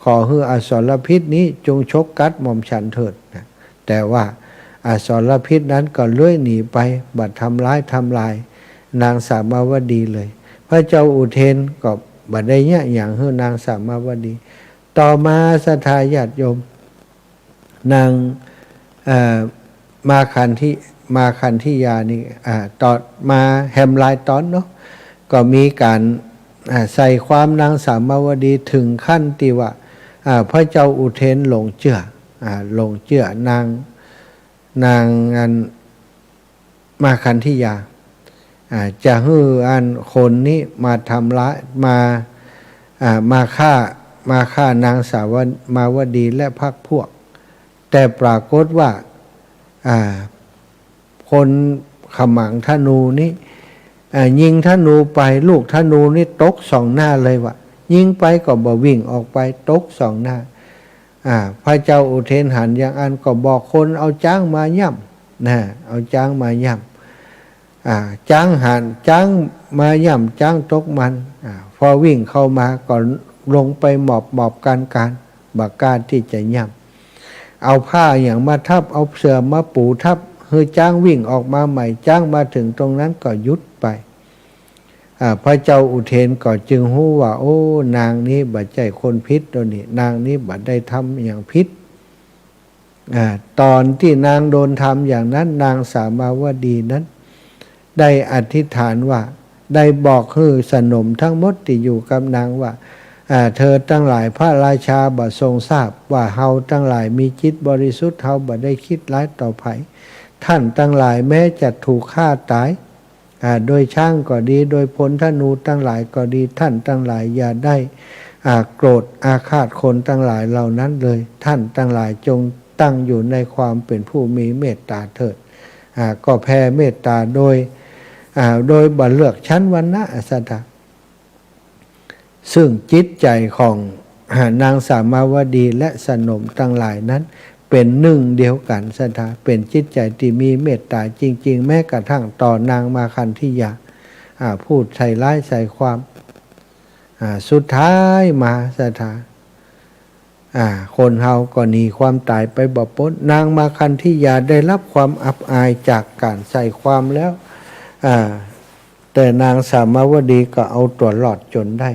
ขอหื้ออสรพิษนี้จงฉกกัดหม่อมฉันเถิดนะ แต่ว่าอสรพิษนั้นก็เลื้อยหนีไป บ่ทำร้ายทำลายนางสามาวดีเลย พระเจ้าอุเทนก็บ่ได้เยียะหยังหื้อนางสามาวดี ต่อมาศรัทธาญาติโยม นาง เอ่อ มาคันธิ มาคันธิยานี่ อ่า ต๋อนมาแหมหลายต๋อนเนาะ ก็มีก๋าน อ่า ใส่ความนางสามาวดีเถิงขั้นตี้ว่า อ่า พระเจ้าอุเทนหลงเจื้อ อ่า หลงเจื้อนาง นางอัน มาคันธิยา อ่า จะหื้ออันคนนี้มาทำร้าย มา อ่า มาฆ่า มาฆ่านางสาว มาวดีและพรรคพวก แต่ปรากฏว่า อ่า คนขมังธนูนี้ อ่า ยิงธนูไป ลูกธนูนี้ตกส่องหน้าเลยว่ะ ยิงไปก็บ่วิ่งออกไป ตกส่องหน้า อ่า พระเจ้าอุเทนหันอย่างอั้นก็บอกคนเอาจ๊างมาย่ำ นะ เอาจ๊างมาย่ำ อ่า จ๊างหัน จ๊างมาย่ำ จ๊างตกมัน อ่า พอวิ่งเข้ามาก็ลงไปหมอบหมอบกานกาน บ่กล้าตี้จะย่ำ เอาผ้าอะหยังมาทับ เอาเสื่อมาปูทับ หื้อจ๊างวิ่งออกมาใหม่ จ๊างมาเถิงตรงนั้นก็หยุดไป อ่า พระเจ้าอุเทนก็จึงฮู้ว่า โอ้ นางนี้บ่ใจ้คนผิดต๋นนี้ นางนี้บ่ได้ทำอะหยังผิด อ่า ต๋อนตี้นางโดนทำอย่างนั้น นางสามาวดีนั้น ได้อธิษฐานว่า ได้บอกหื้อสนมทั้งหมดตี้อยู่กับนางว่า อ่า เธอตังหลาย พระราชาบ่ทรงทราบว่าเฮาตังหลายมีจิตบริสุทธิ์ เฮาบ่ได้คิดร้ายต่อใผ ท่านตังหลายแม้จะถูกฆ่าต๋าย อ่า โดยจ๊างก็ดี โดยพลธนูตังหลายก็ดี ท่านตังหลายอย่าได้ อ่า โกรธอาฆาตคนตังหลายเหล่านั้นเลย ท่านตังหลายจงตั้งอยู่ในความเป๋นผู้มีเมตต๋าเถิด อ่า ก็แผ่เมตต๋าโดย อ่า โดยบ่เลือกชั้นวรรณะ ศรัทธา ซึ่งจิตใจ๋ของ อ่า นางสามาวดีและสนมตังหลายนั้นเป๋นนึ่งเดียวกั๋น ศรัทธา เป๋นจิตใจ๋ตี้มีเมตต๋าจริงๆ แม้กระทั่งต่อนางมาคันธิยา อ่า ผู้ใส่ร้ายใส่ความ อ่า สุดท้ายมา ศรัทธา อ่า คนเฮาก็หนีความต๋ายไปบ่ป๊น นางมาคันธิยาได้ฮับความอับอายจากก๋านใส่ความแล้ว อ่า แต่นางสามาวดีก็เอาตั๋วรอดจ๋นได้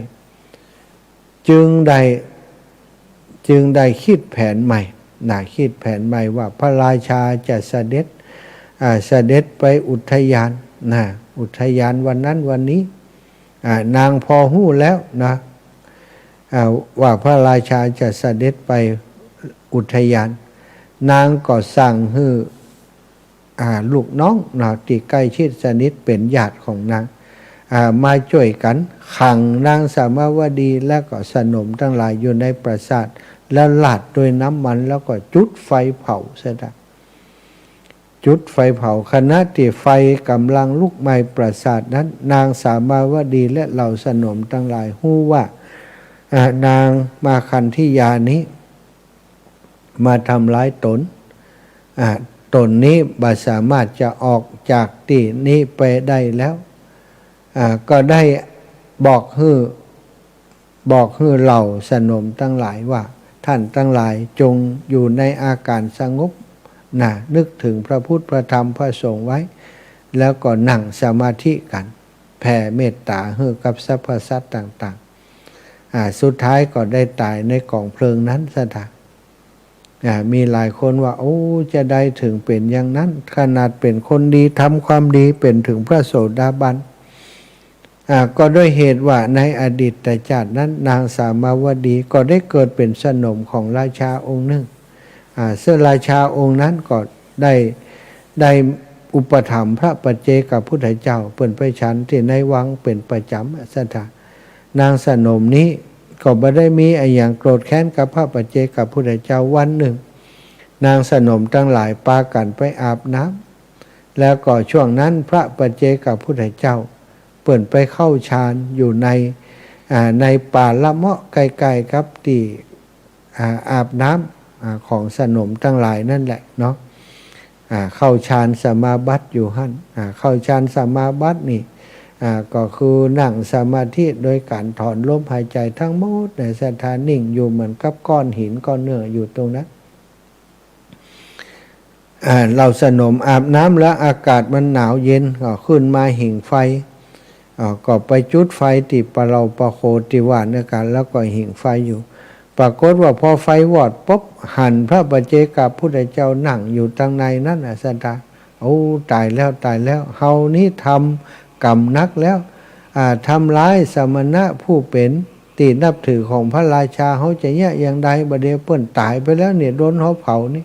จึงได้ จึงได้กึ๊ดแผนใหม่นะ กึ๊ดแผนใหม่ว่าพระราชาจะเสด็จ อ่า เสด็จไปอุทยานนะ อุทยานวันนั้นวันนี้ อ่า นางพอฮู้แล้วนะ อ่า ว่าพระราชาจะเสด็จไปอุทยาน นางก็สั่งหื้อ อ่า ลูกน้องเนาะ ตี้ใก้ชิดสนิทเป๋นญาติของนาง อ่า มาจ้วยกั๋นขังนางสามาวดี แล้วก็สนมตังหลายอยู่ในปราสาท แล้วราดด้วยน้ำมัน แล้วก็จุดไฟเผาเสีย จุดไฟเผา ขณะตี้ไฟก่ำลังลุกไหม้ปราสาทนั้น นางสามาวดีและเหล่าสนมตังหลายฮู้ว่า อ่า นางมาคันธิยานี้ มาทำร้ายต๋น อ่า ต๋นนี้บ่สามารถจะออกจากตี้นี้ไปได้แล้ว อ่า ก็ได้บอกหื้อ บอกหื้อเหล่าสนมตังหลายว่า ท่านตังหลายจงอยู่ในอาก๋านสงบนะ นึกถึงพระพุทธ พระธรรม พระสงฆ์ไว้ แล้วก็นั่งสมาธิกั๋น แผ่เมตต๋าหื้อกับสรรพสัตว์ต่างๆ อ่า สุดท้ายก็ได้ต๋ายในก๋องเพลิงนั้นเสีย อ่า มีหลายคนว่า โอ้ จะใดเถิงเป๋นอย่างนั้น ขนาดเป๋นคนดี ทำความดี เป๋นเถิงพระโสดาบัน อ่า ก็ด้วยเหตุว่าในอดีตชาตินั้น นางสามาวดีก็ได้เกิดเป๋นสนมของราชาองค์หนึ่ง อ่า ซึ่งราชาองค์นั้นก็ได้ ได้อุปถัมภ์พระปัจเจกพุทธเจ้า เปิ้นไปฉันตี้ในวังเป๋นประจ๋ำ ศรัทธา นางสนมนี้ก็บ่ได้มีอะหยังโกรธแค้นกับพระปัจเจกพุทธเจ้า วันหนึ่ง นางสนมตังหลายปากั๋นไปอาบน้ำ แล้วก็ช่วงนั้นพระปัจเจกพุทธเจ้า เปิ้นไปเข้าฌานอยู่ใน อ่า ในป่าละเมาะใก้ๆ กับตี้ อ่า อาบน้ำ อ่า ของสนมตังหลายนั่นแหละเนาะ อ่า เข้าฌานสมาบัติอยู่หั้น อ่า เข้าฌานสมาบัตินี่ อ่า ก็คือนั่งสมาธิโดยก๋านถอนลมหายใจ๋ตึงหมดในศรัทธา นิ่งอยู่เหมือนกับก้อนหินก้อนเนื้ออยู่ตรงนั้น อ่า เหล่าสนมอาบน้ำแล้วอากาศมันหนาวเย็น ก็ขึ้นมาผิงไฟ อ่า ก็ไปจุดไฟตี้ปะเลาปะโคตี้ว่าเนื้อกั๋น แล้วก็ผิงไฟอยู่ ปรากฏว่าพอไฟวอดปุ๊บ หันพระปัจเจกพุทธเจ้านั่งอยู่ตังในนั้นน่ะ ศรัทธา โอ้ ต๋ายแล้ว ต๋ายแล้ว เฮานี้ทำกรรมหนักแล้ว อ่า ทำร้ายสมณะผู้เป๋นตี้นับถือของพระราชา เฮาจะเยียะอย่างใด บ่าเดี่ยวเปิ้นต๋ายไปแล้วเนี่ย โดนเฮาเผานี่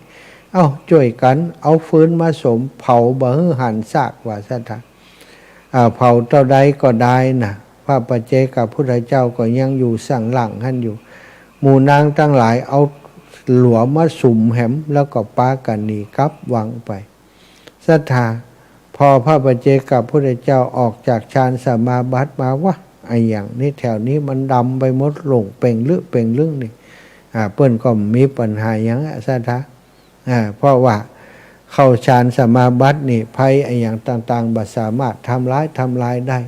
เอ้า จ้วยกั๋นเอาฟืนมาสุมเผาบ่หื้อหันซาก ว่าศรัทธา อ่า เผาเต้าใดก็ได้น่ะ พระปัจเจกพุทธเจ้าก็ยังอยู่ข้างหลังหั้นอยู่ หมู่นางตังหลายเอาหลัวมาสุมแหม แล้วก็ปากั๋นหนีกลับวังไป ศรัทธา พอพระปัจเจกพุทธเจ้าออกจากฌานสมาบัติมา วะ อะหยังนี่ แถวนี้มันดำไปหมด หลงเป่งลึเป่งลึงนี่ อ่า เปิ้นก็มีปัญหาหยังอะ ศรัทธา อ่า เพราะว่าเข้าฌานสมาบัตินี่ ภัยอะหยังต่างๆ บ่สามารถทำร้าย ทำลายได้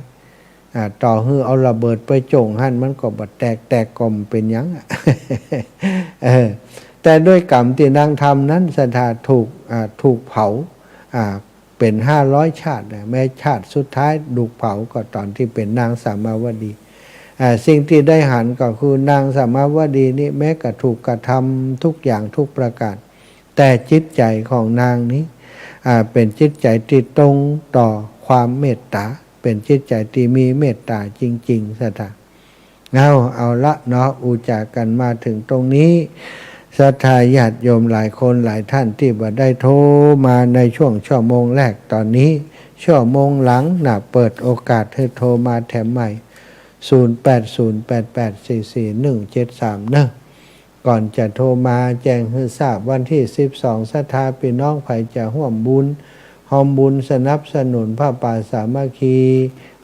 อ่า ต่อหื้อเอาระเบิดไปโจ้งหั้น มันก็บ่แตก แตกก็บ่เป๋นหยังอะ เออ แต่ด้วยกรรมตี้นางทำนั้น ศรัทธา ถูก อ่า ถูกเผา อ่า เป๋นห้าร้อยชาตินะ แม้ชาติสุดท้ายถูกเผาก็ต๋อนตี้เป๋นนางสามาวดี อ่า สิ่งตี้ได้หันก็คือนางสามาวดีนี่ แม้กระถูกกระทำทุกอย่างทุกประก๋าน แต่จิตใจ๋ของนางนี้ อ่า เป๋นจิตใจ๋ตี้ตรงต่อความเมตต๋า เป๋นจิตใจ๋ตี้มีเมตต๋าจริงๆ ศรัทธา เอา เอาละเนาะ อู้จ๋ากั๋นมาเถิงตรงนี้ ศรัทธาญาติโยมหลายคนหลายท่านตี้บ่ได้โทรมาในช่วงชั่วโมงแรกต๋อนนี้ ชั่วโมงหลังน่ะ เปิดโอกาสหื้อโทรมาแถมใหม่ ศูนย์แปดศูนย์แปดแปดสี่สี่หนึ่งเจ็ดสาม เนาะ ก่อนจะโทรมาแจ้งหื้อทราบ วันตี้สิบสอง ศรัทธาปี้น้องใผจะฮ่วมบุญ ฮ่วมบุญสนับสนุนผ้าป่าสามัคคี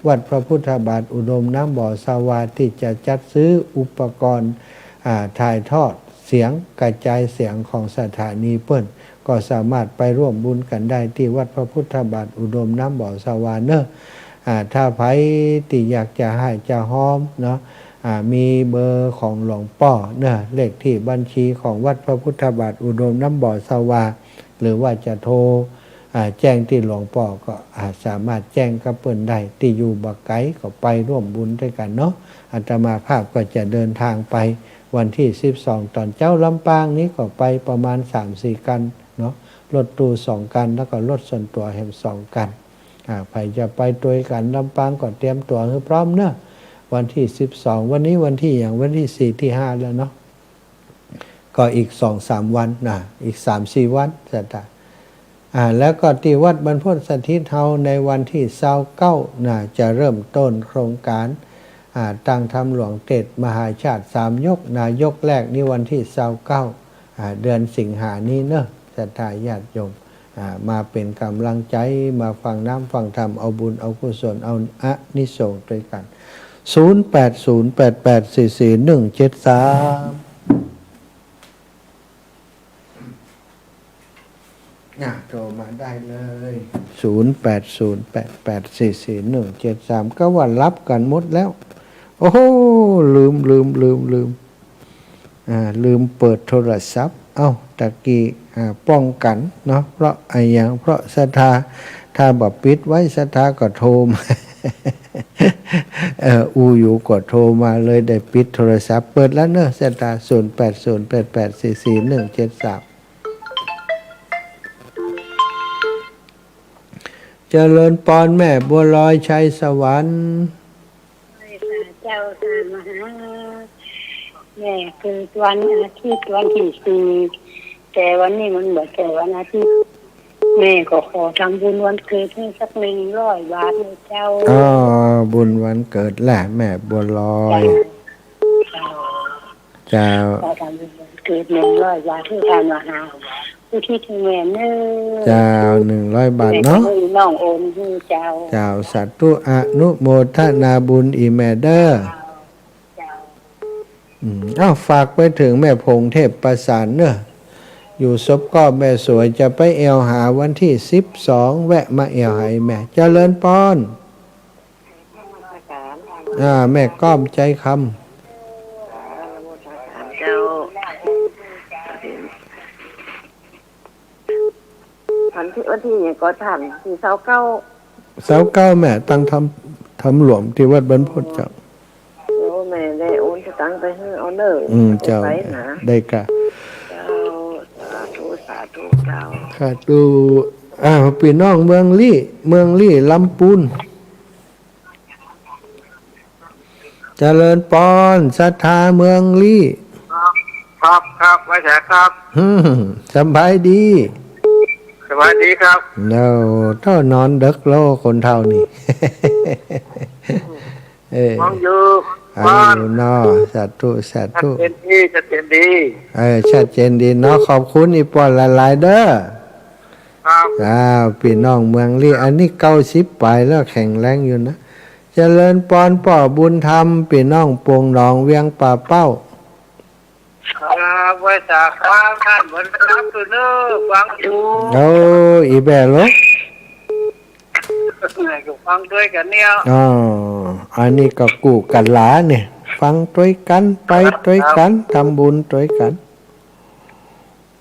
วัดพระพุทธบาทอุดมน้ำบ่อสวา ตี้จะจัดซื้ออุปกรณ์ อ่า ถ่ายทอดเสียง กระจายเสียงของสถานีเปิ้น ก็สามารถไปฮ่วมบุญกั๋นได้ตี้วัดพระพุทธบาทอุดมน้ำบ่อสวาเนาะ อ่า ถ้าใผตี้อยากจะฮ่ายจะฮอมเนาะ อ่า มีเบอร์ของหลวงป้อเนาะ เลขตี้บัญชีของวัดพระพุทธบาทอุดมน้ำบ่อสว่าง หรือว่าจะโทร อ่า แจ้งตี้หลวงป้อก็ อ่า สามารถแจ้งกับเปิ้นได้ ตี้อยู่บ่ไก๋ก็ไปร่วมบุญตวยกั๋นเนาะ อาตมาภาพก็จะเดินทางไปวันตี้สิบสองต๋อนเจ๊า ลำปางนี้ก็ไปประมาณสามสี่คันเนาะ รถตู้สองคัน แล้วก็รถส่วนตั๋วแหมสองคัน อ่า ใผจะไปตวยกั๋นลำปางก็เตรียมตั๋วหื้อพร้อมเนาะ วันตี้สิบสอง วันนี้วันตี้หยัง วันตี้สี่ตี้ห้าแล้วเนาะ ก็อีกสองสามวันนะ อีกสามสี่วัน ศรัทธา อ่า แล้วก็ตี้วัดบรรพตสถิตเฮาในวันตี้ซาวเก้านะ จะเริ่มต้นโครงก๋าน อ่า ตั้งธรรมหลวงเตสน์มหาชาติสามยกนะ ยกแรกนี้วันตี้ซาวเก้า อ่า เดือนสิงหานี้เนาะ ศรัทธาญาติโยม อ่า มาเป๋นก๋ำลังใจ๋ มาฟังน้ำฟังธรรม เอาบุญเอากุศล เอาอานิสงส์ตวยกั๋น ศูนย์แปดศูนย์แปดแปดสี่สี่หนึ่งเจ็ดสาม อ่ะ โทรมาได้เลย ศูนย์แปดศูนย์แปดแปดสี่สี่หนึ่งเจ็ดสาม ก็ว่าหลับกั๋นหมดแล้ว โอ้โห ลืม ลืม ลืม ลืม อ่า ลืมเปิดโทรศัพท์ เอ้า ตะกี้ อ่า ป้องกั๋นเนาะ เพราะอะหยัง เพราะศรัทธา ถ้าบ่ปิดไว้ ศรัทธาก็โทรมา เออ อู้อยู่ก็โทรมา เลยได้ปิดโทรศัพท์ เปิดแล้วเนาะ ศรัทธา ศูนย์แปดศูนย์แปดแปดสี่สี่หนึ่งเจ็ดสาม เจริญปอนแม่บัวลอย ชัยสวรรค์ ไหว้สาเจ้าค่ะ มาหา แม่เกิดวันอาทิตย์ วันตี้สี่ แต่วันนี้มันบ่ใจ้วันอาทิตย์ แม่ก็ขอทำบุญวันเกิดหื้อสักหนึ่งร้อยบาทนะเจ้า อ๋อ บุญวันเกิดแหละแม่บัวลอย เจ้า เจ้า เจ้า ขอทำบุญวันเกิดหนึ่งร้อยบาทหื้อตามาหา อุทิศหื้อแม่เน่อ เจ้า หนึ่งร้อยบาทเนาะ แม่ก็หื้อน้องโอนหื้อเจ้า เจ้า สาธุ อนุโมทนาบุญอีแม่เด้อ เจ้า อืม เอ้า ฝากไปเถิงแม่ผงเทพประสานเนาะ อยู่ศพก็แม่สวย จะไปแอ่วหาวันตี้สิบสอง แวะมาแอ่วหาแม่ เจริญปอน อ่า แม่ก้อม ใจคำ เจ้า วันตี้ วันตี้หยังก็ท่าน ตี้ซาวเก้า ซาวเก้า แม่ตั้งธรรม ธรรมหลวงตี้วัดบรรพตเจ้า โอ้ แม่ได้โอนสตางค์ไปหื้อเอาเน่อ อืม เจ้า ไปนะ ได้ก่ะ เจ้า สาธุ สาธุ เจ้า สาธุ อ่า ปี้น้องเมืองลี้ เมืองลี้ ลำปูน เจริญปอน ศรัทธาเมืองลี้ ครับ ครับ ครับ ไหว้สาครับ อืม สบายดี สบายดีครับ โอ้ เต้านอนเดิกโลคนเฒ่านี่ เออ ฟังอยู่ เออ ฟัง เนาะ สาธุ สาธุ ชัดเจนดี ชัดเจนดี เออ ชัดเจนดีเนาะ ขอบคุณอีป้อหลายๆ เด้อ ครับ อ้าว ปี้น้องเมืองลี้ อันนี้เก้าสิบป๋ายแล้ว แข็งแรงอยู่นะ เจริญปอนป้อบุญธรรม ปี้น้องปงหนอง เวียงป่าเป้า ครับ ไหว้สาครับ ท่านบนรับตัวเนอ ฟังอยู่ โอ้ อีแบ่ลก ไหนก็ฟังตวยกั๋นเนี่ย อ๋อ อันนี้ก็กู้กั๋นหลาเนี่ย ฟังตวยกั๋น ไปตวยกั๋น ครับ ทำบุญตวยกั๋น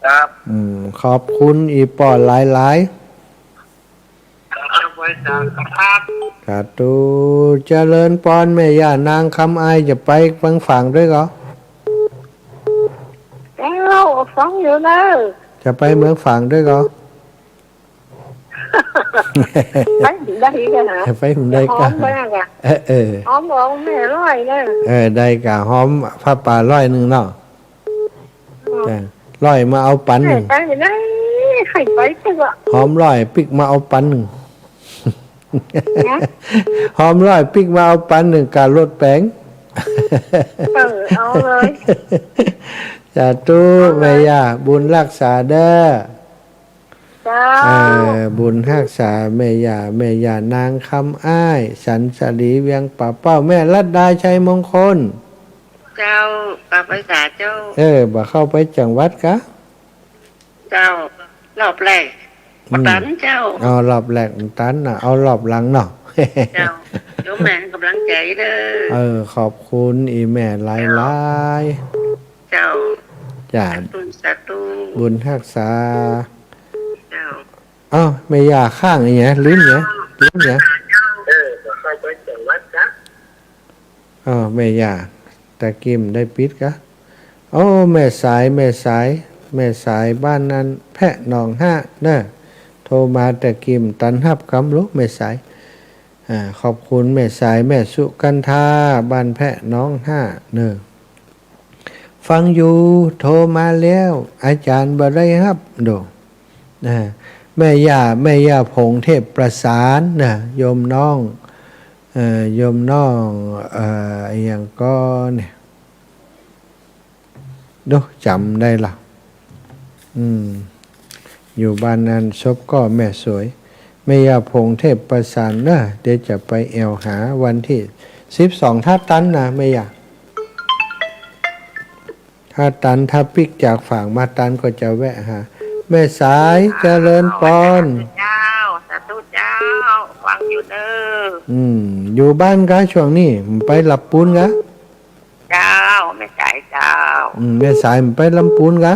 ครับ อืม ขอบคุณอีป้อหลายๆ ครับ ไหว้สาครับ สาธุ เจริญปอนแม่ย่านางคำอาย จะไปเมืองฝางตวยก่อ เจ้า ฟังอยู่เนอ จะไปเมืองฝางตวยก่อ ไปได้ก่ะนะ ไปได้ก่ะ ฮ้อมไปก่ะ เออ เออ ฮ้อมเอาแม่ร้อยเนอ เออ ได้ก่ะ ฮ้อมผ้าป่าร้อยนึ่งเนาะ อืม จ้ะ ร้อยมาเอาปันนึ่ง แม่ไปได้ ใค่ไปเต๊อะ ฮ้อมร้อยปิ๊กมาเอาปันนึ่ง ฮะ ฮ้อมร้อยปิ๊กมาเอาปันนึ่ง ก่ารถแป๋ง เออ เอาเลย สาธุ เอาเลย แม่ย่า บุญฮักษาเด้อ เจ้า เออ บุญฮักษาแม่ย่า แม่ย่านางคำอ้าย สันสลี เวียงป่าเป้า แม่รัตดา ชัยมงคล เจ้า กลับไปสาเจ้า เออ บ่เข้าไปจังหวัดกะ เจ้า รอบแรก อืม บ่ตันเจ้า อ๋อ รอบแรกบ่ตันนะ เอารอบหลังเนาะ เจ้า โยมแม่ให้ก๋ำลังใจ๋เน่อ เออ ขอบคุณอี่แม่หลายๆ เจ้า จ้า สาธุ สาธุ บุญฮักษา เจ้า อ้าว แม่ย่าค้างอีกเนี่ย ลืมเนี่ย ลืมเนี่ย เออ บ่ค่อยไปจังหวัดจ้ะ อ้าว แม่ย่า ตะกี้บ่ได้ปิดกะ โอ้ แม่สาย แม่สาย แม่สายบ้านนั้นแพะหนองฮะเน่อ โทรมาตะกี้บ่ตันฮับกำลูก แม่สาย อ่า ขอบคุณแม่สาย แม่สุกันธา บ้านแพะหนองฮะเน่อ ฟังอยู่ โทรมาแล้ว อาจ๋ารย์บ่ได้ฮับโด อ่า แม่ย่า แม่ย่าผงเทพประสานนะ โยมน้อง เอ่อ โยมน้อง เอ่อ อะหยังก่อเนี่ย โด จ๋ำได้ละ อืม อยู่บ้านนั้นศพก็แม่สวย แม่ย่าผงเทพประสานเน่อ เดี๋ยวจะไปแอ่วหาวันตี้สิบสอง ถ้าตันนะแม่ย่า ถ้าตัน ถ้าปิ๊กจากฝากมาตันก็จะแวะหา แม่สาย เจริญปอน เจ้า สาธุเจ้า ฟังอยู่เน่อ อืม อยู่บ้านกะช่วงนี้ ไปลำปูนกะ เจ้า แม่สายเจ้า อืม แม่สายไปลำปูนกะ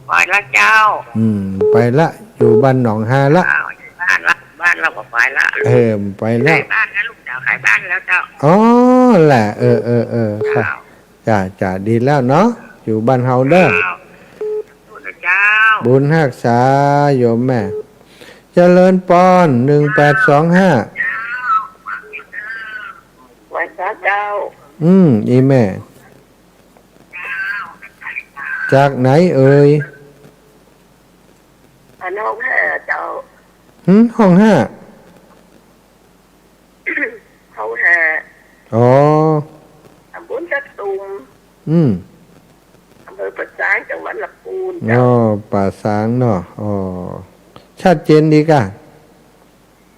ไปละเจ้า อืม ไปละ อยู่บ้านหนองฮาละ เจ้า อยู่บ้านละ บ้านเราก็ไปละ เออ ไปละ ขายบ้านนะ ลูกสาวขายบ้านแล้วเจ้า อ๋อ แหละ เออ เออ เออ เจ้า จ้า จ้า ดีแล้วเนาะ อยู่บ้านเฮาเน่อ เจ้า สาธุนะเจ้า บุญฮักษาโยมแม่ เจริญปอน หนึ่งแปดสองห้า ไหว้สาเจ้า อืม อี่แม่ จากไหนเอ่ย อันห้องห้าเจ้า หืม ห้องห้า ห้องห้า อ๋อ ตำบลตะตุ่ม อืม อำเภอป่าซาง จังหวัดลำพูน อ๋อ เจ้า ป่าซางเนาะ อ๋อ ชัดเจนดีกะ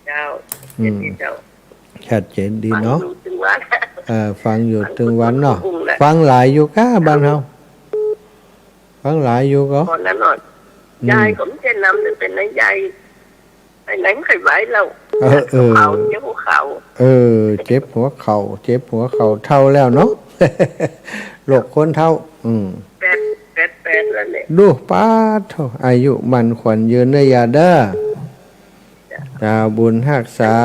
เจ้า อืม ชัดเจนดีเจ้า ชัดเจนดีเนาะ ฟังอยู่ตึงวัน เอ่อ ฟังอยู่ตึงวันเนาะ ฟังอยู่ตึงวันเนาะ ฟังหลายอยู่กะบ้านเฮา ฟังหลายอยู่กะ ก่อนนั้นเนาะ อืม ยายก็บ่เจ็บนำ เป๋นนายยาย ไปไหนบ่ค่อยไหวแล้ว เออ เออ หัวเข่า เจ็บหัวเข่า เออ เจ็บหัวเข่า เจ็บหัวเข่า เฒ่าแล้วเนาะ โรคคนเฒ่า อืม แปด แปด แปดแล้วเนี่ย ดู ป๊าดโธ่ อายุมั่นขวัญยืนเน่อยาเด้อ เจ้า บุญฮักษา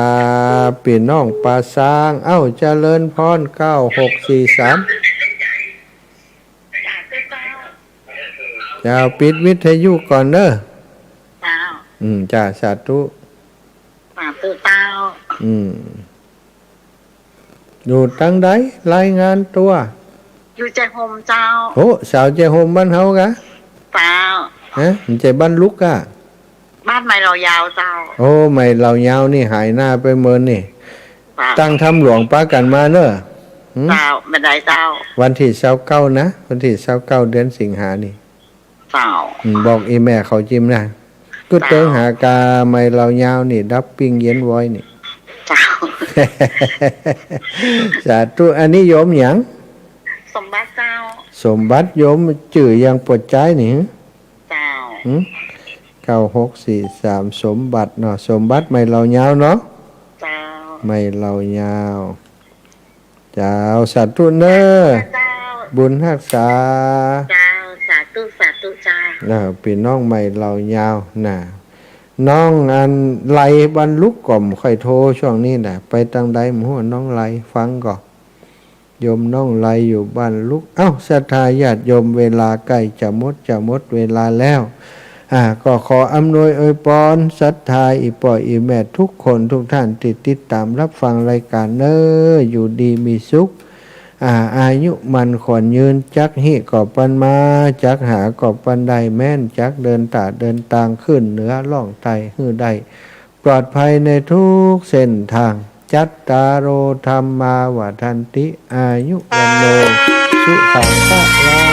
ปี้น้องป่าซาง เอ้า เจริญปอน เก้าหกสี่สาม เจ้า ปิดวิทยุก่อนเน่อ เจ้า อืม จ้า สาธุ สาธุเจ้า อืม อยู่ตังใด รายงานตั๋ว อยู่แจ้ห่มเจ้า โอ้ สาวแจ้ห่มบ้านเฮากะ เจ้า ฮะ บ่ใจ้บ้านลุกกะ บ้านใหม่เหล่ายาวเจ้า โอ้ ใหม่เหล่ายาวนี่หายหน้าไปเมินนี่ เจ้า ตั้งถ้ำหลวงปากั๋นมาเน่อ หืม เจ้า บ่ได้เจ้า วันตี้ซาวเก้านะ วันตี้ซาวเก้า เดือนสิงหานี่ เจ้า อืม บอกอี่แม่เขาจิมนะ กึ๊ดเติงหากา ใหม่เหล่ายาวนี่ ดับปิ้งเย็นว้อยนี่ เจ้า สาธุ อันนี้โยมหยัง สมบัติเจ้า สมบัติ โยมจื้อหยังปวดจ๊ายนี่ เจ้า หืม เก้าหกสี่สาม สมบัติเนาะ สมบัติใหม่เหล่ายาวเนาะ เจ้า ใหม่เหล่ายาว เจ้า สาธุเน่อ เจ้า บุญฮักษา เจ้า สาธุ สาธุเจ้า เออ ปี้น้องใหม่เหล่ายาวนะ น้องอันไลวันลุกก็บ่ค่อยโทรช่วงนี้นะ ไปตังใดบ่ฮู้ น้องไลฟังก่อ โยมน้องไลอยู่บ้านลุก เอ้า ศรัทธาญาติโยม เวลาใก้จะหมด จะหมดเวลาแล้ว อ่า ก็ขออำนวยอวยปอนศรัทธาอี่ป้ออี่แม่ทุกคนทุกท่านตี้ติดต๋ามฮับฟังรายก๋านเน่อ อยู่ดีมีสุข อ่า อายุมั่นขวัญยืน จักฮิก็ปันมา จักหาก็ปันได้แม้น จักเดินต๋าเดินตาง ขึ้นเหนือล่องใต้หื้อได้ ปลอดภัยในทุกเส้นตาง จัตตาโร ธัมมา วัฑฒันติ อายุ วัณโณ สุขัง พลัง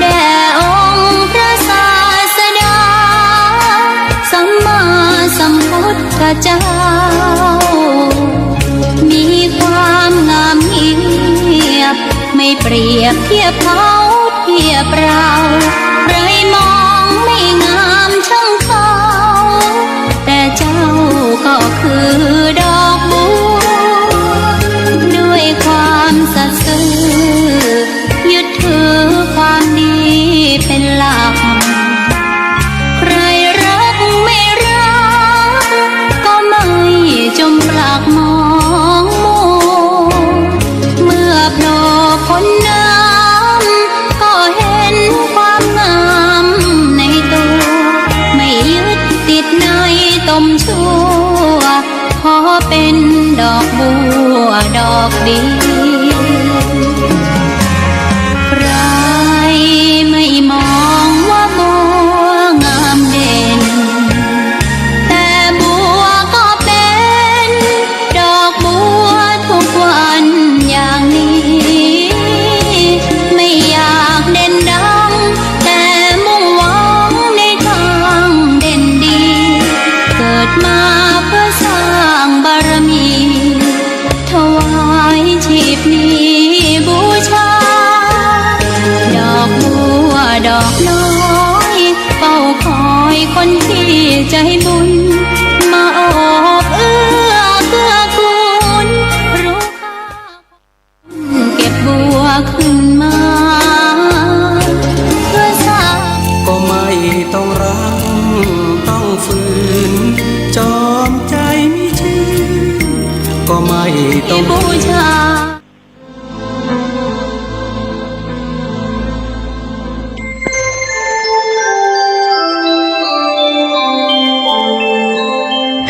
แด่องค์พระศาสดาสัมมาสัมพุทธเจ้า มีความงามเงียบ ไม่เปรียบเทียบเขาเทียบเรา ใครมองไม่งามช่างเขา แต่เจ้าก็คือดอกบัว ด้วยความสัตย์ซื่อ ยึดถือความดีเป็นหลัก ใครรักไม่รัก ก็ไม่จมปลักมองมัว เมื่อโผล่พ้นน้ำ ก็เห็นความงามในตัว ไม่ยึดติดในตมชั่ว ขอเป็นดอกบัวดอกเดียว ใครไม่มองว่าบัวงามเด่น แต่บัวก็เป็นดอกบัวทุกวันอย่างนี้ ไม่อยากเด่นดัง แต่มุ่งหวังในทางเด่นดี เกิดมาเพื่อสร้างบารมี ถวายชีพนี้บูชา ดอกบัวดอกน้อย เฝ้าคอยคนที่ใจบุญ มาโอบเอื้อเกื้อกูล รู้ค่า เก็บบัวขึ้นมาเพื่อสร้าง ก็ไม่ต้องรักต้องฝืน จอมใจมีชื่อ ก็ไม่ต้องบูชา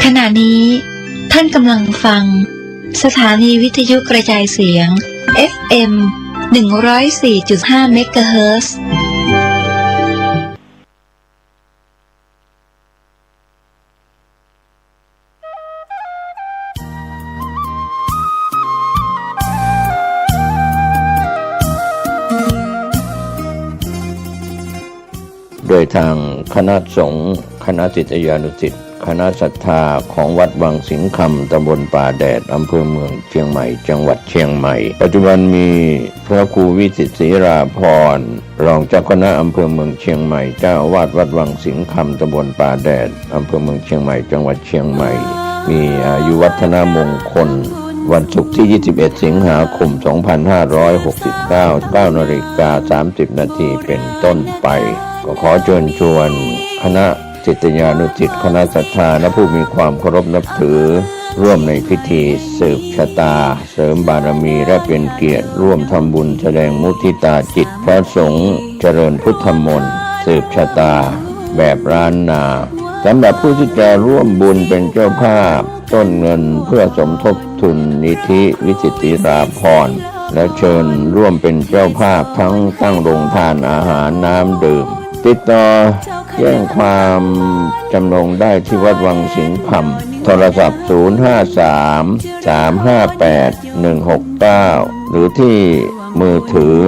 ขณะนี้ท่านกำลังฟัง สถานีวิทยุกระจายเสียง เอฟเอ็ม หนึ่งร้อยสี่จุดห้า เมกะเฮิรตซ์ โดยทางคณะสงฆ์ คณะศิษยานุศิษย์ คณะศรัทธาของวัดวังสิงห์คำ ตำบลป่าแดด อำเภอเมืองเชียงใหม่ จังหวัดเชียงใหม่ ปัจจุบันมีพระครูวิจิตรศรีราภรณ์ รองเจ้าคณะอำเภอเมืองเชียงใหม่ เจ้าอาวาสวัดวังสิงห์คำ ตำบลป่าแดด อำเภอเมืองเชียงใหม่ จังหวัดเชียงใหม่ มีอายุวัฒนมงคล วันศุกร์ที่ ยี่สิบเอ็ด สิงหาคม สองพันห้าร้อยหกสิบเก้า เก้านาฬิกาสามสิบนาทีเป็นต้นไป ก็ขอเชิญชวนคณะศิษยานุศิษย์ คณะศรัทธาและผู้มีความเคารพนับถือ ร่วมในพิธีสืบชะตา เสริมบารมี และเป็นเกียรติร่วมทำบุญแสดงมุทิตาจิต พระสงฆ์เจริญพุทธมนต์ สืบชะตาแบบล้านนา สำหรับผู้ที่จะร่วมบุญเป็นเจ้าภาพต้นเงินเพื่อสมทบทุนนิธิวิจิตรศรีราภรณ์ และเชิญร่วมเป็นเจ้าภาพทั้งตั้งโรงทานอาหารน้ำดื่ม ติดต่อแจ้งความจำนงได้ที่วัดวังสิงห์คำ โทรศัพท์ ศูนย์ ห้า สาม สาม ห้า แปด หนึ่ง หก เก้า หรือที่มือถือ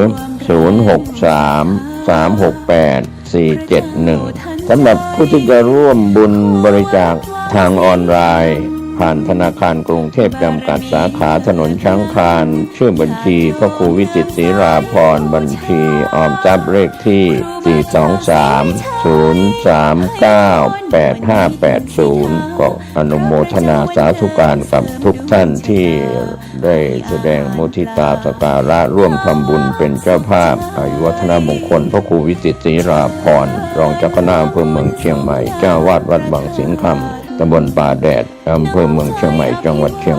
ศูนย์ หก สาม สาม หก แปด สี่ เจ็ด หนึ่ง สำหรับผู้ที่จะร่วมบุญบริจาคทางออนไลน์ ผ่านธนาคารกรุงเทพจำกัด สาขาถนนช้างคลาน ชื่อบัญชีพระครูวิจิตรศรีราภรณ์ บัญชีออมทรัพย์เลขที่ สี่ สอง สาม ศูนย์ สาม เก้า แปด ห้า แปด ศูนย์ ก็อนุโมทนาสาธุการกับทุกท่านที่ได้แสดงมุทิตาสักการะร่วมทำบุญเป็นเจ้าภาพ อายุวัฒนมงคลพระครูวิจิตรศรีราภรณ์ รองเจ้าคณะอำเภอเมืองเชียงใหม่ เจ้าอาวาสวัดวังสิงห์คำ ตำบลป่าแดด อำเภอเมืองเชียงใหม่ จังหวัดเชียง